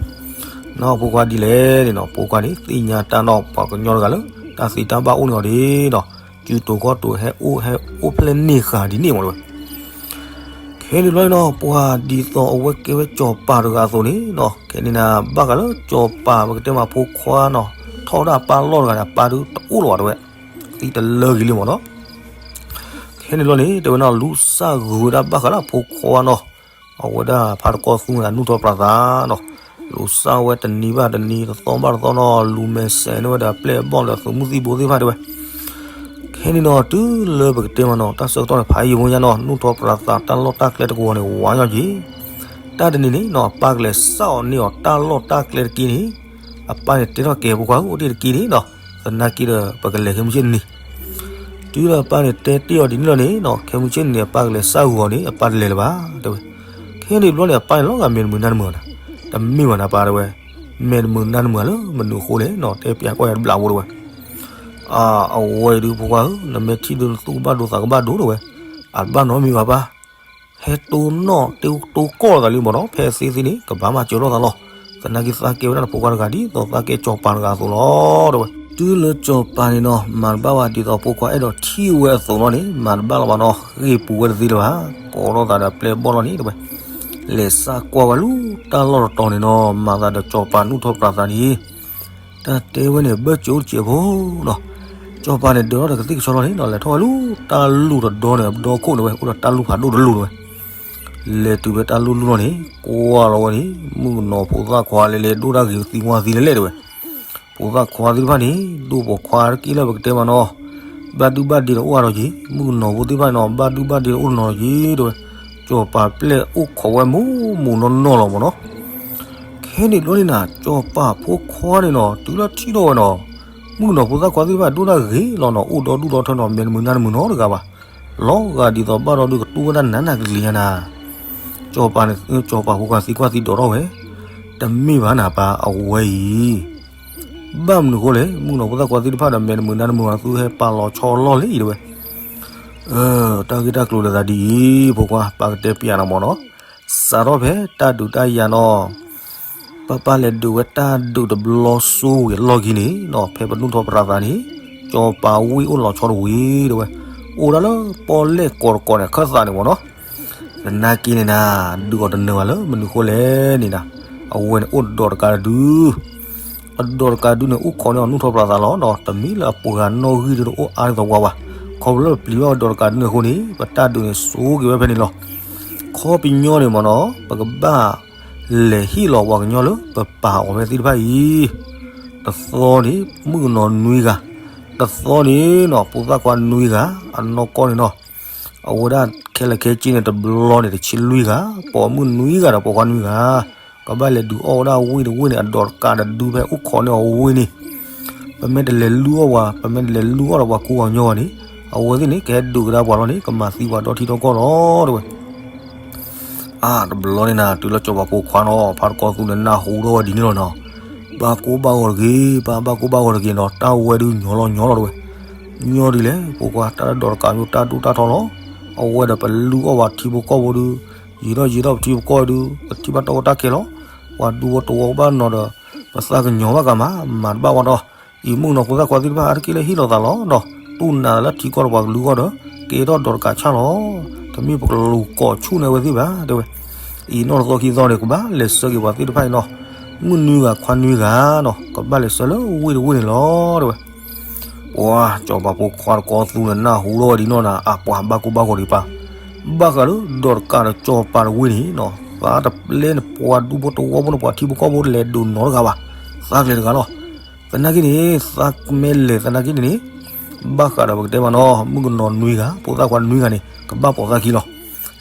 နၤအီၣ်ဖိခွါဒ်လဲၣ်န့ၣ်နီၤ ဖိခွါန့ၣ် သ့ၣ်ညါတၢ်နီၤ ပှၤကညီတဂၤလၢ တၢ်သံတၢ်ဘၣ်အိၣ်န့ၢ်အီၤဒ်နီၤ စုတိၤခီၣ်တိၤဟဲအိၣ်ဟဲအိၣ်ဖျဲၣ်န့ၢ်ဃာ်ဒ်န့ၣ်မးတဲဝဲ. ခဲန့ၣ်ဘျီန့ၣ်နီၤ ပှၤဒ်သိးအဝဲကဲဝဲစီၤပၤတဂၤအသိးန့ၣ်နီၤ ခဲန့ၣ်နၤ ဘၣ်ဃးလၢစီၤပၤပကတဲမးဖိခွါနီၤ ထီၣ်ဝဲဒၣ်အပၢ်လီၢ်တဂၤန့ၣ် အပၢ်ဒုးတအိၣ်လၢၤဘၣ်တဲဝဲ သံတလၢဂ့ၤလံမးနီၤ. ခဲန့ၣ်ဘျီန့ၣ် တဲဝဲနီၤ လူၤစၢ်ဂုာ်ဝဲဒၣ်ဘၣ်ဃးလၢအဖိခွါနီၤ အဝဲဒၣ်ဖးတကီၢ်သူန့ၣ် နုာ်ထီၣ်ပြးသးနီၤ လူၤစၢ်ဝဲတနံၤဘၣ်တနံၤ တသီဘၣ်တသီနီၤ လူၤမဲာ်ဆှးန့ၢ်ဝဲဒီးအပျဲၢ်အဘီၣ်ဒီးသုးမုၢ်သံၣ်ဘိသ့ၣ်တဖၣ်တဲဝဲ. ခဲန့ၣ်နီၤ တုၤလၢပကတဲမးနီၤ တၢ်ဆၢကတီၢ်န့ၣ် ဖးယံာ်ဖိညါနီၤ နုာ်ထီၣ်ပြးသးတၢ်လီၢ်တၢ်ကျဲတကဝီၤန့ၣ် ဝါညီက့ၤ တၢ်တနံၤန့ၣ်နီၤ အပၢ်ကလဲၤစၢ်အီၤန့ၢ်အီၤတၢ်လီၢ်တၢ်ကျဲတက့ၢ်န့ၣ် အပၢ်န့ၣ်တဲထီၣ်ကဲဖိခွါဧၢ အိၣ်တ့ၢ်တက့ၢ်န့ၣ်နီၤ သနာ်က့ဒီး ပကလဲၤခဲမုၢ်ဆ့ၣ်တနံၤ တုၤလၢအပၢ်န့ၣ်တဲတ့ၢ်အီၤဒ်န့ၣ်လီၤန့ၣ်နီၤ ခဲမုၢ်ဆ့ၣ်တနံၤ အပၢ်ကလဲၤစၢ်ဂုာ်အီၤန့ၣ် အပၢ်တလဲၤလၢၤဘၣ်တဲဝဲ. ခဲန့ၣ်ဘျီန့ၣ် အပၢ်န့ၣ်လီၤဂာ်မဲာ်တမုာ်နါတမုာ်အီၤနၤ တမ့ၢ်ဘၣ်နၤပၢ်တဲဝဲ မဲာ်တမုာ်နါတမုာ်လၢမနုၤအဃိလဲၣ်နီၤ တဲပျးကွၢ်ယၤတဘျးဖိတဲဝဲ. အဝဲအံၤဒုးဖိခွါဧၢ နမ့ၢ်ထံၣ်ဒုးနသူၣ်ကဘၣ်ဒိသးကဘၣ်ဒိတဲဝဲ အတဘၣ်နီတမံၤဘၣ်ပၢ် ဟဲတိၢ်နီၣ်တိၢ်ကိၢ်သးလံမးနီၤ ဖဲသ့သ့န့ၣ် ကဘၣ်မၤစၢၤလိာ်သးလီၤ. သနာ်က့သးကဲဝဲဒၣ်နဖိခွါတဂၤဒ်သိးသးကဲစီၤပၤတဂၤအသိးလီၤတဲဝဲ. တုၤလၢစီၤပၤန့ၣ်နီၤ မၤတဘၣ်ဝဲဒ်သိးဖိခွါအဲၣ်ဒိးထံၣ်ဝဲအသိး ဘျီန့ၣ် မၤတဘၣ်လီၤဘၣ်နီၤ ဃ့ၢ်ပူၤဝဲတသ့လၢၤဘၣ် ကိးထီၣ်သးဒီးအပျဲၢ်အဘီၣ်လီၤန့ၣ်တဲဝဲ. လဲၤစၢ်ကွၢ်ဝဲလၢတၢ်လီၢ်တတီၤန့ၣ်နီၤ မၤသးဒီးစီၤပၤနုာ်ထီၣ်ပြးသးန့ၣ် တၢ်တဲဝဲန့ၣ် ဘၢၣ်စၢၤအိၣ်တစဲးဖိနီၤ. စီၤပၤန့ၣ် ဒၢးထီၣ်ဒီးကသံၣ်ကဆီလီၤန့ၣ်နီၤ လဲၤထီၣ်ဝဲလၢတၢ်လူၢ်တဒီန့ၣ် ဒီခိၣ်န့ၣ်ဝဲ အိၣ်ဒီးတၢ်လူၢ်ဖးဒိၣ်တလူၢ်န့ၣ်ဝဲ. လဲၤတုၤဖဲတၢ်လူၢ်တလူၢ်လီၤန့ၣ် ကွၢ်လီၤဝဲန့ၣ် မုၣ်ကနီၤဖိသၣ်ခွါလဲၤလဲၤဒိၣ်တၢ်ဂ့ၤသံဝါသံလဲၤလဲၤတဲဝဲ. ဖိသၣ်ခွါသ့ၣ်တဖၣ်န့ၣ် ဒိၣ်ပိာ်ခွါတက့ၢ်လၢပကတဲမးနီၤ ဘၣ်ဒုဘၣ်ဒ့ဒီးအိၣ်အါထီၣ်က့ၤ မုၣ်ကနီၤဖိသ့ၣ်တဖၣ်န့ၣ်နီၤ ဘၣ်ဒုဘၣ်ဒ့ဒီးအိၣ်တနီၤက့ၤတဲဝဲ. စီၤပၤပျဲၢ်အိၣ်ခိးဝဲမူးမူးနီၢ်နီၢ်လီၤမးနီၤ. ခဲန့ၣ်ဘျီန့ၣ်နၤ စီၤပၤဖိခွါန့ၣ်နီၤ တုၤလၢထံၣ်ထီၣ်ဝဲနီၤ မုၣ်ကနီၤဖိသၣ်ခွါသ့ၣ်တဖၣ်ဒိၣ်တၢ်ဂ့ၤလီၤနီၤ အိၣ်ဒီဒူၣ်ဒီထၢနီၤ မဲာ်တမုာ်နါတမုာ်နီတဂၤဘၣ်. လီၤဂာ်ဒ်သိးဘၣ်ဒီဒုးကတူၢ်ဝဲဒၣ်နးနးကလံၤညါနၤ စီၤပၤန့ၣ် စီၤပၤဖိခွါသံကွၢ်သံဒိးထီၣ်ဝဲ တမ့ၢ်ဘၣ်နၤပၢ်အဝဲအံၤ ဘၣ်မနုၤအဃိလဲၣ် မုၣ်ကနီၤဖိသၣ်ခွါသ့ၣ်တဖၣ်ဒီး မဲာ်တမုာ်နါတမုာ်အီၤ သုဟဲပာ်လီၤဆီလီၢ်လံတဲဝဲ. အ တၢ်ဂ့ၢ်တၢ်ကျိၤလၢသးဒ်အံၤ ဖိခွါ ပၢ်ကတဲပျးနၤမ့ၢ်နီၤ, စးထီၣ်ဖဲတၢ်ဒုးတၢ်ယၤနီၤ, ပၢ်ပၢ်လဲၤဒုးဝဲတၢ်ဒုးတဘျီစိဝံၤအလီၢ်ခံန့ၣ်နီၤ, ဖဲပနုာ်ထီၣ်ပရးသးန့ၣ်, စီၤပၤဝ့ၢ်အိၣ်လီၤဆီတဝံၤတဲဝဲ, အိၣ်ဒၣ်လၢပီၣ်လဲၣ်ကီးတကီးန့ၣ် အခၢၣ်သးန့ၣ်မ့ၢ်နီၤ, သနာ်က့န့ၣ်နၤ, ဒုးအီၤတနၢၤဘၣ်လၢမနုၤအဃိလဲၣ်န့ၣ်နၤ, အဝဲန့ၣ်အိၣ်ဒီးတကးတဒု အဒီးတကးဒုန့ၣ် အိၣ်ခိးန့ၢ်အီၤနုာ်ထီၣ်ပရးသးလီၤနီၤ, တမ့ၢ်လၢအပှၤနီၣ်ဂံၢ်ဒ်တအိၣ်အါဒ်သိးပှၤဘၣ်, ခီဖျိလၢပျံၤဘၣ်ဝဲဒီးတကးဒုန့ၣ်အဃိန့ၣ် ပတၢ်ဒုးန့ၣ်စိာ်က့ၤဝဲဖဲန့ၣ်လီၤ. ခီပညီန့ၣ်မ့ၢ်နီၤ, ပကဘၣ်လဲၤဟ့ၣ်လီၤပှၤကညီလၢပပာ်အီၤဖဲသ့ၣ်တဖၣ်အံၤ, တသီန့ၣ် မုၣ်ကနီၤနွံဂၤ, တသီန့ၣ်နီၤ ဖိသၣ်ခွါနွံဂၤ, အနီၢ်ကီၢ်န့ၣ်နီၤ အဝဲဒၣ်ခဲလၢာ်ခဲဆ့န့ၣ် တဘျီန့ၣ် တဆံလွံၢ်ဂၤ, ပိာ်မုၣ်နွံဂၤဒီးပိာ်ခွါနွံဂၤ, ကဘၣ်လဲၤဒုးအီၣ်ဝဲဒၣ်ဝ့ၢ်တဝ့ၢ်န့ၣ် အဒီးတကးတဒုဖဲအိၣ်ခိးန့ၢ်အီၤဝ့ၢ်န့ၣ်, ပမ့ၢ်တလဲၤလုၢ်အီၣ်ပှၤ, ပမ့ၢ်တလဲၤလုၢ်အီၣ်ဒီးပှၤကူပှၤကညီဘၣ်န့ၣ်, အဝဲသ့ၣ်န့ၣ် ကဟဲဒုးကဒါပှၤလီၤန့ၣ် ကမၤသံပှၤဒီထံဒီကီၢ်လီၤတဲဝဲ. အါ တဘျီန့ၣ်နၤ တုၤလၢစီၤပၤဖိခွါနီၤ ဖါတကီသူန့ၣ် နၢ်ဟူထီၣ်ဝဲဒ်န့ၣ်လီၤနီၤ, ဘၣ်ကိၢ်ဘၣ်ဂီၤတဂ့ၤ, ပၢ်ဘၣ်ကိၢ်ဘၣ်ဂီၤတဂ့ၤနီၤ, တၢ်ဝဲဒုးညီလီၤညီလီၤတဲဝဲ. ညီဒ်လဲၣ် ဖိခွါ, တၢ်လၢဒီးတကးဒု တၢ်ဒိၣ်တၢ်ထီလီၤ. အဝဲဒီးပလုၢ်အီၣ်ပှၤထံဖိကီၢ်ဖိဒု, ယံာ်ထီၣ်ယံာ်ထီၣ်ပထံပကီၢ်ဒု, ပထံၣ်ဘၣ်တၢ်ကီတၢ်ခဲလီၤ. ပှၤဒူဖိတဝီကဘၣ်နီၤဒီး ပသးကညီၤဘၣ်ကမၤ, မၤတဘၣ်ဝဲဒီး, အံၤမုၣ်ကနီၤဖိသၣ်ခွါသ့ၣ်တဖၣ် အါတက့ၢ်လၢဟ့ၣ်လီၤသးလီၤဒီး, တူၢ်နးလၢထံကီၢ်ဒီးပှၤကလုာ်ဂီၢ်ဒီး, ကဲထီၣ်ဒီးတကးဆၣ်လီၤ. တမ့ၢ်ပကလူၤကိးဆူၣ်န့ၢ်ဝဲသ့ၣ်ဘၣ်တဲဝဲ. အံၤနီၢ်တသီခံသီန့ၣ် ကဘၣ်လဲၤဆှၢက့ၤပှၤသ့ၣ်တဖၣ်အံၤနီၤ, မုၣ်နွံဂၤခွါနွံဂၤနီၤ, ကဘၣ်လဲၤဆှၢလၢဝ့ၢ်တဝ့ၢ်န့ၣ်လီၤတဲဝဲ. ပှၤစီၤပၤဖိခွါတကီသူန့ၣ် နၢ်ဟူထီၣ်ဝဲဒ်န့ၣ်နၤ, အပှၤဘၣ်ကိၢ်ဘၣ်ဂီၤဒံးပၢ်, ဘၣ်ဃးဒီးဒီးတကးဒီးစီၤပၤတဝ့ၢ်န့ၣ်နီၤ, သးတပျဲန့ၣ် ပှၤဒူဖိတဝီဖိန့ၣ် ပှၤထံဖိကီၢ်ဖိလဲၤဒုးနီတဂၤဘၣ်, သးကျဲတဂၤလီၤ. သနာ်က့န့ၣ် သးမ့ၢ်လဲၤသနာ်က့န့ၣ်န့ၣ်, ဘၣ်ဃးဒီးပကတဲမးနီၤ မုၣ်ကနီၤနွံဂၤ ဖိသၣ်ခွါနွံဂၤန့ၣ် ကဘၣ်ပိာ်သးခံလီၤ.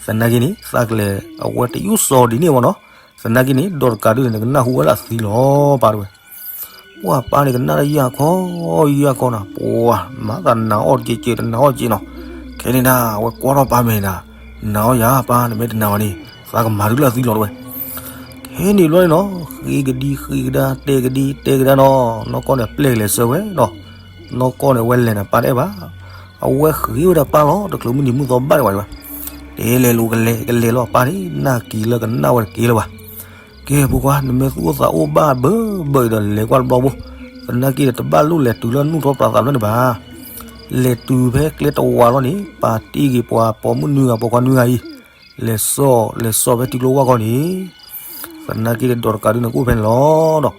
သနာ်က့န့ၣ် သးကျဲအဝဲတယူးစီၤဒ်န့ၣ်မးနီၤ, သနာ်က့န့ၣ် ဒီးတကးဒုန့ၣ် နကနၢ်ဟူဝဲဒၣ်သံလီၤပၢ်တဲဝဲ. ပှၤပၢ်န့ၣ်ကနၣ်လၢယၢ်ခီ, ယၢ်ခီနၤ, ပှၤမၤသးနာ်အီၣ်က့ၤက့ၤ တနာ်အီၣ်က့ၤနီၤ, ခဲန့ၣ်ဒၣ် အဝဲကွၢ်ထီၣ်ပၢ်မဲာ်နၤ, နာ်အီၣ်ယၤပၢ် နမ့ၢ်တနာ်အီၤန့ၣ် သးကမၤဒုးလၢသံလီၤတဲဝဲ. ခဲန့ၣ်ဘျီန့ၣ်နီၤ, ဃ့ကဒံဃ့ကဒါ တဲကဒံတဲကဒါနီၤ, နီၢ်ကီၢ်န့ၣ်ပျဲၢ်ကလဲၤဆှၢဝဲနီၤ, နီၢ်ကီၢ်န့ၣ် အဝဲလဲၤနၤပၢ်တအဲၣ်ဘၣ်, အဝဲဃ့ဝဲဒၣ်ပၢ်လီၤ, တချုးမုၢ်နံၤမုၢ်သီဘၣ်ဒံးဘၣ်တဲဝဲ. တဲလဲၤလိၤကလဲၤကလဲၤလီၤပၢ်န့ၣ် နၢ်က့ၤလၢကနၣ်ဝဲတက့ၢ်လၢၤဘၣ်. ကဲဖိခွါ နမ့ၢ်သူၣ်အိၣ်သးအိၣ်ဘၣ်ဘၢဘၢအံၤဒီး လဲၤကွၢ်တဘျီဖိ, သနာ်က့ဒီး တဘၣ်လိၣ်လဲၤတုၤလၢနုာ်ထီၣ်ပရးသးဖျၢၣ်န့ၣ်ဘၣ်. လဲၤတုၤဖဲကျဲတဝးလီၤန့ၣ် ပာ်တ့ၢ်က့ၤပှၤပိာ်မုၣ်နွံဂၤ ပိာ်ခွါနွံဂၤအံၤ, လဲၤစိာ် လဲၤစိာ်ဖဲထံကျိဝၢ်ခီန့ၣ်, သနာ်က့ဒီး ဒီးတကးဒုန့ၣ် ကအိၣ်ဖဲန့ၣ်လီၤဒီး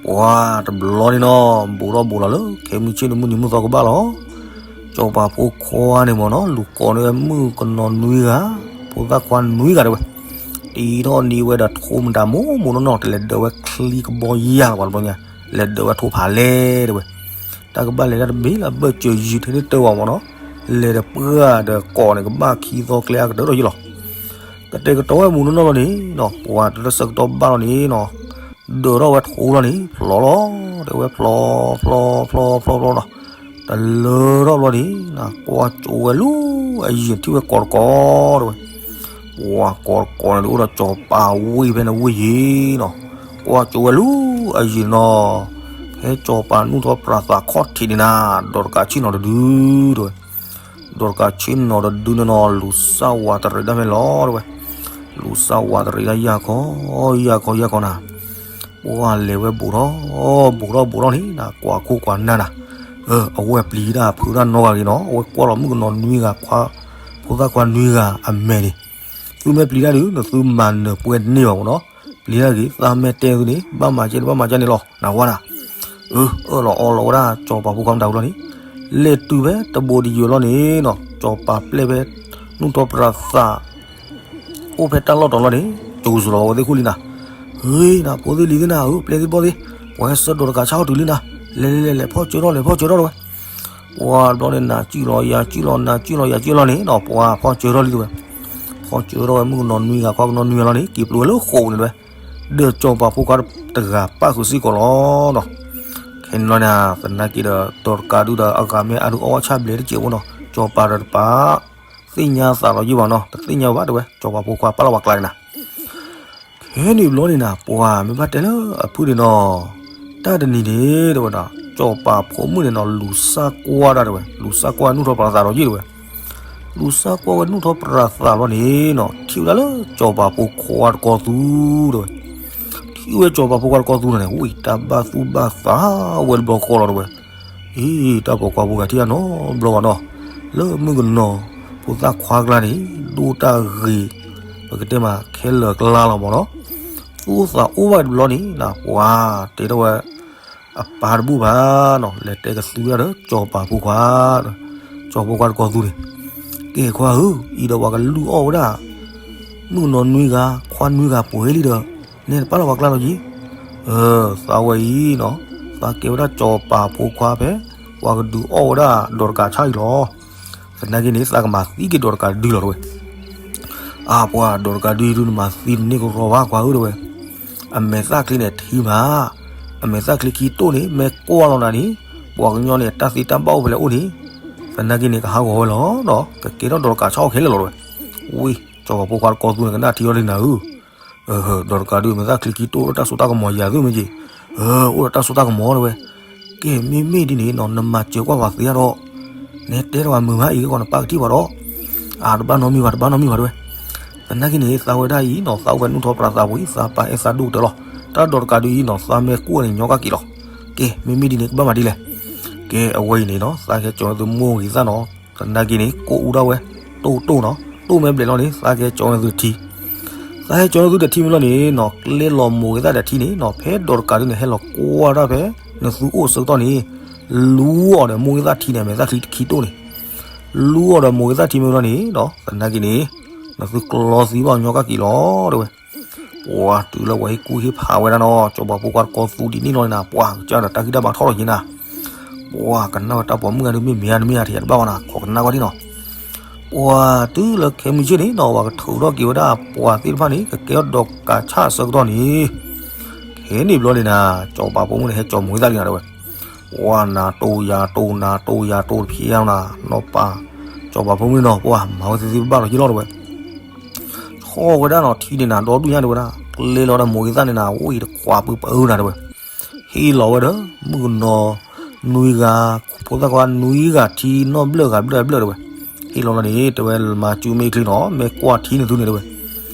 ပှၤတဘျီန့ၣ်နီၤ, ဘူးထီၣ်ဘူးလီၤလၢ ခဲမုၢ်ဆ့ၣ်န့ၣ် မုၢ်နံၤမုၢ်သီကဘၣ်လီၤ. စီၤပၤဖိခွါန့ၣ်မ့ၢ်နီၤ လူၤကိးန့ၢ်ဝဲမုၣ်ကနီၤနွံဂၤ, ဖိသၣ်ခွါနွံဂၤတဲဝဲ, တံၤထီၣ်န့ၢ်ဝဲဒီးထိးမတၤမိၢ်မိၢ်နီၢ်နီၢ် တလဲၤဒၢးဝဲချံကဘီယၢ်လီၤပှၤတဘျီညါ, လဲၤဒၢးဝဲထိးဖးလဲၢ်တဲဝဲ. တၢ်ကဘၣ်လဲၤတၢ်တဘ့ၣ်လၢအဘၢၣ်စၢၤယံၤထဲန့ၣ်တၢ်ဝဲမ့ၢ်နီၤ, လဲၤဒီးပှၢ်ဒီးကိးန့ၣ် ကဘၣ်ခံသီကျဲအါကတၢၢ်ထီၣ်ယံၤလီၤ. ကတဲာ်ကတီၤဝဲမုၢ်နီၢ်နီၢ်လီၤန့ၣ်နီၤ, ပှၤတလၢဆၢကတီၢ်ဘၣ်လီၤန့ၣ်နီၤ, ဒၢးထီၣ်ဝဲထိးလီၤန့ၣ် ဖျိးလီၤ, တဲဝဲဖျိး ဖျိး ဖျိး ဖျိး ဖျိးနီၤ, တလၢထီၣ်ဘျီန့ၣ် ကွၢ်ကၠိဝဲလူၤအယံၤထံၣ်ဝဲကိးတကိးတဲဝဲ. ပှၤကိးတကိးန့ၣ် ဒုးအိၣ်ဒီးစီၤပၤဝ့ၢ်ဖဲန့ၣ်ဝ့ၢ်ယံၤနီၤ, ကွၢ်ကၠိဝဲလူၤအယံၤနီၤ, ဖဲစီၤပၤနုာ်ထီၣ်ပြးသးခီၣ်ထံးန့ၣ်နၤ, ဒီးတကးဆ့ၣ်နီၤတဒုတဲဝဲ. ဒီးတကးဆ့ၣ်နီၤတဒုန့ၣ်နီၤ လူၤစၢ်ဝးတရံးဒၣ်ဖဲန့ၣ်လီၤတဲဝဲ. လူၤစၢ်ဝးတရံးဒၣ်ယၢ်ခီ, ယၢ်ခီ ယၢ်ခီနၤ, ပှၤလဲၤဝဲဘူးထီၣ် ဘူးထီၣ်ဘူးထီၣ်န့ၣ်နၤ ကွၢ်ခိၣ်ကွၢ်နၢ်နၤ, အဝဲပျံၤတၢ်ဖုးတၢ်နီတဂၤဂ့ၤနီၤ, အဝဲကွၢ်လီၤမုၣ်ကနီၤနွံဂၤခွါ, ဖိသၣ်ခွါနွံဂၤအမဲာ်န့ၣ်, သုမ့ၢ်ပျံၤတၢ်ဒုး နသုမၤနၢၤပှဲၤတန့ၢ်ဘၣ်မ့ၢ်နီၤ, ပျံၤတၢ်ဂ့ၤ သးမ့ၢ်တဲသုန့ၣ် ဘၣ်မၤကဲန့ၣ် ဘၣ်မၤကဲန့ၣ်လီၤ နဝဲနၤ. အၢၣ်လီၤအီလီၤဝဲဒၣ် စီၤပၤဖိခွါမတၤဝံၤလီၤန့ၣ်, လဲၤတုၤဖဲတဘိးတယၢၤလီၤန့ၣ်နီၤ, စီၤပၤပျဲၢ်ဖဲ နုာ်ထီၣ်ပြးသး အိၣ်ဖဲတၢ်လီၢ်တီၤလီၤန့ၣ်, ကၠိစူၤလီၤဝဲသ့ၣ်ခိၣ်လံနၤ, ဟ့နၤ ဖိသ့ၣ်လံၤသ့ၣ်နၤဧၢ, ပျဲၢ်သ့ၣ်ဘီၣ်သ့ၣ်, ပှၤဟဲဆှၢဒီးတကးဆါအီၣ်တုၤလံနၤ, လဲၤလဲၤလဲၤလဲၤ ဖီၣ်စၢထီၣ်လဲၤ ဖီၣ်စၢထီၣ်တဲဝဲ. ပှၤဘျီန့ၣ် နၤစံၣ်လီၤ ယၤစံၣ်လီၤ နၤစံၣ်လီၤ ယၤစံၣ်လီၤန့ၣ်နီၤ, ပှၤဖီၣ်စၢထီၣ်လံတဲဝဲ. ဖီၣ်စၢထီၣ်ဝဲမုၣ်ကနီၤနွံဂၤ ခွါကနီၤနွံဂၤလီၤန့ၣ် က့ၤပျိဝဲလၢဃိာ်ပူၤန့ၣ်တဲဝဲ. ဒီးစီၤပၤဖိခွါတဂၤပၣ်ဃုာ်စ့ၢ်ကီးလီၤနီၤ. ခဲန့ၣ်လီၤန့ၣ် သနာ်က့ဒီး ဒီးတကးဒုဒီး အဂၤမ့ၢ်အါဒုးအီၣ်ဝဲဆၣ်ဘျဲးတစဲးဖိနီၤ, စီၤပၤဒီးတပာ် သ့ၣ်ညါသးလီၤယုၢ်ဘၣ်နီၤ, တသ့ၣ်ညါဘၣ်တဲဝဲ စီၤပၤဖိခွါပာ်လီၤပှၤကျါန့ၣ်နၤ. ခဲန့ၣ်ဘျီန့ၣ်နၤ ပှၤမ့ၢ်ဘၣ်တဲလၢအဖုၣ်န့ၣ်နီၤ, တၢ်တနံၤန့ၣ်တဲဝဲဒၣ် စီၤပၤဖိမုၣ်န့ၣ်နီၤ လူၤစၢ်ကွၢ်တၢ်တဲဝဲ, လူၤစၢ်ကွၢ်နုာ်ထီၣ်ပြးသးလီၤယုၢ်တဲဝဲ. လူၤဆါကွၢ်ဝဲနူၢ်ထီၣ်ပြးသးဘျီန့ၣ်နီၤ ထံၣ်ဝဲဒၣ်လၢစီၤပၤဖိခွါတကီၢ်သူတဝဲ, ထံၣ်ဝဲစီၤပၤဖိခွါတကီၢ်သူန့ၣ်န့ၣ် ဝံတၢ်ဘၣ်သူၣ်ဘၣ်သးဝဲတဘျီဃီလီၤတဝဲ, အံၤ တၢ်ပိာ်ခွါဖိဂၤထံၣ်အနီတဘျီဘၣ်နီၤ, လၢမုၣ်ကနီၤဖိသၣ်ခွါကျါန့ၣ် ဒိၣ်တၢ်ဂ့ၤ, ပကတဲမးခဲလၢာ်ကျါလီၤမၢ်နီၤ, သူၣ်အိၣ်သးအိၣ်ဘၣ်တဘျီန့ၣ် ပှၤတဲထီၣ်ဝဲ အပၢ်တဘူၣ်ဘၣ်နီၤ လဲၤတဲကသူဝဲဒၣ်ဒီးစီၤပၤဖိခွါ, စီၤပၤဖိခွါတကီၢ်သူန့ၣ်, ကဲခွါဧၢ, အံၤဒီးပှၤကလုၢ်အီၣ်ဝဲဒၣ် မုၣ်ကနီၤနွံဂၤ ခွါနွံဂၤပှဲၤလံဒီး နဲတပာ်လီၤပှၤကျါလီၤက့ၤ, သးဝဲအံၤနီၤ သးကဲဝဲဒၣ်စီၤပၤဖိခွါဖဲ ပှၤကဒုးအီၣ်ဝဲဒၣ်ဒီးတကးဆၣ်အံၤလီၤ, သနာ်က့န့ၣ် သးကမၤသံက့ၤဒီးတကးဒုလီၤတဝဲ အါပှၤ ဒီးတကးဒုအံၤဒုနမၤသံတန့ၢ်ကရီဘၣ် ကွၢ်ဧၢတဝဲ, အမဲာ်သၣ်ချံန့ၣ်ထံမး, အမဲာ်သၣ်ချံခံတိၢ်န့ၣ် မ့ၢ်ကွၢ်လီၤနၤန့ၣ် ပှၤကညီန့ၣ် တၢ်သ့တၢ်ဘၣ်အိၣ်ဖဲလဲၣ်အိၣ်န့ၣ်, သနာ်က့န့ၣ် ကဟးဂီၤဝဲလီၤ, ကကဲထီၣ်ဒီးတကးဆၣ်အီၤခဲလၢာ်လီၤတဝဲ, ဝံ စီၤပၤဖိခွါတကီၢ်သူန့ၣ် ကနၣ်ထံအီၤဒ်နၤဧၢ ဒီးတကးဒု မဲာ်သၣ်ချံခံတိၢ်အိၣ်တၢ်စိတၢ်ကမီၤယၤသုမ့ၢ်က့ၤ, အိၣ်ဒီးတၢ်စိတၢ်ကမီၤတဝဲ, ကဲမ့မ့ၢ်ဒ်န့ၣ်နီၤ နမၤစၢၤကွၢ်ပှၤသ့အါဒီး, နဲတဲထီၣ်ပှၤမုာ်မးအံၤကီးနပၢ်ကထံၣ်ပှၤဒီး, အတဘၣ်နီတမံၤဘၣ် တဘၣ်နီတမံၤဘၣ်တဝဲ, သနာ်က့န့ၣ် သးဝဲဒၣ်အံၤနီၤ သးအိၣ်ဖဲနူၢ်ထီၣ်ပြးသးပူၤအံၤ သးပာ်အဲၣ်သးဒိၣ်ကတၢၢ်လီၤ, တၢ်ဒီးတကးဒုအံၤနီၤ သးမ့ၢ်ကူၣ်န့ၣ်ညီကၣ်က့ၤလီၤ, ကဲမ့မ့ၢ်ဒ်န့ၣ် ကဘၣ်မၤဒ်လဲၣ်, ကဲအဝဲအံၤန့ၣ်နီၤ သးကဲကၠီၤသုမိၢ်ဂ့ၤသၣ်နီၤ, သနာ်က့န့ၣ် ကိၣ်အူဒၣ်ဝဲ, တိၢ်တိၢ်နီၤ တိၢ်မ့ၢ်ဘျဲးလီၤန့ၣ် သးကဲကၠီၤသုတထံ သးဟဲကၠီၤသုတထံမ့ၢ်လီၤန့ၣ်နီၤ ကျဲလီၤမိၢ်ဂ့ၤသၣ်တထံန့ၣ်နီၤ ဖဲဒီးတကးဒုန့ၣ် ဟဲလီၤကွၢ်တၢ်ဖဲ နသုအိၣ်ဆၢကတီၢ်န့ၣ်, လူအီၤဒီးမိၢ်ဂ့ၤသၣ်ထံန့ၣ် အမဲာ်သၣ်ချံခံတိၢ်န့ၣ်, လူအီၤဒီးမိၢ်ဂ့ၤသၣ်ထံမ့ၢ်လီၤန့ၣ်နီၤ သနာ်က့န့ၣ်, နသုကျီသံဘၣ်ညီကၣ်က့ၤလီၤတဝဲ, ပှၤတုၤလၢပှၤဟ့ၣ်ကူၣ်ဟ့ၣ်ဖးဝဲဒၣ်နီၤ စီၤပၤဖိခွါတကီၢ်သူဒ်န့ၣ်လီၤန့ၣ် ပှၤကစၢ်ဒီးတၢ်ဂံၢ်တၢ်ဘါထီၣ်လီၤက့ၤနၤ ပှၤကနၣ်ဝဲတၢ်ပိာ်မုၣ်ဂၤဒုးမ့ၢ်မ့ၢ်ဧါတမ့ၢ်ဧါထံၣ်တဘၣ်ဝဲနၤ ခိးကနၣ်ဝဲဒ်နီၤ, ပှၤတုၤလၢခဲမုၢ်ဆ့ၣ်န့ၣ်နီၤ ပှၤကထုးထီၣ်က့ၤဝဲဒၣ်ပှၤသ့ၣ်တဖၣ်န့ၣ် ကကဲထီၣ်ဒီးကးဆၣ်အဆၢကတီၢ်န့ၣ်, ခဲန့ၣ်ဘျီန့ၣ်နၤ စီၤပၤဖိမုၣ်န့ၣ် ဟဲကၠီၤမိၢ်ဂ့ၤသၣ်လံနၤတဝဲ, ပှၤနၤတိၢ်ယၤတိၢ်နၤတိၢ်ယၤတိၢ်တဖျဲနၤ နီၢ်ပၤ, စီၤပၤဖိမုၣ်နီၤ ပှၤမၤဝဲသ့သ့ဘၣ်လီၤက့ၤလီၤတဝဲ ဆီၣ်ဝဲဒၣ်နီၤ ထံန့ၣ်နၤဒီဒူၣ်ညါတဝဲဒၣ် ကျဲလီၤဒီးမိၢ်ဂ့ၤသၣ်န့ၣ်နၤ ဝံတခွးပၢပၢနၤတဝဲ, ဟ့ၣ်လီၤဝဲဒီး မုၣ်ကနီၤနွံဂၤ, ဖိသၣ်ခွါနွံဂၤထံနီၣ်ဘျၢၣ်ဂၤဘျၢၣ်ဘျၢၣ်တဝဲ, ဟ့ၣ်လီၤလီၤန့ၣ် တဝဲမၤစူၤမ့ၢ်ချံနီၤ မ့ၢ်ကွၢ်ထံန့ၣ်သုန့ၣ်တဝဲ,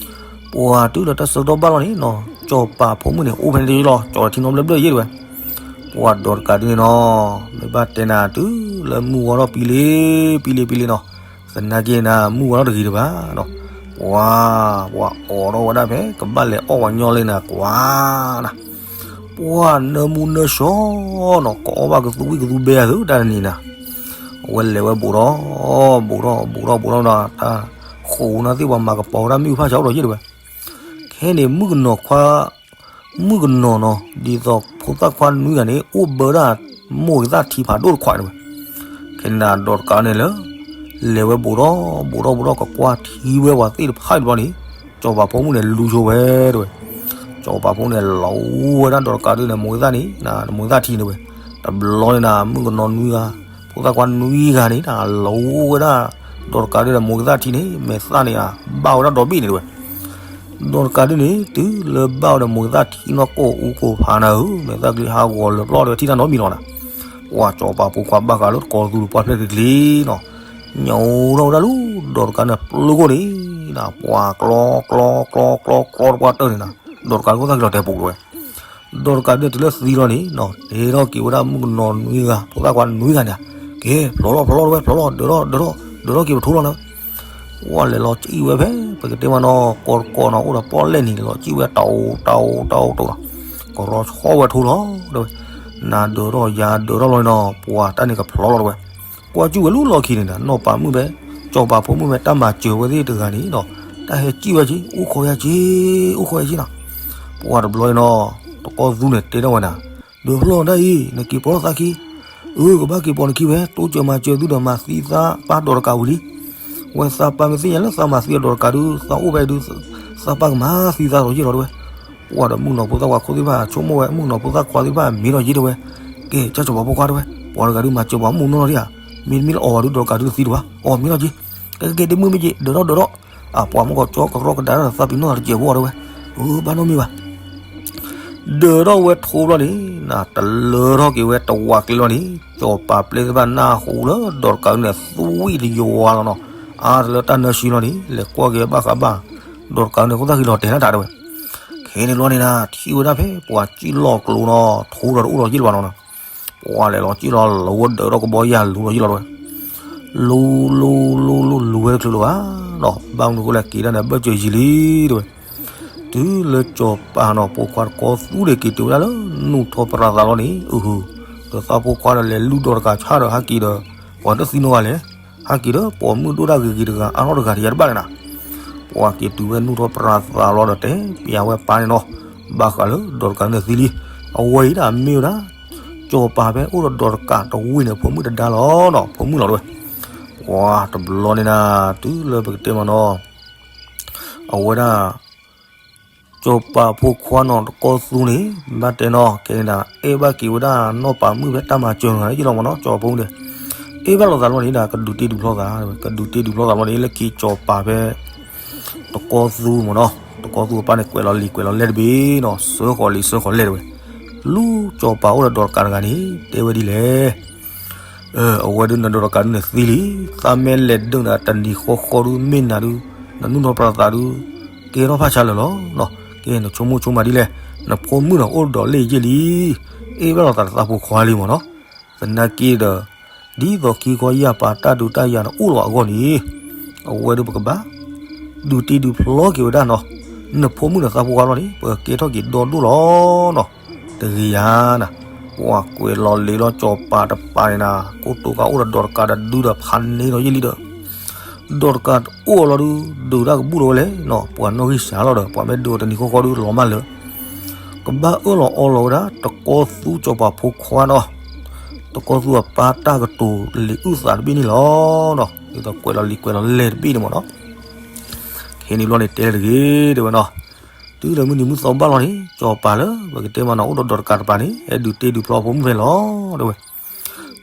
ပှၤတုၤလၢတၢ်ဆၢကတီၢ်ဘၣ်လီၤန့ၣ်နီၤ စီၤပၤဖိမုၣ်န့ၣ် အိၣ်ဖဲန့ၣ်တယ့ၢ်လီၤ ကၠီၤထံနီၣ်ဘျၢၣ်ဘျၢၣ်ယ့ၢ်တဝဲ, ပှၤဒီးတကးဒုန့ၣ်နီၤ မ့ၢ်ဘၣ်တဲနၤတုၤလၢမုၢ်ဝါထီၣ်ပံလ့ပံလ့ပံလ့နီၤ, သနာ်က့နၤ မုၢ်ဝါထီၣ်တဂ့ၤတဘၣ်နီၤ, ပှၤ, ပှၤအိးထီၣ်ဝဲဒၣ်ဖဲ ကဘၣ်လဲၤအီၣ်ဝဲညီလၢနၤကွၢ်နၤ, ပှၤနၢမူနၢဆှီနီၤ ကအီၣ်ဘၣ်ကသူဝံၣ်ကသူဘဲအသုတၢ်တနံၤနၤ, အဝဲလဲၤဝဲဘူးထီၣ်, ဘူးထီၣ် ဘူးထီၣ် ဘူးထီၣ်ဒီး တၢ်ဃိးနၢ်သ့ၣ်ပှၤမၤကပီၤဝဲဒၣ်မ့ၣ်အူဖၣ်ဆၣ်အိၣ်ဒီးယ့ၢ်တဝဲ, ခဲန့ၣ် မုၣ်ကနီၤခွါ မုၣ်ကနီၤနီၤ ဒ်သိးဖိသၣ်ခွါနွံဂၤန့ၣ် အိၣ်ဘၢဒၣ်မိၢ်ဂ့ၤသၣ်ထံဖးဒိၣ်တခွးတဝဲ, ခဲန့ၣ်နၤဒီးတကးန့ၣ်လၢ လဲၤဝဲဘူးထီၣ် ဘူးထီၣ်ဘူးထီၣ် ကကွၢ်ထံဝဲပှၤသ့ၣ်တဖၣ်တဘျီန့ၣ်, စီၤပၤဖိမုၣ်န့ၣ်လူၤဆိဝဲတဝဲ, စီၤပၤဖိမုၣ်န့ၣ် လီၤဝဲဒၣ်ဒီးတကးဒုန့ၣ် မိၢ်ဂ့ၤသၣ်န့ၣ် မိၢ်ဂ့ၤသၣ်ထံတဝဲ, တဘျီန့ၣ်နၤ မုၣ်ကနီၤနွံဂၤ ဖိသၣ်ခွါနွံဂၤန့ၣ် လီၤဝဲဒၣ် ဒီးတကးဒုန့ၣ် မိၢ်ဂ့ၤသၣ်ထံန့ၣ် မဲာ်သၣ်န့ၣ် ဘၣ်ဝဲဒၣ်ဒီဘ့ၣ်န့ၣ်တဝဲ, ဒီးတကးဒုန့ၣ် တုၤလၢဘၣ်ဝဲဒီးမိၢ်ဂ့ၤသၣ်ထံနီၢ်ကိၢ်အူကိၢ်ဖးနၤဧၢ, မဲာ်သၣ်ကျံဟးဂီၤလၢပျီၢ်ဒီးထံၣ်တၢ်နီတမံၤလီၤနၤ, ပှၤစီၤပၤဖိခွါဘၣ်ဃးလၢတကီၢ်သူတပှၢ်ဖျဲၣ်ချ့ချ့နီၤ, ညိးထီၣ်ဝဲဒၣ်လူၤ ဒီးတကးန့ၣ်ပျုၤခိၣ်န့ၣ် နၤ ပှၤကျီ ကျီ ကျီ ကျီ ကျီတပှၢ်တၢၢ်န့ၣ်နၤ, ဒီးတကးဒုဖိသၣ်ကျီတဲပူၤတဝဲ ဒီးတကးဒုန့ၣ် တုၤလၢသံလီၤန့ၣ်နီၤ တဲထီၣ်က့ၤဝဲဒၣ်မုၣ်ကနီၤနွံဂၤ ဖိသၣ်ခွါနွံဂၤန့ၣ်, ကဲ ဖျိလီၤ ဖျိလီၤတဝဲ ဖျိလီၤ ဒၢးထီၣ် ဒၢးထီၣ် ဒၢးထီၣ်က့ၤပထိလီၤနၤ, ပှၤလဲၤလီၤစံၣ်ဝဲဖဲ ပကတဲမးနီၤ ကီၢ်တကီၢ်နီၤ အိၣ်ဒီးပီၣ်လဲၣ်နံၤ လဲၤလီၤစံၣ်ဝဲတၢ်အိၣ် တၢ်အိၣ် တၢ်အိၣ်တိၢ်နီၤ, ကရီဆီဝဲထိလီၤတဝဲ, နၤဒၢးထီၣ်ယၤဒၢးထီၣ်လီၤန့ၣ်နီၤ ပှၤတၢ်န့ၣ်ကဖျိလီၤတဝဲ ကွၢ်စူၣ်ဝဲလၢလီၢ်ခံန့ၣ်ဒီး နီၢ်ပၤမုၣ်ဖဲ စီၤပၤဖိမုၣ်ဖဲတၢ်မၤစၢၤဝဲသ့ၣ်တဂၤန့ၣ်ဒီး တၢ်ဟဲစံၣ်ဝဲက့ၤ အိၣ်ခိးယၤက့ၤ အိၣ်ခိးယၤက့ၤနီၤ, ပှၤတဘျီအံၤနီၤ တကီၢ်သူန့ၣ်တဲထီၣ်ဝဲနၤ, ဒၢးဖျီၣ်ဒၣ်အံၤ နက့ၤပိာ်ထီၣ်သးခံ, အၢ ကဘၣ်က့ၤပိာ်နခံဝဲ တိစၢၤမၤစၢၤသုဒီးမၤသံသးပၢ်ဒီးတကးဝံၤလံ, ဝဲသးပၢ်မ့ၢ်သ့ၣ်ညါလၢသးမၤသံအဒီးတကးဒု သးအိၣ်ဖဲဒု သးပၢ်ကမၤသံသးဒီးယ့ၢ်လီၤတဝဲ ပှၤဒီးမုၣ်ကနီၤဖိသၣ်ခွါခိၣ်သ့ၣ်တဖၣ် ဆိကမိၣ်ဝဲ မုၣ်ကနီၤဖိသၣ်ခွါသ့ၣ်တဖၣ် မ့ၢ်ဒီးယ့ၢ်တဝဲ, ကဲ ကၢ်စီၤပၤဖိခွါတဝဲ, ပှၤတဂၤဒုမၤစၢၤပှၤမုၣ်နီၢ်နီၢ်ဒံးဧါ, မ့တမ့ၢ်လၢအီၤဘၣ်ဒု ဒီးတကးဒုသံတဝဲ, အီၤမ့ၢ်နီၢ်က့, ကဲကဲကဲ တမုၣ်မ့ၢ်က့ ဒၢးထီၣ်ဒၢးထီၣ်, အပှၤမုၣ်ကီးကၠီကရီကဒါဒီးသးပ့ၤနီၣ်သးတစဲးဖိအီၤတဝဲ, အၢ ဘၣ်နီတမံၤဘၣ် ဒၢးထီၣ်ဝဲထိဘျီန့ၣ် နတလၢထီၣ်က့ၤဝဲတဝးကျဲလီၤန့ၣ် စီၤပၤပျဲၢ်သ့ၣ်တဖၣ်နၢ်ဟူလၢဒီးတကးဒုန့ၣ် သူဝံၣ်တယွၤလီၤနီၤ, အါတလၢတၢ်နၢဆံလီၤန့ၣ် လဲၤကွၢ်က့ၤဘၣ်ဃးဘၣ် ဒီးတကးန့ၣ် ဃိသၣ်ဃံလီၤတဲာ်နတၢ်တဲဝဲ. ခဲန့ၣ်လီၤန့ၣ်ဒီး ထံၣ်ဝဲဒၣ်ဖဲပှၤစံၣ်လီၢ်ကျိၤနီၤ ထိဒီးတအိၣ်ဒီးယ့ၢ်လၢၤဘၣ်နီၤနီၤ. ပှၤလဲၤလီၤစံၣ်လီၤလီၤဝဲဒၢးထီၣ်ကဘီယၢ်လူၤဒီးယ့ၢ်လီၤတဲဝဲ. လူၤလူၤလူၤလူၤလူၤဝဲတချုးလၢၤဘၣ်နီၤ ဘၣ်မနုၤဃိလဲၣ်က့ၤဒၣ်န့ၣ် ဘၢၣ်စၢၤယံာ်လံတဲဝဲ. တုၤလၢစီၤပၤနီၤ ဖိခွါတကီသူန့ၣ်က့ၤတုၤဝဲဒၣ်လၢ နူၢ်ထီၣ်ပြးသးလီၤန့ၣ် အုဟူ ဒီးသးဖိခွါဒီးလဲၤလူၤဒီးတကးဆါဒီးဟဲက့ၤဒီး ပှၤတသံနီတဂၤလဲၣ်. ဟဲက့ၤဒီးပိာ်မုၣ်ဒိၣ်တၢ်ဂ့ၤဂ့ၤတဂၤ အါထီၣ်တဂၤတယၤတဘၣ်န့ၣ်နီၤ. ပှၤက့ၤတုၤဝဲနူၢ်ထီၣ်ပြးသးလီၤဒီးတဲပျးဝဲပၢ်န့ၣ်နီၤ ဘၣ်ဃးလၢဒီးတကးန့ၣ်သံလံ. အဝဲအံၤဒၣ်မ့ၢ်ဝဲဒၣ် စီၤပၤဖဲအိၣ်ဒီးဒီးတကးတဝ့ၢ်န့ၣ် ဖိမုၣ်တဒါလီၤနီၤ ဖိမုၣ်လီၤတဲဝဲ. ပှၤတဘျီန့ၣ်ဒီး တုၤလၢပကတဲမးနီၤ အဝဲဒၣ် စီၤပၤဖိခွါနီၤ တကီသူန့ၣ် ဘၣ်တဲနီၤ ကဲန့ၣ်ဒီး အဲၣ်ဘၣ်က့ၤဝဲဒၣ်နီၢ်ပၤမုၣ်ဖဲတၢ်မၤစၢၤတဂၤလၢယ့ၢ်လီၤမးနီၤ စီၤပၤဖိမုၣ်ဒီး အဲၣ်ဘၣ်လိာ်သးလီၤန့ၣ်ဒီး ကဒုးတ့ဒုးဖျီသး ကဒုးတ့ဒုးဖျီသးလီၤန့ၣ် လၢခံစီၤပၤဖဲ တကီသူမးနီၤ တကီသူအပၢ်န့ၣ် ကွဲးလီၤလံာ်ကွဲးလီၤလဲၢ်တဘ့ၣ်နီၤ စၢဃီၤလံာ်စၢဃီၤလဲၢ်တဲဝဲ. လူၤစီၤပၤအိၣ်ဒီးဒီးတကးတဂၤန့ၣ် တဲဝဲဒ်လဲၣ် အဝဲဒုးနဒီးတကးဒုးနသံလံ, သးမ့ၢ်လဲၤဒုးနတနံၤဃီဃီဒုး မ့ၢ်နၤဒုး နနူၢ်နီၢ်ပြးသးဒုး ကဲထီၣ်ဖးဆါလၢာ်လီၤ. ကဲနဆိကမိၣ်ဆိကမးဒ်လဲၣ်, နဖိမုၣ်ဒီးအိၣ်ဒီးလ့ၣ်ယ့ၢ်လံ, အ့ၣ်ဘၣ်လိာ်သးဒီးသးဖိခွါလံမးနီၤ. သနာ်က့ဒီး ဒ်သိးခံခီယၢ်ပၤတၢ်ဒုးတၢ်ယၤန့ၣ်အိၣ်လီၤအဂီၢ်န့ၣ် အဝဲဒုးပကဘၣ် ဒုးတ့ဒုးဖျီက့ၤဝဲဒၣ်နီၤ, နဖိမုၣ်ဒီးသးဖိခွါလီၤန့ၣ် ပကကဲထီၣ်က့ၤဒီဒိၣ်လီၤနီၤ. တဂ့ၤယၤနၤ, ပှၤကွဲးလီၤလံာ်လီၤစီၤပၤတပၤန့ၣ်နၤ, ကိတိာ်ကအိၣ်ဒီးဒီးတကးဒီးဒုးဒီးဖးန့ၢ်ဒီးယ့ၢ်လံဒီး ဒီးတကးတအိၣ်လီၤဒုး ဒုးတၢ်ကဘူၣ်ဒီးဝဲလဲၣ်နီၤ, ပှၤနီၣ်ဂံၢ်စှၤလီၤဒီး ပှၤမ့ၢ်ဒုးတနံၤဃီဃီဒုးလီၤမၢ်လၢာ်, ကဘၣ်အၢၣ်လီၤအီလီၤဝဲဒၣ် တကီသူစီၤပၤဖိခွါနီၤ, တကီသူအပၢ်တၢ်ကတိၤလံာ်အုၣ်သးတဘ့ၣ်န့ၣ်လီၤနီၤ. ဒ်သိးကွဲးလီၤလံာ်ကွဲးလီၤလဲၢ်တဘ့ၣ်န့ၣ်မးနီၤ. ခဲန့ၣ်ဘျီန့ၣ်တဲလၢတဂ့ၤတဲဝဲနီၤ, တုၤလၢမုၢ်နံၤမုၢ်သီဘၣ်လီၤန့ၣ် စီၤပၤလၢပကတဲမးနီၤ အိၣ်ဒီးဒီးတကးတပၤန့ၣ် ဟဲဒုးတ့ဒုးဖျီဖိမုၣ်ဖဲလီၤတဲဝဲ.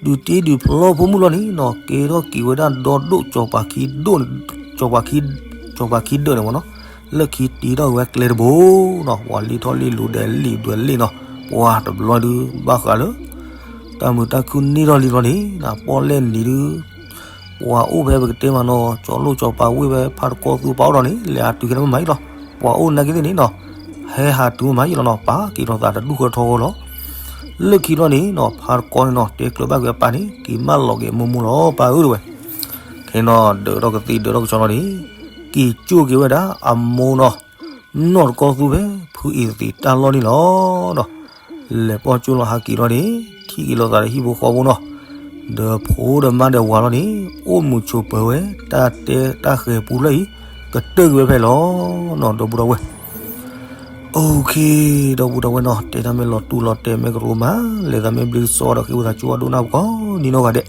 ဒုးတ့ဒုးဖျီဖိမုၣ်လီၤန့ၣ်နီၤ ကဲထီၣ်က့ၤဝဲဒၣ်ဒီဒိၣ်စီၤပၤခံဒိၣ်, စီၤပၤခံဒၢးန့ၣ်မးနီၤ, လၢခံတ့ထီၣ်က့ၤဝဲကျဲတဘိနီၤ, ပှၤလ့ၣ်ထီၣ်လ့ၣ်လူၤဒဲးလံာ်ဒွဲးလ့ၣ်နီၤ, ပှၤတဘျီဒုး ဘၣ်ဃးလၢ တၢ်မုာ်တၢ်ခုၣ်န့ၢ်ထီၣ်လံလီၤန့ၣ် ပီၣ်လဲၣ်နံၤဒုး ပှၤအိၣ်ဖဲပကတဲမးနီၤ ကၠီလိၣ်ကၠီပၤဝ့ၢ်ဝဲ ဖးတကီသူပာ်အိၣ်ဒီးန့ၣ် လဲၤဟးတုၤခဲန့ၣ်မ့ၢ်မးအံၤလီၤ, ပှၤအိၣ်နာ်က့သ့ၣ်န့ၣ်နီၤ, ဟဲဟးတုၤမ့ၢ်မးအံၤလီၤနီၤ, ပာ်က့ၤထီၣ်သးတဒူၣ်ဃၢထီဃီလီၤ. လၢခံလီၤန့ၣ်နီၤ ဖးတကီန့ၣ်နီၤ တဲကျၢၤဘၣ်က့ၤအပၢ်န့ၣ် က့ၤမၢလီၤက့ၤမိၢ်မိၢ်လီၤ ပၢ်ဧၢတဲဝဲ. ခဲနီၤ ဒၢးထီၣ်ကသံၣ်ဒၢးထီၣ်ကဆီလီၤန့ၣ် က့ၤကၠိၣ်က့ၤဝဲဒၣ်အမိၢ်နီၤ နီၢ်တကီသူဖဲ ဖုအံၤသံးတၢ်လီၢ်န့ၣ်လီၤနီၤ. လဲၤပီၢ်ကၠိၣ်လီၤဟးက့ၤလီၤန့ၣ် ထံၣ်က့ၤလိာ်သးဒီးဟံၣ်ဖိဃီဖိနီၤ, ဒီးဖိဒီးမါဒီးဝၤလီၤန့ၣ် အိၣ်မုာ်ဆိးပၢၤဝဲ တၢ်တဲတၢ်ဃဲၤပူဖျၢၣ်အံၤ ကတၢၢ်က့ၤဝဲဖဲလီၤနီၤ ဒီပုၢ်ဒီဝဲၢ်. အိၣ်ခ့ ဒီပုၢ်ဒီဝဲၢ်နီၤ တဲတၢ်မ့ၢ်လီၤတူၢ်လီၤတဲာ်မ့ၢ်ကရူၢ်မး လဲၤသးမ့ၢ်ဘျုးကစီဒီးဃ့ဝံသးစူၤအဒိၣ်နၢ်ပှၤကိးနံၤနီၢ်ဂၤဒဲး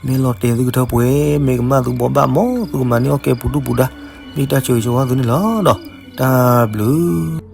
မ့ၢ်လီၤတဲာ်သုကထၢပှဲၤ မ့ၢ်ကမၣ်သုဘိးဘၣ် မ်သုကမၤန့ၢ်အီၣ်ကဲပူၤဒူၣ်ပူၤဒါ မ့ၢ်တၢ်ဆၢဂ့ၤဆၢဝါသုန့ၣ်လီၤနီၤ. တၢ်ဘျုး